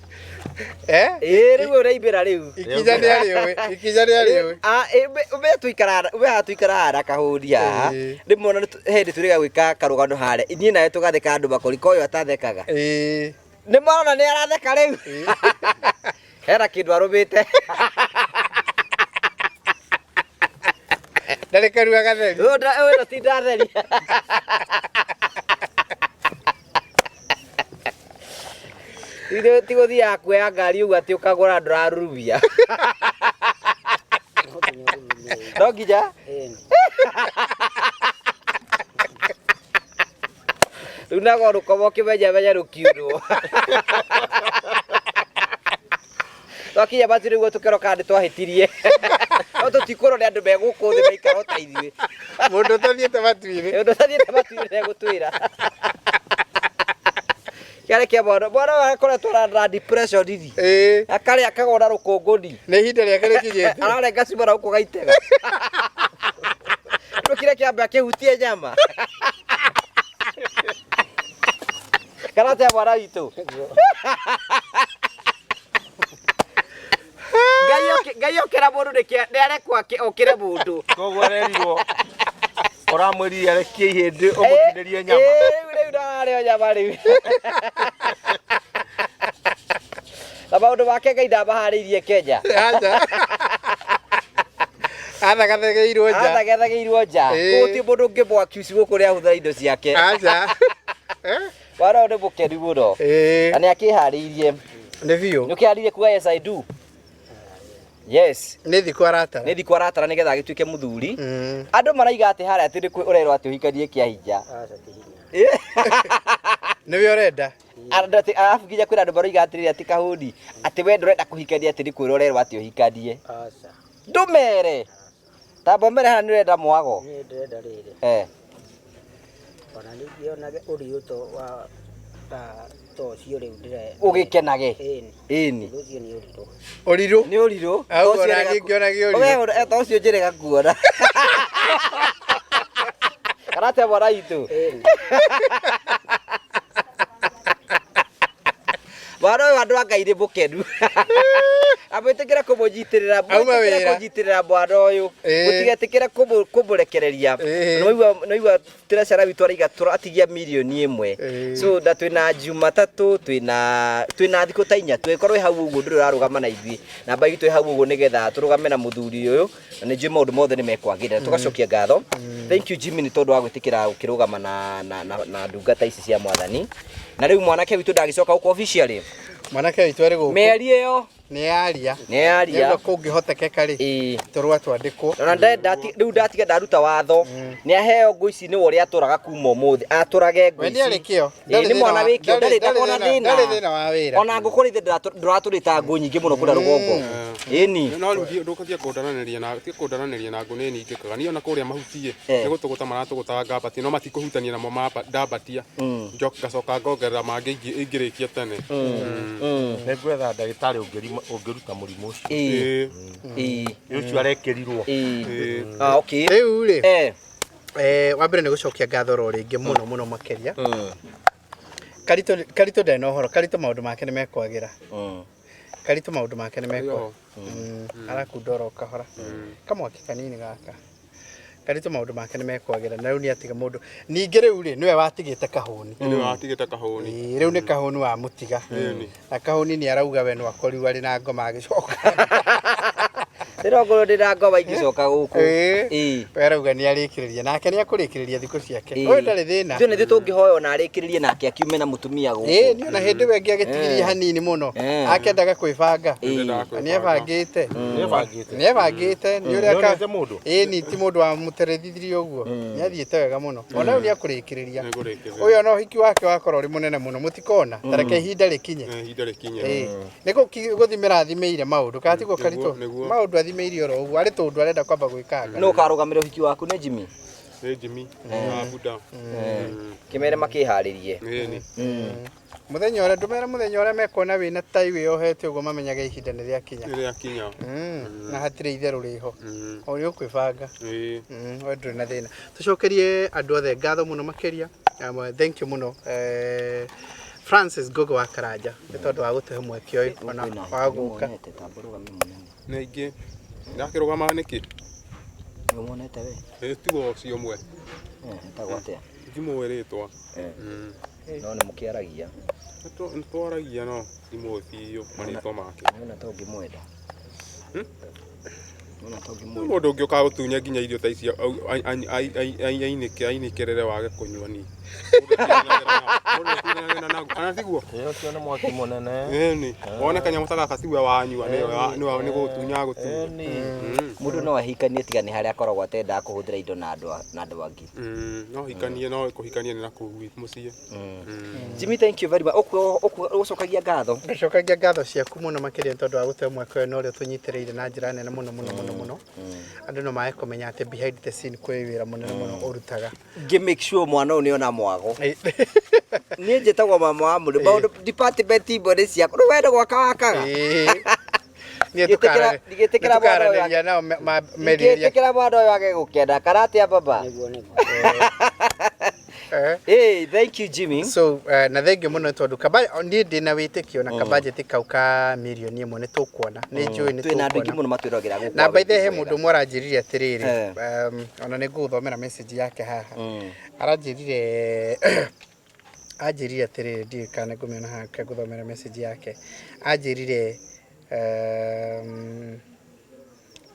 Eh? Ĩĩ rĩu ũraimbĩra rĩu. Ikinya nĩ arĩũĩ. Ikinya nĩ arĩũĩ. Ah, ĩ, ume tuikaraga ume haha tuikaraga na kahũni haha. Rĩmwe ona hĩndĩ tũrĩga gwĩka karũgano harĩa. Niĩ nawe tũgatheka andũ makoriko ũyũ atathekaga. Nĩ marona nĩ aratheka rĩu. Hena kĩndũ arũmĩte. Ndarĩ karua gatheri. Ũyũ ũyũ ndatinda theri. Ithuĩ ti gũthiaga kuoya ngari ũguo atĩ ũkagũra ndũrarurumia. No nginya? Rĩu nago rũkoma ũkĩmenya menya rũkiunwo. Twakinya matu nĩguo tũkerwo kana nĩtwahĩtirie. No tũtikwĩrwo nĩ andũ me gũkũ thĩ maikara o ta ithuĩ. Mũndũ ũtathiĩte matu-inĩ. Mũndũ ũtathiĩte matu-inĩ nĩegũtwĩra. Kĩarĩ kĩa mwana, mwana ũyũ akoretwo na depression ni. Akarĩa akagona rũkũngũ ni. Nĩ ihinda rĩake rĩkinyĩte. Ararenga cuma na gũkũ gaitega. Rĩu kĩrĩa kĩambe akĩhutie nyama. Kana atĩa mwana witũ? Ngai okĩra mũndũ nĩ arekwo okĩre mũndũ. Koguo arerirwo ũramwĩrire arekie ihĩndĩ ũmũtinĩrie nyama. Rĩu rĩu ndararĩo nyama rĩu. Na maũndũ make Ngai ndamaharĩirie Kenya. Aca. Athagathagĩirwo nja. Athagathagĩirwo nja. Gũtirĩ mũndũ ũngĩmwakiuci gũkũ nĩ ahũthĩra indo ciake. Aca. Mwana ũyũ nĩ mũkenu mũno. Na nĩ akĩharĩirie. Nĩ biũ. Nĩ ũkĩharĩirie kuga yes I do? Yes. Nĩ thikũ aratara. Nĩ thikũ aratara nĩgetha agĩtuĩke mũthuri. Andũ maraiga atĩ harĩa atĩ nĩ ũrerwo atĩ ũhikanie kĩa hinya. Nĩwe ũrenda? Andũ atĩ arabu nginya kwĩna andũ maroiga atĩrĩrĩ atĩ kahũni atĩ we ndũrenda kũhikania atĩ nĩ kwĩrwo ũrerwo atĩ ũhikanie. Ndũmere. Tamba ũmere haha nĩ ũrenda mwago. Niĩ ndĩrenda rĩrĩ. Ona ningĩonage ũriũ to wa ta ta ũcio rĩu ndĩre Ũgĩkenage. Ĩni. Ĩni. Ũndũ ũcio nĩ ũrirũ. Ũrirũ? Nĩ ũrirũ. Au ona niĩ ngĩonage ũrirũ. We ta ũcio njĩrĩga kuona. Kana atĩa mwana witũ? Mwana ũyũ andũ a Ngai nĩ mũkenu. Amwĩtĩkĩre kũmũnyitĩrĩra, Auma mwĩtĩkĩre wĩra. kũnyitĩrĩra mwana ũyũ. Mũtigetĩkĩre kũmũrekereria. Nĩwaigua treasurer witũ araiga tũratigia mirioni 1. So na twĩna Jumatatũ, twĩna thikũ ta inya, twĩkorwo hau ũguo, ndũrĩ ũrarũgama na ithuĩ, namba itũ ĩ hau ũguo nĩgetha tũrũgame na mũthuri ũyũ, na nĩ njũĩ maũndũ mothe nĩ mekwagĩrĩra. Tũgacokia ngatho. Thank you, Jimmy, nĩ tondũ wa gwĩtĩkĩra gũkĩrũgama na ndungata ici cia Mwathani. Na rĩu mwanake witũ ndagĩcoka gũkũ officially. Mwanake witũ arĩ gũkũ. Mĩario ĩyo Nĩ yaria. Nĩ yaria. Nĩguo kũngĩhotekeka rĩ, tũrũa twandĩkwo. Ona rĩu ndatiga ndaruta watho, nĩ aheo ngũ ici, nĩwe ũrĩa atũraga kuma ũmũthĩ, atũrage ngũ We ici. nĩ arĩ kĩo. Ĩĩ, nĩ mwana wĩ kĩo, ndarĩ ndakona thĩna. Ndarĩ thĩna wa wĩra. Ona ngũkũ rĩ, ndũratũrĩta ngũ nyingĩ mũno kũrĩa rũgongo. Ĩni. No rĩu ndũkatia kũndaranĩria na tiga kũndaranĩria na ngũ, nĩ ningĩkaga niĩ ona kũrĩa mahutie nĩ gũtũgũta maratũgũtaga ngambatia, no matikũhutania namo ndambatia ngacoka ngongerera mangĩ ingĩrĩkia tene. Nĩ ngwetha ndagĩtarĩ ũngĩruta mũrimũ ũcio. Ĩ ũcio arekĩrirwo. Ah, okay. Rĩu rĩ, wa mbere nĩ gũcokia ngatho ro rĩngĩ mũno mũno makĩria. Karitũ, Karitũ ndarĩ na ũhoro. Karitũ maũndũ make nĩ mekwagĩra. Karitũ maũndũ make nĩ mekwa arakunda oro kahora kamwaki kanini gaka. Karitũ maũndũ make nĩ mekwagĩra, na rĩu nĩ atiga mũndũ. Ningĩ rĩu rĩ, nĩwe watigĩte kahũni. Nĩwe watigĩte kahũni. Ĩĩ, rĩu nĩ kahũni wamũtiga, na kahũni nĩ arauga we no akorirwo arĩ na ngoma agĩcoka. Ndĩrongorwo ndĩna ngoma ingĩcoka gũkũ. Ĩĩ, we arauga nĩ arĩkĩrĩria, nake nĩ akũrĩkĩrĩria thikũ ciake. Ũyũ ndarĩ thĩna. Ithuĩ nĩ ithuĩ tũngĩhoya ona arĩkĩrĩrie nake akiume na mũtumia gũkũ. Ĩĩ, nĩ ona hĩndĩ ĩyo ĩngĩ agĩtigirie hanini mũno, akendaga kwĩbanga. Nĩ ebangĩte, nĩ ebangĩte, nĩ ũrĩa Nĩonete mũndũ? Ĩĩ, ni ti mũndũ wamũterethirie ũguo, nĩ athiĩte wega mũno. Ona rĩu nĩ akũrĩkĩrĩria. Ũyũ ona ũhiki wake wakorwo ũrĩ mũnene mũno, mũtikona ta reke ihinda rĩkinye. Ihinda rĩkinye. Ĩĩ, nĩ gũthimĩra athimĩire maũndũ, kana tiguo, Karitũ? Nĩguo. Maũndũ athimĩire oro ũguo, arĩ tũndũ arenda kwamba gwĩkanga. Nũ ũkarũgamĩrĩra ũhiki waku? Nĩ Jimmy? Nĩ Jimmy na Buda. Kĩmere makĩharĩrie. Ĩni. Mũthenya ũrĩa ndũmere, mũthenya ũrĩa mekuona wĩna tai wĩyohete ũguo, mamenyaga ihinda nĩ rĩakinya. Nĩ rĩakinya. Na hatirĩ itherũ rĩho, o nĩ ũkwĩbanga. Ĩĩ. We ndũrĩ na thĩna. Tũcokerie andũ othe ngatho mũno makĩria. Thank you mũno, Francis Gogo wa Karanja, nĩ tondũ wa gũtũhe mweke ũyũ ona wa gũka. Nĩ aingĩ ndakĩrũgama nĩkĩ? Nĩũmuonete we? Ĩ, tigo ũcio ũmwe. Etagwo atĩa? Ndimũĩ rĩtwa. No nĩ mũkĩaragia? Nĩ twaragia, no ndimũĩ biũ marĩtwa make. Nĩwona ta ũngĩmwenda? Nĩwona ta Nĩ ũngĩmwenda? Mũndũ ũngĩ ũkaga gũtunya nginya irio ta icio ainĩke ainĩkĩrĩre wage kũnyua ni. Kana tiguo? Ĩ, ũcio nĩ mwaki mũnene. Ĩni wone kanyamũ ta gaka tiwe wanyua, nĩwe nĩ gũtunya gũtunya. Mũndũ no ahikanie tiga nĩ harĩa akoragwo atendaga kũhũthĩra indo na andũ angĩ. No hikanie, no kũhikania nĩ na kũu mũciĩ. Jimmy, thank you very much. Ũgũcokagia ngatho. Ngacokagia ngatho ciaku mũno makĩria nĩ tondũ wa gũtũhe mweke ũyũ na ũrĩa ũtũnyitĩrĩire na njĩra nene mũno mũno mũno mũno. Andũ no mage kũmenya atĩ behind the scene kwĩ wĩra mũnene mũno ũrutaga. Ngĩ make sure mwana ũyũ nĩ ona mwago. Niĩ njĩtagwo mama wa mũndũ. Maũndũ department imwe nĩ ciakwa. Rĩu wendo gwaka wakaga. Niĩ Ndingĩtĩkĩra mwana ũyũ tũkaranĩria nao merĩria. Ndingĩtĩkĩra mwana ũyũ age gũkena. Kana atĩa, baba? Nĩguo, nĩguo. Hey, thank you, Jimmy. So na thengiũ mũno tondũ kaba niĩ ndĩna wĩtĩkio na kabajeti kau ka mirioni 1 nĩ tũkuona, nĩ njũĩ nĩ Twĩna andũ aingĩ tũkuona. mũno matwĩrogera gũkũ. Na by the way, he wega. mũndũ ũmwe aranjĩrire atĩrĩrĩ, ona nĩ ngũgũthomera message yake haha. Anjĩrire atĩrĩrĩ, ndiũĩ kana nĩ ngũmĩona haha, reke ngũthomere message yake. Anjĩrire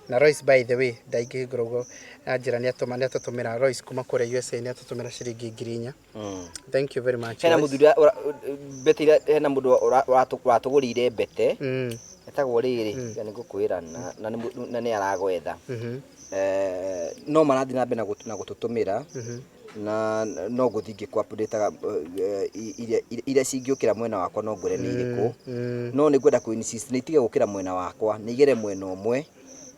na Royce, by the way, ndaingĩhingũra ũguo, anjĩra nĩ atũma, nĩ atũtũmĩra Royce kuma kũrĩa USA, nĩ atũtũmĩra ciringi 4,000. Thank you very much, Hena Royce. mũthuri mbete iria, hena mũndũ ũratũgũrĩire mbete etagwo rĩrĩ, nĩ ngũkwĩra na nĩ aragwetha. No marathiĩ na mbere na gũtũtũmĩra, na no ngũthiĩ ngĩkũ update iria cingĩũkĩra mwena wakwa, no ngwĩre nĩ irĩkũ. No nĩ ngwenda kũ insist nĩ itige gũkĩra mwena wakwa, nĩ igere mwena ũmwe,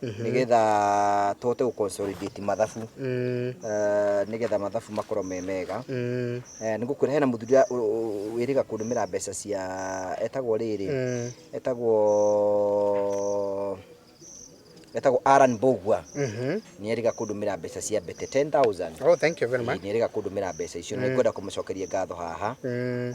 nĩgetha tũhote gũ consolidate mathabu, nĩgetha mathabu makorwo me mega. Nĩ ngũkwĩra hena mũthuri wĩrĩga kũndũmĩra mbeca cia, etagwo rĩrĩ, etagwo Getagwo Aaron Mbugua. Nĩ erĩga kũndũmĩra mbeca cia mbete 10,000. Oh, thank you very much. Nĩ erĩga kũndũmĩra mbeca icio na nĩngwenda kũmũcokeria ngatho haha.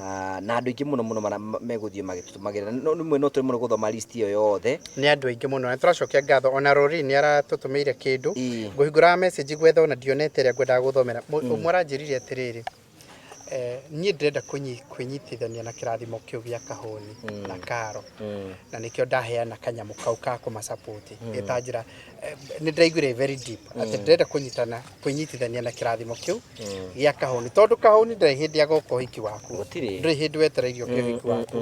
Ah, na andũ aingĩ mũno mũno megũthiĩ magĩtũtũmagĩra. No rĩmwe no tũremwo nĩ gũthoma list ĩyo yothe. Nĩ andũ aingĩ mũno na tũracokia ngatho. Ona Rori nĩ aratũtũmĩire kĩndũ. Ngũhingũraga message gwetha ona ndionete ĩrĩa ngwendaga gũthomera. Ũmwe aranjĩrire atĩrĩrĩ, niĩ ndĩrenda kwĩnyitithania na kĩrathimo kĩu gĩa Kahũni na Karo, na nĩkĩo ndaheana kanyamũ kau ka kũmasupport ĩta njĩra nĩ ndĩraiguire very deep atĩ ndĩrenda kũnyitana kwĩnyitithania na kĩrathimo kĩu gĩa Kahũni, tondũ Kahũni ndarĩ hĩndĩ agoka ũhiki waku. Gũtirĩ. Ndũrĩ hĩndĩ wetereire ũke ũhiki waku.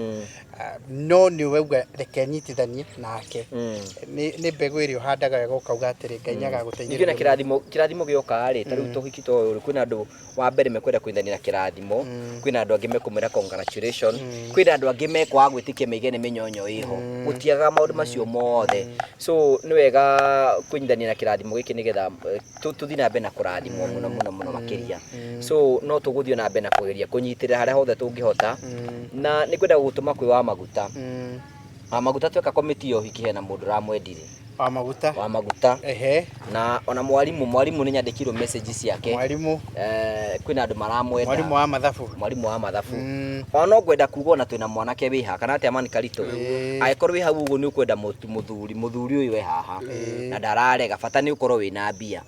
Ah, no nĩ wauga reke nyitithanie nake. Nĩ mbegũ ĩrĩa ũhandaga wega ũkauga atĩrĩ, Ngai nĩ Ningĩ na agagũteithĩrĩria. Kĩrathimo gĩoka rĩ, ta rĩu tũhiki ta ũyũ rĩ, kwĩna andũ wa mbere mekwenda kũnyithanĩra kĩrathimo, kwĩna andũ angĩ mekũmwĩra congratulation, kwĩna andũ angĩ mekwaga gwĩtĩkia maige nĩ mĩnyonyo ĩho. Gũtiagaga maũndũ macio mothe. So nĩ wega kũnyitithania na kĩrathimo gĩkĩ nĩgetha tũthiĩ na mbere na kũrathimwo mũno mũno mũno makĩria. So no tũgũthiĩ na mbere na kũgeria kũnyitĩrĩra harĩa hothe tũngĩhota. Na nĩ ngwenda gũgũtũma kwĩ wa maguta. Wa maguta tweka komiti ya ũhiki hena mũndũ ũramwendire. Wa maguta. Wa maguta. Na ona mwarimũ nĩ nyandĩkirwo message ciake. Mwarimũ. Kwĩna andũ maramwenda. Mwarimũ wa mathabu. Mwarimũ wa mathabu. Ona no ngwenda kuga ona twĩna mwanake wĩ haha, kana atĩa Mani Karitũ? Angĩkorwo wĩ hau ũguo nĩ ũkwenda mũthuri ũyũ wĩ haha. Na ndararega, bata nĩ ũkorwo wĩna mbia.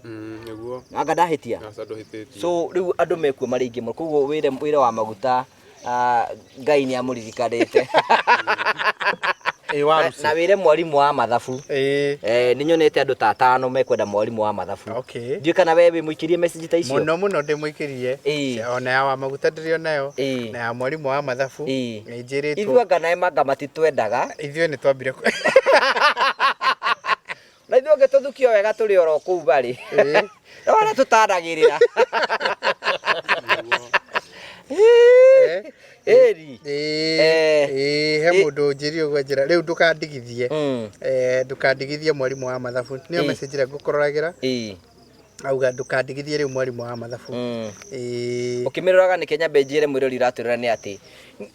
Nĩguo. Anga ndahĩtia? Aca ndũhĩtĩtie. So rĩu andũ mekuo marĩ aingĩ mũno. Koguo wĩra wa maguta, Ngai nĩ amũririkanĩte. Na wĩre mwarimũ wa mathabu. Nĩ nyonete andũ ta atano mekwenda mwarimũ wa mathabu. Ndiũĩ kana we wĩ mũikĩrie message ta icio? Mũno mũno ndĩmũikĩrie. Ona ya wa maguta ndĩrĩ onayo. Na ya mwarimũ wa mathabu. Nĩ njĩrĩtwo. Ithuĩ anga nae manga matitwendaga. Ithuĩ nĩ twambire Na ithuĩ angĩ tũthukio wega tũrĩ oro kũu barĩ. No arĩa tũtanagĩrĩra. Ĩri. He mũndũ ũnjĩrire ũguo anjĩra, rĩu ndũkandigithie. Ndũkandigithie mwarimũ wa mathabu. Nĩyo message ĩrĩa ngũkũroragĩra. Auga ndũkandigithie rĩu mwarimũ wa mathabu. Ũkĩmĩroraga nĩkĩ nyambe njĩre mwĩrori ũratwĩrora nĩ atĩ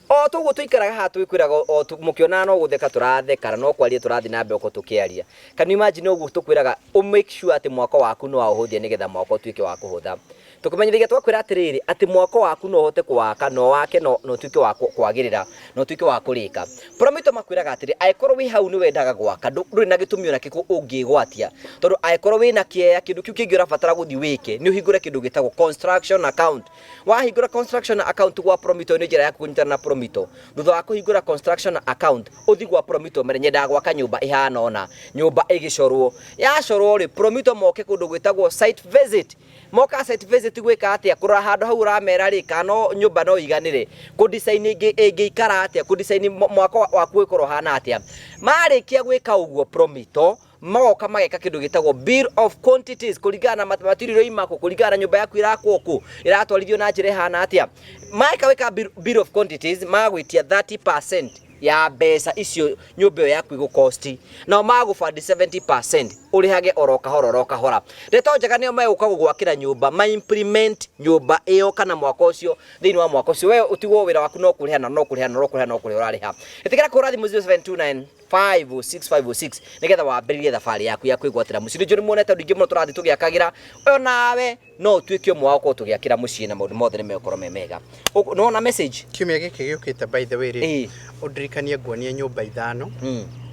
o toguo tũikaraga haha twĩkwĩraga o mũkĩonaga no gũtheka tũratheka na no kwaria tũrathiĩ na mbere ũko tũkĩaria. Can you imagine ũguo tũkwĩraga ũ make sure atĩ mwako waku nĩ waũhũthia nĩgetha mwako ũtuĩke wa kũhũtha. Tũkĩmenyithagia twakwĩra atĩrĩrĩ atĩ mwako waku no ũhote kũwaka na ũwake na ũtuĩke wa kwagĩrĩra na ũtuĩke wa kũrĩka. Promito makwĩraga atĩrĩ angĩkorwo wĩ hau nĩ wendaga gwaka ndũrĩ na gĩtũmi ona kĩrĩkũ ũngĩgwatia, tondũ angĩkorwo wĩna kĩea kĩndũ kĩu kĩngĩ ũrabatara gũthiĩ wĩke nĩ ũhingũre kĩndũ gĩtagwo construction account. Wahingũra construction account gwa Promito nĩ njĩra yaku kũnyitana na Promito. Thutha wa kũhingũra construction account ũthiĩ gwa Promito ũmere nyendaga gwaka nyũmba ĩhana ũna, nyũmba ĩgĩcorwo. Yacorwo rĩ, Promito moke kũndũ gwĩtagwo site visit. Moka site visit gwĩka atĩa? Kũrora handũ hau ũramera rĩ, kana no nyũmba no ĩiganĩre, kũ design ĩngĩikara atĩa, kũ design mwako waku ũgĩkorwo ũhana atĩa. Marĩkia gwĩka ũguo Promito, magoka mageka kĩndũ gĩtagwo bill of quantities kũringana na material imakũ, kũringana na nyũmba yaku ĩrakwo kũ, ĩratwarithio na njĩra ĩhana atĩa. Meka gwĩka bill of quantities, magagwĩtia 30% ya mbeca icio nyũmba ĩyo yaku ĩgũkosti, nao magũbandi 70% ũrĩhage oro kahora oro kahora. Ndeto njega nĩo megũka gũgwakĩra nyũmba, ma implement nyũmba ĩyo kana mwaka ũcio thĩinĩ wa mwaka ũcio. We ũtigwo wĩra waku no kũrĩha na no kũrĩha na no kũrĩha no kũrĩha ũrarĩha. Ĩtĩkĩra kũhũra thimũ zero seven two nine five oh six five oh six nĩgetha wambĩrĩrie thabarĩ yaku ya kwĩgwatĩra mũciĩ. Nĩ njũĩ nĩ muonete andũ aingĩ mũno tũrathiĩ tũgĩakagĩra, onawe no ũtuĩke ũmwe wa gũkorwo tũgĩakĩra mũciĩ na maũndũ mothe nĩ megũkorwo me mega. Nĩwona message? Kiumia gĩkĩ gĩũkĩte by the way rĩ, ũndirikanie nguonie nyũmba ithano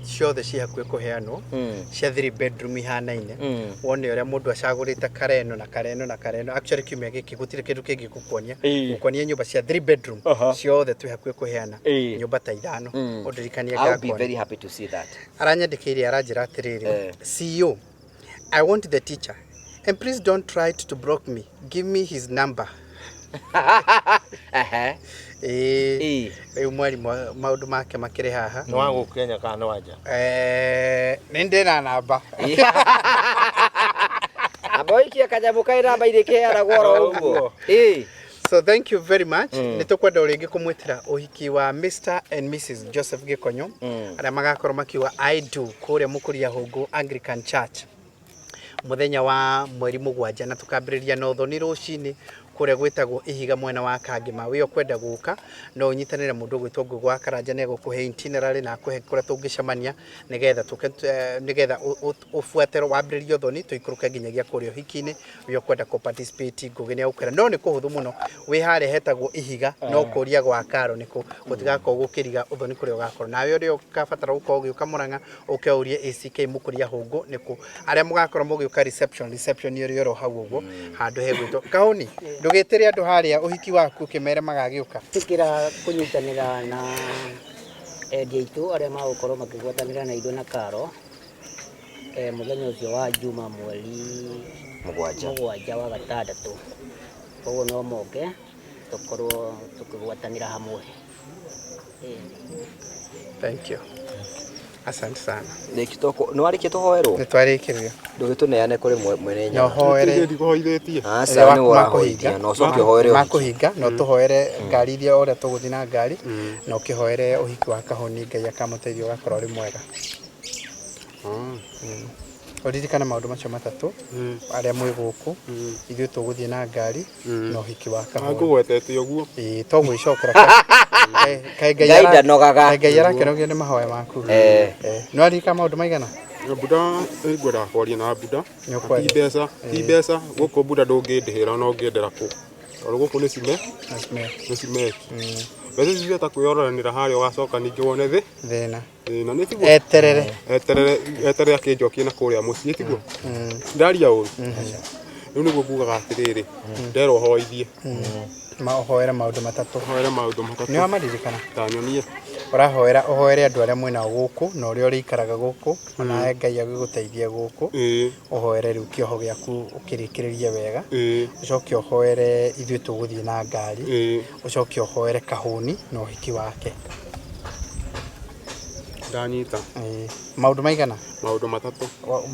ciothe ciĩ hakuhĩ kũheanwo cia 3 bedroom ihanaine. Wone ũrĩa mũndũ acagũrĩte kareno na kareno na kareno. Actually kiumia gĩkĩ gũtirĩ kĩndũ kĩngĩ ngũkuonia. Ngũkuonia nyũmba cia 3 bedroom ciothe twĩ hakuhĩ kũheana. Nyũmba ta ithano. Ũndirikanie I'll be ngakuonia. very happy to see that. Aranyandĩkĩire aranjĩra atĩrĩrĩ, CEO, I want the teacher. And please don't try to block me. Give me his number. Rĩu mwarimũ maũndũ make makĩrĩ haha. Nĩ wa gũkũ Kenya kana nĩ wa nja? Nĩ ndĩ na namba. Amba ũikie kanyamũ karĩ namba irĩ kĩheanagwo oro ũguo. So thank you very much. Nĩ tũkwenda o rĩngĩ kũmwĩtĩra ũhiki wa Mr and Mrs Joseph Gĩkonyo, arĩa magakorwo makiuga I do kũrĩa Mũkũria Hũngũ Anglican Church mũthenya wa mweri 7, na tũkambĩrĩria na ũthoni rũcinĩ Kũrĩa gwĩtagwo Ihiga mwena wa Kangĩma. Wĩ ũkwenda gũka no ũnyitanĩre mũndũ ũgwĩtwo Ngũgĩ wa Karanja, nĩ egũkũhe itinerary na akũhe kũrĩa tũngĩcemania nĩgetha tũke, nĩgetha ũbuate wambĩrĩrie ũthoni tũikũrũke nginyagia kũrĩa ũhiki-inĩ. Wĩ ũkwenda kũ participate Ngũgĩ nĩ egũkwĩra, no nĩ kũhũthũ mũno. Wĩ harĩa hetagwo Ihiga, no kũria gwa Karo nĩkũ, gũtigakorwo gũkĩriga ũthoni kũrĩa ũgakorwo. Nawe ũrĩa ũkabatara gũkorwo ũgĩũka Mũrang'a, ũke ũrie ACK Mũkũria Hũngũ nĩkũ. Arĩa mũgakorwo mũgĩũka reception, reception ĩrĩ oro hau ũguo handũ hegwĩtwo Kahũni. Ndũgĩtĩre andũ harĩa ũhiki waku ũkĩmere magagĩũka. Tĩkĩra kũnyitanĩra na endia aitũ arĩa magũkorwo makĩgwatanĩra na ithuĩ na Karo mũthenya ũcio wa Juma mweri 7 7 wa gatandatũ. Koguo no moke tũkorwo tũkĩgwatanĩra hamwe. Thank you. Asante sana. Nĩ warĩkia tũhoerwo? Nĩ twarĩkĩria. Ndũgĩtũneane kũrĩ mwene Na nyaga. ũhoere Ndikuhoithĩtie. Aca nĩ ũrahoithia na ũcoke ũhoere ũhiki. Makũhinga na ũtũhoere ngari iria ũrĩa tũgũthiĩ na ngari, na ũkĩhoere ũhiki wa Kahũni, Ngai akamũteithia ũgakorwo ũrĩ mwega. Ũririkane maũndũ macio matatũ, arĩa mwĩ gũkũ, ithuĩ tũgũthiĩ na ngari na ũhiki wa Kahũni. Ngũgwetete ũguo. Ĩĩ, to gwĩcokera. Kaĩ Ngai Ngai ndanogaga. Kaĩ Ngai arakenagio nĩ mahoya maku. Nĩ waririkana maũndũ maigana? Buda ngwendaga kwaria na Buda. Nĩ ũkwaria. Ti mbeca, ti mbeca, gũkũ Buda ndũngĩndĩhĩra ona ũngĩendera kũ. Tondũ gũkũ nĩ cime, nĩ cimeki. Mbeca ici ciota kwĩyoranĩra harĩa ũgacoka ningĩ wone thĩ. Thĩna. Thĩna nĩ tiguo. Eterere. Eterere, eterere akĩnjokie na kũrĩa mũciĩ tiguo. Ndaria ũru. Rĩu nĩguo ngugaga atĩrĩrĩ, nderwo hoithie. Ma ũhoere maũndũ matatũ. Ũhoere maũndũ matatũ. Nĩ wamaririkana? Tanyonie. Ũrahoera ũhoere andũ arĩa mwĩnao gũkũ na ũrĩa ũrĩikaraga gũkũ, onawe Ngai agĩgũteithie gũkũ. Ũhoere rĩu kĩoho gĩaku ũkĩrĩkĩrĩrie wega. Ũcoke ũhoere ithuĩ tũgũthiĩ na ngari. Ũcoke ũhoere Kahũni na ũhiki wake. Ndanyita. Maũndũ maigana? Maũndũ matatũ.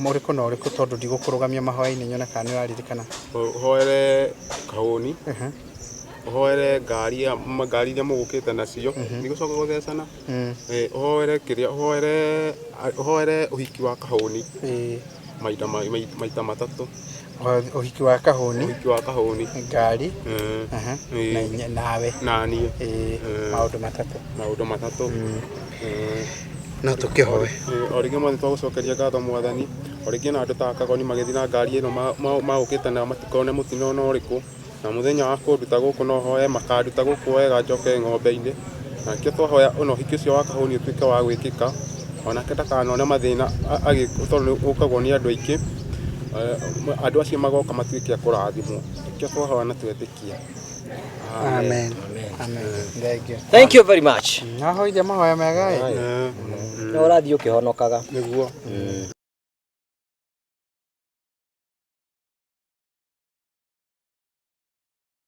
Mũrĩkũ na ũrĩkũ, tondũ ndigũkũrũgamia mahoya-inĩ nyone kana nĩ ũraririkana. Ũhoere Kahũni. Ũhoere ngari ya ngari iria mũgũkĩte nacio, ndigũcoka gũthecana. Ũhoere kĩrĩa, ũhoere, ũhoere ũhiki wa Kahũni. Maita maita matatũ. Ũhiki wa Kahũni. Ũhiki wa Kahũni. Ngari. Na nawe. Na niĩ. Maũndũ matatũ. Maũndũ matatũ. No tũkĩhoe. O rĩngĩ mwathani twagũcokeria ngatho mwathani, o rĩngĩ na andũ ta Kagoni magĩthiĩ na ngari ĩno magũkĩte nayo matikone mũtino ona ũrĩkũ. Na mũthenya wa kũnduta gũkũ no hoe makanduta gũkũ wega njoke ng'ombe-inĩ. Na nĩkĩo twahoya ona ũhiki ũcio wa Kahũni ũtuĩke wa gwĩkĩka, onake ndakanone mathĩna tondũ nĩ ũkagwo nĩ andũ aingĩ. Andũ acio magoka matuĩke a kũrathimwo. Nĩkĩo twahoya na twetĩkia. Amen. Amen. Thank you. Thank you very much. Nahoithia mahoya mega ĩ. No ũrathiĩ ũkĩhonokaga. Nĩguo.